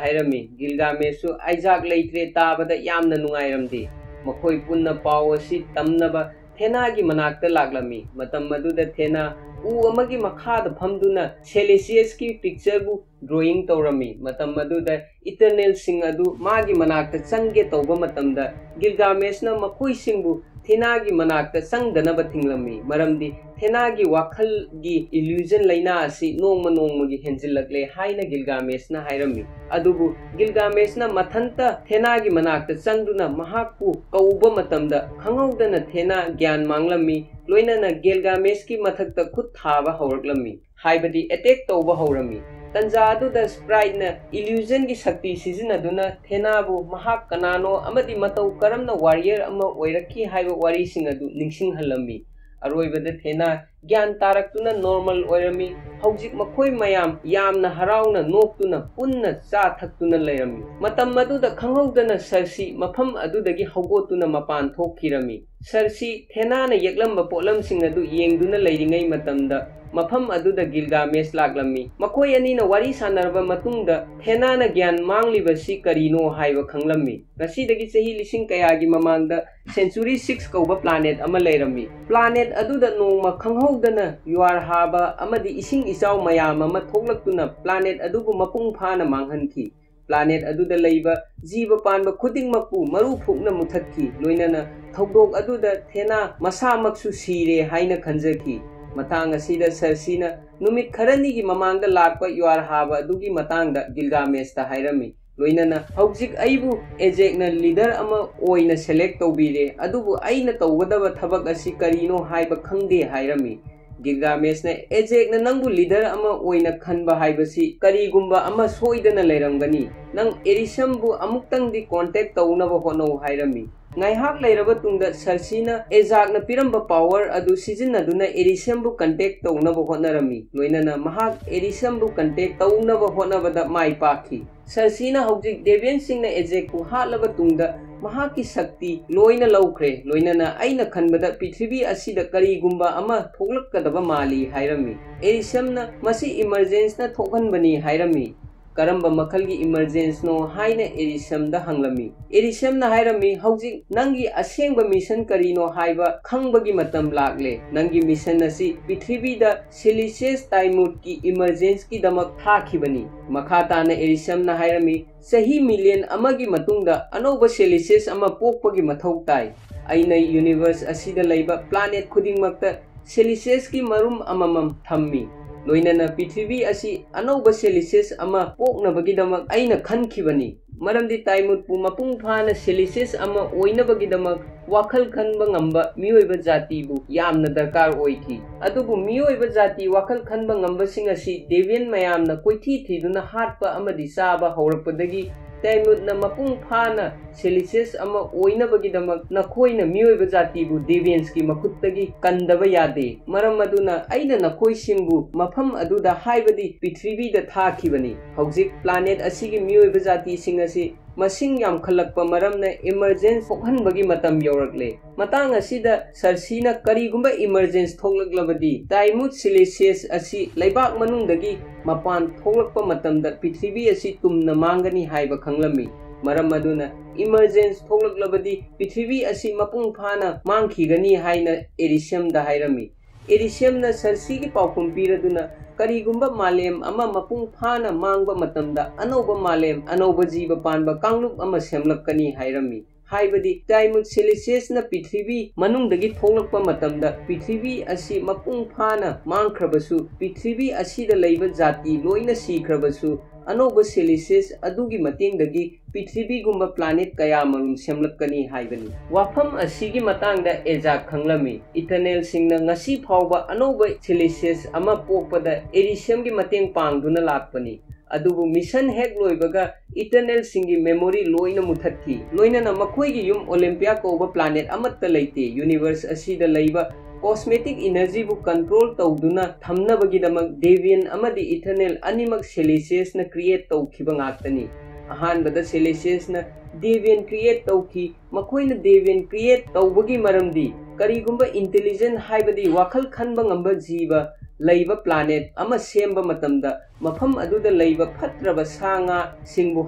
ꯍꯥꯏꯔꯝꯃꯤ꯫ ꯒꯤꯜꯒꯥꯃꯦꯁꯁꯨ ꯑꯥꯏꯖꯥꯛ ꯂꯩꯇ꯭ꯔꯦ ꯇꯥꯕꯗ ꯌꯥꯝꯅ ꯅꯨꯡꯉꯥꯏꯔꯝꯗꯦ꯫ ꯃꯈꯣꯏ ꯄꯨꯟꯅ ꯄꯥꯎ ꯑꯁꯤ ꯇꯝꯅꯕ ꯊꯦꯅꯥꯒꯤ ꯃꯅꯥꯛꯇ ꯂꯥꯛꯂꯝꯃꯤ꯫ ꯃꯇꯝ ꯑꯗꯨꯗ ꯊꯦꯅꯥ ꯎ ꯑꯃꯒꯤ ꯃꯈꯥꯗ ꯐꯝꯗꯨꯅ ꯁꯦꯂꯦꯁꯤꯌꯁꯀꯤ ꯄꯤꯛꯆꯔꯕꯨ ꯗ꯭ꯔꯣꯌꯤꯡ ꯇꯧꯔꯝꯃꯤ꯫ ꯃꯇꯝ ꯑꯗꯨꯗ ꯏꯇꯔꯅꯦꯜꯁꯤꯡ ꯑꯗꯨ ꯃꯥꯒꯤ ꯃꯅꯥꯛꯇ ꯆꯪꯒꯦ ꯇꯧꯕ ꯃꯇꯝꯗ ꯒꯤꯜꯒꯥꯃꯦꯁꯅ ꯃꯈꯣꯏꯁꯤꯡꯕꯨ ꯊꯦꯅꯥꯒꯤ ꯃꯅꯥꯛꯇ ꯆꯪꯗꯅꯕ ꯊꯤꯡꯂꯝꯃꯤ, ꯃꯔꯝꯗꯤ ꯊꯦꯅꯥꯒꯤ ꯋꯥꯈꯜꯒꯤ illusion ꯂꯥꯏꯅꯥ ꯑꯁꯤ ꯅꯣꯡꯃ ꯅꯣꯡꯃꯒꯤ ꯍꯦꯟꯖꯤꯜꯂꯛꯂꯦ ꯍꯥꯏꯅ ꯒꯤꯜꯒꯥꯃꯦꯁꯅ ꯍꯥꯏꯔꯝꯃꯤ꯫ ꯑꯗꯨꯕꯨ ꯒꯤꯜꯒꯥꯃꯦꯁꯅ ꯃꯊꯟꯇ ꯊꯦꯅꯥꯒꯤ ꯃꯅꯥꯛꯇ ꯆꯪꯗꯨꯅ ꯃꯍꯥꯛꯄꯨ ꯀꯧꯕ ꯃꯇꯝꯗ ꯈꯪꯍꯧꯗꯅ ꯊꯦꯅꯥ ꯒ꯭ꯌꯥꯟ ꯃꯥꯡꯂꯝꯃꯤ, ꯂꯣꯏꯅꯅ ꯒꯤꯜꯒꯥꯃꯦꯁꯀꯤ ꯃꯊꯛꯇ ꯈꯨꯠ ꯊꯥꯕ ꯍꯧꯔꯛꯂꯝꯃꯤ꯫ ꯍꯥꯏꯕꯗꯤ attack ꯇꯧꯕ ꯍꯧꯔꯝꯃꯤ꯫ ꯇꯟꯖꯥ ꯑꯗꯨꯗ ꯁ꯭ꯄ꯭ꯔꯥꯏꯠꯅ illusionꯒꯤ ꯁꯛꯇꯤ ꯁꯤꯖꯤꯟꯅꯗꯨꯅ ꯊꯦꯅꯥꯕꯨ ꯃꯍꯥꯛ ꯀꯅꯥꯅꯣ ꯑꯃꯗꯤ ꯃꯇꯧ ꯀꯔꯝꯅ warrior ꯑꯃ ꯑꯣꯏꯔꯛꯈꯤ ꯍꯥꯏꯕ ꯋꯥꯔꯤꯁꯤꯡ ꯑꯗꯨ ꯅꯤꯡꯁꯤꯡꯍꯜꯂꯝꯃꯤ꯫ ꯑꯔꯣꯏꯕꯗ ꯊꯦꯅꯥ ꯒ꯭ꯌꯥꯟ ꯇꯥꯔꯛꯇꯨꯅ ꯅꯣꯔꯃꯦꯜ ꯑꯣꯏꯔꯝꯃꯤ꯫ ꯍꯧꯖꯤꯛ ꯃꯈꯣꯏ ꯃꯌꯥꯝ ꯌꯥꯝꯅ ꯍꯔꯥꯎꯅ ꯅꯣꯛꯇꯨꯅ ꯄꯨꯟꯅ ꯆꯥ ꯊꯛꯇꯨꯅ ꯂꯩꯔꯝꯃꯤ꯫ ꯃꯇꯝ ꯑꯗꯨꯗ ꯈꯪꯍꯧꯗꯅ ꯁꯔꯁꯤ ꯃꯐꯝ ꯑꯗꯨꯗꯒꯤ ꯍꯧꯒꯠꯇꯨꯅ ꯃꯄꯥꯟ ꯊꯣꯛꯈꯤꯔꯝꯃꯤ꯫ ꯁꯔꯁꯤ ꯊꯦꯅꯥꯅ ꯌꯦꯛꯂꯝꯕ ꯄꯣꯠꯂꯝꯁꯤꯡ ꯑꯗꯨ ꯌꯦꯡꯗꯨꯅ ꯂꯩꯔꯤꯉꯩ ꯃꯇꯝꯗ ꯃꯐꯝ ꯑꯗꯨꯗ ꯒꯤꯜꯒꯥꯃꯦꯁ ꯂꯥꯛꯂꯝꯃꯤ꯫ ꯃꯈꯣꯏ ꯑꯅꯤꯅ ꯋꯥꯔꯤ ꯁꯥꯟꯅꯔꯕ ꯃꯇꯨꯡꯗ ꯊꯦꯅꯥꯅ ꯒ꯭ꯌꯥꯟ ꯃꯥꯡꯂꯤꯕꯁꯤ ꯀꯔꯤꯅꯣ ꯍꯥꯏꯕ ꯈꯪꯂꯝꯃꯤ꯫ ꯉꯁꯤꯗꯒꯤ ꯆꯍꯤ ꯂꯤꯁꯤꯡ ꯀꯌꯥꯒꯤ ꯃꯃꯥꯡꯗ ꯁꯦꯟꯆꯨꯔꯤ ꯁꯤꯛꯁ ꯀꯧꯕ ꯄ꯭ꯂꯥꯅꯦꯠ ꯑꯃ ꯂꯩꯔꯝꯃꯤ꯫ ꯄ꯭ꯂꯥꯅꯦꯠ ꯑꯗꯨꯗ ꯅꯣꯡꯃ ꯈꯪꯍꯧꯗꯅ ꯌꯨꯍꯥꯔ ꯍꯥꯕ ꯑꯃꯗꯤ ꯏꯁꯤꯡ ꯏꯆꯥꯎ ꯃꯌꯥꯝ ꯑꯃ ꯊꯣꯛꯂꯛꯇꯨꯅ ꯄ꯭ꯂꯥꯅꯦꯠ ꯑꯗꯨꯕꯨ ꯃꯄꯨꯡ ꯐꯥꯅ ꯃꯥꯡꯍꯟꯈꯤ꯫ ꯄ꯭ꯂꯥꯅꯦꯠ ꯑꯗꯨꯗ ꯂꯩꯕ ꯖꯤꯕ ꯄꯥꯟꯕ ꯈꯨꯗꯤꯡꯃꯛꯄꯨ ꯃꯔꯨ ꯐꯨꯛꯅ ꯃꯨꯊꯠꯈꯤ꯫ ꯂꯣꯏꯅꯅ ꯊꯧꯗꯣꯛ ꯑꯗꯨꯗ ꯊꯦꯅꯥ ꯃꯁꯥꯃꯛꯁꯨ ꯁꯤꯔꯦ ꯍꯥꯏꯅ ꯈꯟꯖꯈꯤ꯫ ꯃꯇꯥꯡ ꯑꯁꯤꯗ ꯁꯔꯁꯤꯅ ꯅꯨꯃꯤꯠ ꯈꯔꯅꯤꯒꯤ ꯃꯃꯥꯡꯗ ꯂꯥꯛꯄ ꯌꯨꯍꯥꯔ ꯍꯥꯕ ꯑꯗꯨꯒꯤ ꯃꯇꯥꯡꯗ ꯒꯤꯜꯒꯥꯃꯦꯁꯇ ꯍꯥꯏꯔꯝꯃꯤ꯫ ꯂꯣꯏꯅꯅ ꯍꯧꯖꯤꯛ ꯑꯩꯕꯨ ꯑꯦꯖꯦꯛꯅ ꯂꯤꯗꯔ ꯑꯃ ꯑꯣꯏꯅ ꯁꯦꯂꯦꯛ ꯇꯧꯕꯤꯔꯦ, ꯑꯗꯨꯕꯨ ꯑꯩꯅ ꯇꯧꯒꯗꯕ ꯊꯕꯛ ꯑꯁꯤ ꯀꯔꯤꯅꯣ ꯍꯥꯏꯕ ꯈꯪꯗꯦ ꯍꯥꯏꯔꯝꯃꯤ꯫ ꯒꯤꯜꯒꯥꯃꯦꯁꯅ ꯑꯦꯖꯦꯛꯅ ꯅꯪꯕꯨ ꯂꯤꯗꯔ ꯑꯃ ꯑꯣꯏꯅ ꯈꯟꯕ ꯍꯥꯏꯕꯁꯤ ꯀꯔꯤꯒꯨꯝꯕ ꯑꯃ ꯁꯣꯏꯗꯅ ꯂꯩꯔꯝꯒꯅꯤ꯫ ꯅꯪ ꯑꯦꯔꯤꯁꯝꯕꯨ ꯑꯃꯨꯛꯇꯪꯗꯤ ꯀꯣꯟꯇꯦꯛ ꯇꯧꯅꯕ ꯍꯣꯠꯅꯧ ꯍꯥꯏꯔꯝꯃꯤ꯫ ꯉꯥꯏꯍꯥꯛ ꯂꯩꯔꯕ ꯇꯨꯡꯗ ꯁꯔꯁꯤꯅ ꯑꯦꯖꯥꯛꯅ ꯄꯤꯔꯝꯕ ꯄꯥꯋꯔ ꯑꯗꯨ ꯁꯤꯖꯤꯟꯅꯗꯨꯅ ꯑꯦꯔꯤꯁꯝꯕꯨ ꯀꯟꯇꯦꯛ ꯇꯧꯅꯕ ꯍꯣꯠꯅꯔꯝꯃꯤ꯫ ꯂꯣꯏꯅꯅ ꯃꯍꯥꯛ ꯑꯦꯔꯤꯁꯝꯕꯨ ꯀꯟꯇꯦꯛ ꯇꯧꯅꯕ ꯍꯣꯠꯅꯕꯗ ꯃꯥꯏ ꯄꯥꯛꯈꯤ꯫ ꯁꯔꯁꯤꯅ ꯍꯧꯖꯤꯛ ꯗꯦꯕꯤꯌꯟꯁꯤꯡꯅ ꯑꯦꯖꯦꯛꯄꯨ ꯍꯥꯠꯂꯕ ꯇꯨꯡꯗ ꯃꯍꯥꯛꯀꯤ ꯁꯛꯇꯤ ꯂꯣꯏꯅ ꯂꯧꯈ꯭ꯔꯦ꯫ ꯂꯣꯏꯅꯅ ꯑꯩꯅ ꯈꯟꯕꯗ ꯄ꯭ꯔꯤꯊꯤꯕꯤ ꯑꯁꯤꯗ ꯀꯔꯤꯒꯨꯝꯕ ꯑꯃ ꯊꯣꯛꯂꯛꯀꯗꯕ ꯃꯥꯜꯂꯤ ꯍꯥꯏꯔꯝꯃꯤ꯫ ꯑꯦꯔꯤꯁꯝꯅ ꯃꯁꯤ ꯏꯃꯔꯖꯦꯟꯁꯅ ꯊꯣꯛꯍꯟꯕꯅꯤ ꯍꯥꯏꯔꯝꯃꯤ꯫ ꯀꯔꯝꯕ ꯃꯈꯜꯒꯤ ꯏꯃꯔꯖꯦꯟꯁꯅꯣ ꯍꯥꯏꯅ ꯑꯦꯔꯤꯁꯝꯗ ꯍꯪꯂꯝꯃꯤ꯫ ꯑꯦꯔꯤꯁꯝꯅ ꯍꯥꯏꯔꯝꯃꯤ, ꯍꯧꯖꯤꯛ ꯅꯪꯒꯤ ꯑꯁꯦꯡꯕ ꯃꯤꯁꯟ ꯀꯔꯤꯅꯣ ꯍꯥꯏꯕ ꯈꯪꯕꯒꯤ ꯃꯇꯝ ꯂꯥꯛꯂꯦ꯫ ꯅꯪꯒꯤ ꯃꯤꯁꯟ ꯑꯁꯤ ꯄ꯭ꯔꯤꯊꯤꯕꯤꯗ ꯁꯤꯂꯤꯁꯤꯌꯁ ꯇꯥꯏꯃꯨꯠꯀꯤ ꯏꯃꯔꯖꯦꯟꯁꯀꯤꯗꯃꯛ ꯊꯥꯈꯤꯕꯅꯤ꯫ ꯃꯈꯥ ꯇꯥꯅ ꯑꯦꯔꯤꯁꯝꯅ ꯍꯥꯏꯔꯝꯃꯤ, ꯆꯍꯤ ꯃꯤꯂꯤꯌꯟ ꯑꯃꯒꯤ ꯃꯇꯨꯡꯗ ꯑꯅꯧꯕ ꯁꯤꯂꯤꯁꯤꯌꯁ ꯑꯃ ꯄꯣꯛꯄꯒꯤ ꯃꯊꯧ ꯇꯥꯏ꯫ ꯑꯩꯅ ꯌꯨꯅꯤꯚꯔꯁ ꯑꯁꯤꯗ ꯂꯩꯕ ꯄ꯭ꯂꯥꯅꯦꯠ ꯈꯨꯗꯤꯡꯃꯛꯇ ꯁꯤꯂꯤꯁꯤꯌꯁꯀꯤ ꯃꯔꯨꯝ ꯑꯃꯃꯝ ꯊꯝꯃꯤ꯫ ꯂꯣꯏꯅꯅ ꯄ꯭ꯔꯤꯊꯤꯕꯤ ꯑꯁꯤ ꯑꯅꯧꯕ ꯁꯤꯂꯤꯁꯤꯌꯁ ꯑꯃ ꯄꯣꯛꯅꯕꯒꯤꯗꯃꯛ ꯑꯩꯅ ꯈꯟꯈꯤꯕꯅꯤ, ꯃꯔꯝꯗꯤ ꯇꯥꯏꯃꯨꯠꯄꯨ ꯃꯄꯨꯡ ꯐꯥꯅ ꯁꯤꯂꯤꯁꯤꯌꯁ ꯑꯃ ꯑꯣꯏꯅꯕꯒꯤꯗꯃꯛ ꯋꯥꯈꯜ ꯈꯟꯕ ꯉꯝꯕ ꯃꯤꯑꯣꯏꯕ ꯖꯥꯇꯤꯕꯨ ꯌꯥꯝꯅ ꯗꯔꯀꯥꯔ ꯑꯣꯏꯈꯤ꯫ ꯑꯗꯨꯕꯨ ꯃꯤꯑꯣꯏꯕ ꯖꯥꯇꯤ ꯋꯥꯈꯜ ꯈꯟꯕ ꯉꯝꯕꯁꯤꯡ ꯑꯁꯤ ꯗꯦꯕꯤꯌꯟ ꯃꯌꯥꯝꯅ ꯀꯣꯏꯊꯤ ꯊꯤꯗꯨꯅ ꯍꯥꯠꯄ ꯑꯃꯗꯤ ꯆꯥꯕ ꯍꯧꯔꯛꯄꯗꯒꯤ ꯇꯥꯏꯃꯨꯠꯅ ꯃꯄꯨꯡ ꯐꯥꯅ ꯁꯦꯂꯤꯁꯤꯌꯁ ꯑꯃ ꯑꯣꯏꯅꯕꯒꯤꯗꯃꯛ ꯅꯈꯣꯏꯅ ꯃꯤꯑꯣꯏꯕ ꯖꯥꯇꯤꯕꯨ ꯗꯦꯕꯤꯌꯟꯁꯀꯤ ꯃꯈꯨꯠꯇꯒꯤ ꯀꯟꯗꯕ ꯌꯥꯗꯦ꯫ ꯃꯔꯝ ꯑꯗꯨꯅ ꯑꯩꯅ ꯅꯈꯣꯏꯁꯤꯡꯕꯨ ꯃꯐꯝ ꯑꯗꯨꯗ, ꯍꯥꯏꯕꯗꯤ ꯄ꯭ꯔꯤꯊꯤꯕꯤꯗ ꯊꯥꯈꯤꯕꯅꯤ꯫ ꯍꯧꯖꯤꯛ ꯄ꯭ꯂꯥꯅꯦꯠ ꯑꯁꯤꯒꯤ ꯃꯤꯑꯣꯏꯕ ꯖꯥꯇꯤꯁꯤꯡ ꯑꯁꯤ ꯃꯁꯤꯡ ꯌꯥꯝꯈꯠꯂꯛꯄ ꯃꯔꯝꯅ ꯏꯃꯔꯖꯦꯟꯁ ꯊꯣꯛꯍꯟꯕꯒꯤ ꯃꯇꯝ ꯌꯧꯔꯛꯂꯦ꯫ ꯃꯇꯥꯡ ꯑꯁꯤꯗ ꯁꯔꯁꯤꯅ ꯀꯔꯤꯒꯨꯝꯕ ꯏꯃꯔꯖꯦꯟꯁ ꯊꯣꯛꯂꯛꯂꯕꯗꯤ, ꯇꯥꯏꯃꯨꯠ ꯁꯦꯂꯤꯁꯤꯌꯁ ꯑꯁꯤ ꯂꯩꯕꯥꯛ ꯃꯅꯨꯡꯗꯒꯤ ꯃꯄꯥꯟ ꯊꯣꯛꯂꯛꯄ ꯃꯇꯝꯗ ꯄ꯭ꯔꯤꯊꯤꯕꯤ ꯑꯁꯤ ꯇꯨꯝꯅ ꯃꯥꯡꯒꯅꯤ ꯍꯥꯏꯕ ꯈꯪꯂꯝꯃꯤ꯫ ꯃꯔꯝ ꯑꯗꯨꯅ ꯏꯃꯔꯖꯦꯟꯁ ꯊꯣꯛꯂꯛꯂꯕꯗꯤ ꯄ꯭ꯔꯤꯊꯤꯕꯤ ꯑꯁꯤ ꯃꯄꯨꯡ ꯐꯥꯅ ꯃꯥꯡꯈꯤꯒꯅꯤ ꯍꯥꯏꯅ ꯑꯦꯔꯤꯁꯤꯌꯝꯗ ꯍꯥꯏꯔꯝꯃꯤ꯫ ꯑꯦꯔꯤꯁꯤꯌꯝꯅ ꯁꯔꯁꯤꯒꯤ ꯄꯥꯎꯈꯨꯝ ꯄꯤꯔꯗꯨꯅ, ꯀꯔꯤꯒꯨꯝꯕ ꯃꯥꯂꯦꯝ ꯑꯃ ꯃꯄꯨꯡ ꯐꯥꯅ ꯃꯥꯡꯕ ꯃꯇꯝꯗ ꯑꯅꯧꯕ ꯃꯥꯂꯦꯝ, ꯑꯅꯧꯕ ꯖꯤꯕ ꯄꯥꯟꯕ ꯀꯥꯡꯂꯨꯞ ꯑꯃ ꯁꯦꯝꯂꯛꯀꯅꯤ ꯍꯥꯏꯔꯝꯃꯤ꯫ ꯍꯥꯏꯕꯗꯤ ꯇꯥꯏꯃꯨꯠ ꯁꯦꯂꯤꯁꯤꯌꯁꯅ ꯄ꯭ꯔꯤꯊꯤꯕꯤ ꯃꯅꯨꯡꯗꯒꯤ ꯊꯣꯛꯂꯛꯄ ꯃꯇꯝꯗ ꯄ꯭ꯔꯤꯊꯤꯕꯤ ꯑꯁꯤ ꯃꯄꯨꯡ ꯐꯥꯅ ꯃꯥꯡꯈ꯭ꯔꯕꯁꯨ, ꯄ꯭ꯔꯤꯊꯤꯕꯤ ꯑꯁꯤꯗ ꯂꯩꯕ ꯖꯥꯇꯤ ꯂꯣꯏꯅ ꯁꯤꯈ꯭ꯔꯕꯁꯨ, ꯑꯅꯧꯕ ꯁꯦꯂꯤꯁꯤꯌꯁ ꯑꯗꯨꯒꯤ ꯃꯇꯦꯡꯗꯒꯤ ꯄ꯭ꯔꯤꯊꯤꯕꯤꯒꯨꯝꯕ ꯄ꯭ꯂꯥꯅꯦꯠ ꯀꯌꯥꯃꯔꯨꯝ ꯁꯦꯝꯂꯛꯀꯅꯤ ꯍꯥꯏꯕꯅꯤ꯫ ꯋꯥꯐꯝ ꯑꯁꯤꯒꯤ ꯃꯇꯥꯡꯗ ꯑꯦꯖꯥꯛ ꯈꯪꯂꯝꯃꯤ꯫ ꯏꯇꯔꯅꯦꯜꯁꯤꯡꯅ ꯉꯁꯤ ꯐꯥꯎꯕ ꯑꯅꯧꯕ ꯁꯦꯂꯤꯁꯤꯌꯁ ꯑꯃ ꯄꯣꯛꯄꯗ ꯑꯦꯔꯤꯁꯤꯌꯝꯒꯤ ꯃꯇꯦꯡ ꯄꯥꯡꯗꯨꯅ ꯂꯥꯛꯄꯅꯤ꯫ ꯑꯗꯨꯕꯨ ꯃꯤꯁꯟ ꯍꯦꯛ ꯂꯣꯏꯕꯒ ꯏꯇꯔꯅꯦꯜꯁꯤꯡꯒꯤ ꯃꯦꯃꯣꯔꯤ ꯂꯣꯏꯅ ꯃꯨꯊꯠꯈꯤ꯫ ꯂꯣꯏꯅꯅ ꯃꯈꯣꯏꯒꯤ ꯌꯨꯝ ꯑꯣꯂꯦꯝꯄꯤꯌꯥ ꯀꯧꯕ ꯄ꯭ꯂꯥꯅꯦꯠ ꯑꯃꯠꯇ ꯂꯩꯇꯦ꯫ ꯌꯨꯅꯤꯚꯔꯁ ꯑꯁꯤꯗ ꯂꯩꯕ ꯀꯣꯁꯃꯦꯇꯤꯛ ꯏꯅꯔꯖꯤꯕꯨ ꯀꯟꯇ꯭ꯔꯣꯜ ꯇꯧꯗꯨꯅ ꯊꯝꯅꯕꯒꯤꯗꯃꯛ ꯗꯦꯕꯤꯌꯟ ꯑꯃꯗꯤ ꯏꯊꯔꯅꯦꯜ ꯑꯅꯤꯃꯛ ꯁꯦꯂꯤꯁꯤꯌꯁꯅ ꯀ꯭ꯔꯤꯌꯦꯠ ꯇꯧꯈꯤꯕ ꯉꯥꯛꯇꯅꯤ꯫ ꯑꯍꯥꯟꯕꯗ ꯁꯦꯂꯤꯁꯤꯌꯁꯅ ꯗꯦꯕꯤꯌꯟ ꯀ꯭ꯔꯤꯌꯦꯠ ꯇꯧꯈꯤ꯫ ꯃꯈꯣꯏꯅ ꯗꯦꯕꯤꯌꯟ ꯀ꯭ꯔꯤꯌꯦꯠ ꯇꯧꯕꯒꯤ ꯃꯔꯝꯗꯤ, ꯀꯔꯤꯒꯨꯝꯕ ꯏꯟꯇꯦꯂꯤꯖꯦꯟ, ꯍꯥꯏꯕꯗꯤ ꯋꯥꯈꯜ ꯈꯟꯕ ꯉꯝꯕ ꯖꯤꯕ ꯂꯩꯕ ꯄ꯭ꯂꯥꯅꯦꯠ ꯑꯃ ꯁꯦꯝꯕ ꯃꯇꯝꯗ ꯃꯐꯝ ꯑꯗꯨꯗ ꯂꯩꯕ ꯐꯠꯇ꯭ꯔꯕ ꯁꯥ ꯉꯥꯁꯤꯡꯕꯨ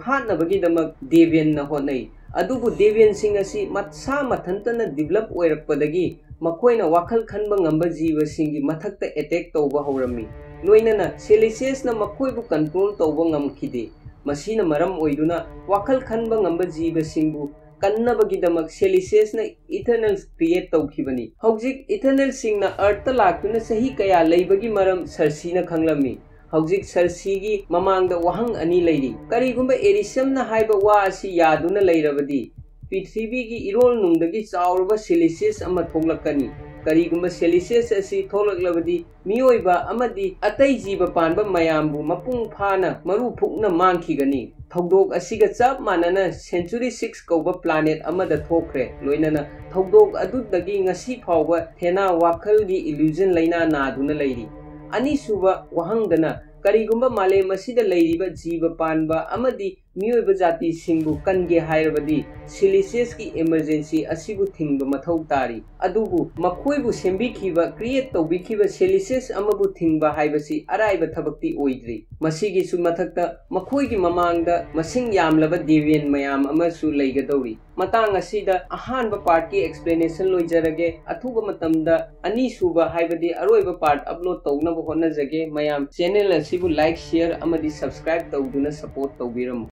ꯍꯥꯠꯅꯕꯒꯤꯗꯃꯛ ꯗꯦꯕꯤꯌꯟꯅ ꯍꯣꯠꯅꯩ꯫ ꯑꯗꯨꯕꯨ ꯗꯦꯕꯤꯌꯟꯁꯤꯡ ꯑꯁꯤ ꯃꯁꯥ ꯃꯊꯟꯇꯅ ꯗꯤꯕꯂꯞ ꯑꯣꯏꯔꯛꯄꯗꯒꯤ ꯃꯈꯣꯏꯅ ꯋꯥꯈꯜ ꯈꯟꯕ ꯉꯝꯕ ꯖꯤꯕꯁꯤꯡꯒꯤ ꯃꯊꯛꯇ ꯑꯦꯇꯦꯛ ꯇꯧꯕ ꯍꯧꯔꯝꯃꯤ꯫ ꯂꯣꯏꯅꯅ ꯁꯦꯂꯤꯁꯤꯌꯁꯅ ꯃꯈꯣꯏꯕꯨ ꯀꯟꯇ꯭ꯔꯣꯜ ꯇꯧꯕ ꯉꯝꯈꯤꯗꯦ꯫ ꯃꯁꯤꯅ ꯃꯔꯝ ꯑꯣꯏꯗꯨꯅ ꯋꯥꯈꯜ ꯈꯟꯕ ꯉꯝꯕ ꯖꯤꯕꯁꯤꯡꯕꯨ ꯀꯟꯅꯕꯒꯤꯗꯃꯛ ꯁꯦꯂꯤꯁꯤꯌꯁꯅ ꯏꯊꯔꯅꯦꯜꯁ ꯀ꯭ꯔꯤꯌꯦꯠ ꯇꯧꯈꯤꯕꯅꯤ꯫ ꯍꯧꯖꯤꯛ ꯏꯊꯔꯅꯦꯜꯁꯤꯡꯅ ꯑꯔꯊꯇ ꯂꯥꯛꯇꯨꯅ ꯆꯍꯤ ꯀꯌꯥ ꯂꯩꯕꯒꯤ ꯃꯔꯝ ꯁꯔꯁꯤꯅ ꯈꯪꯂꯝꯃꯤ꯫ ꯍꯧꯖꯤꯛ ꯁꯔꯁꯤꯒꯤ ꯃꯃꯥꯡꯗ ꯋꯥꯍꯪ ꯑꯅꯤ ꯂꯩꯔꯤ꯫ ꯀꯔꯤꯒꯨꯝꯕ ꯑꯦꯔꯤꯁꯤꯌꯝꯅ ꯍꯥꯏꯕ ꯋꯥ ꯑꯁꯤ ꯌꯥꯗꯨꯅ ꯂꯩꯔꯕꯗꯤ, ꯄ꯭ꯔꯤꯊꯤꯕꯤꯒꯤ ꯏꯔꯣꯜ ꯅꯨꯡꯗꯒꯤ ꯆꯥꯎꯔꯕ ꯁꯦꯂꯤꯁꯤꯌꯁ ꯑꯃ ꯊꯣꯛꯂꯛꯀꯅꯤ꯫ ꯀꯔꯤꯒꯨꯝꯕ ꯁꯦꯂꯤꯁꯤꯌꯁ ꯑꯁꯤ ꯊꯣꯛꯂꯛꯂꯕꯗꯤ, ꯃꯤꯑꯣꯏꯕ ꯑꯃꯗꯤ ꯑꯇꯩ ꯖꯤꯕ ꯄꯥꯟꯕ ꯃꯌꯥꯝꯕꯨ ꯃꯄꯨꯡ ꯐꯥꯅ ꯃꯔꯨ ꯐꯨꯛꯅ ꯃꯥꯡꯈꯤꯒꯅꯤ꯫ ꯊꯧꯗꯣꯛ ꯑꯁꯤꯒ ꯆꯞ ꯃꯥꯟꯅꯅ Century Six ꯀꯧꯕ planet ꯑꯃꯗ ꯊꯣꯛꯈ꯭ꯔꯦ, ꯂꯣꯏꯅꯅ ꯊꯧꯗꯣꯛ ꯑꯗꯨꯗꯒꯤ ꯉꯁꯤ ꯐꯥꯎꯕ ꯊꯦꯅꯥ ꯋꯥꯈꯜꯒꯤ illusion ꯂꯩꯅꯥ ꯅꯥꯗꯨꯅ ꯂꯩꯔꯤ꯫ ꯑꯅꯤꯁꯨꯕ ꯋꯥꯍꯪꯗꯅ, ꯀꯔꯤꯒꯨꯝꯕ ꯃꯥꯂꯦꯝ ꯑꯁꯤꯗ ꯂꯩꯔꯤꯕ ꯖꯤꯕ ꯄꯥꯟꯕ ꯑꯃꯗꯤ ꯃꯤꯑꯣꯏꯕ ꯖꯥꯇꯤꯁꯤꯡꯕꯨ ꯀꯟꯒꯦ ꯍꯥꯏꯔꯕꯗꯤ Celestialꯁꯀꯤ emergency ꯑꯁꯤꯕꯨ ꯊꯤꯡꯕ ꯃꯊꯧ ꯇꯥꯔꯤ꯫ ꯑꯗꯨꯕꯨ ꯃꯈꯣꯏꯕꯨ ꯁꯦꯝꯕꯤꯈꯤꯕ, create ꯇꯧꯕꯤꯈꯤꯕ Celestials ꯑꯃꯕꯨ ꯊꯤꯡꯕ ꯍꯥꯏꯕꯁꯤ ꯑꯔꯥꯏꯕ ꯊꯕꯛꯇꯤ ꯑꯣꯏꯗ꯭ꯔꯤ꯫ ꯃꯁꯤꯒꯤꯁꯨ ꯃꯊꯛꯇ ꯃꯈꯣꯏꯒꯤ ꯃꯃꯥꯡꯗ ꯃꯁꯤꯡ ꯌꯥꯝꯂꯕ deviant ꯃꯌꯥꯝ ꯑꯃꯁꯨ ꯂꯩꯒꯗꯧꯔꯤ꯫ ꯃꯇꯥꯡ ꯑꯁꯤꯗ ꯑꯍꯥꯟꯕ partꯀꯤ explanation ꯂꯣꯏꯖꯔꯒꯦ꯫ ꯑꯊꯨꯕ ꯃꯇꯝꯗ ꯑꯅꯤꯁꯨꯕ ꯍꯥꯏꯕꯗꯤ ꯑꯔꯣꯏꯕ part upload ꯇꯧꯅꯕ ꯍꯣꯠꯅꯖꯒꯦ꯫ ꯃꯌꯥꯝ channel ꯑꯁꯤꯕꯨ like, share ꯑꯃꯗꯤ subscribe ꯇꯧꯗꯨꯅ support ꯇꯧꯕꯤꯔꯝꯃꯨ꯫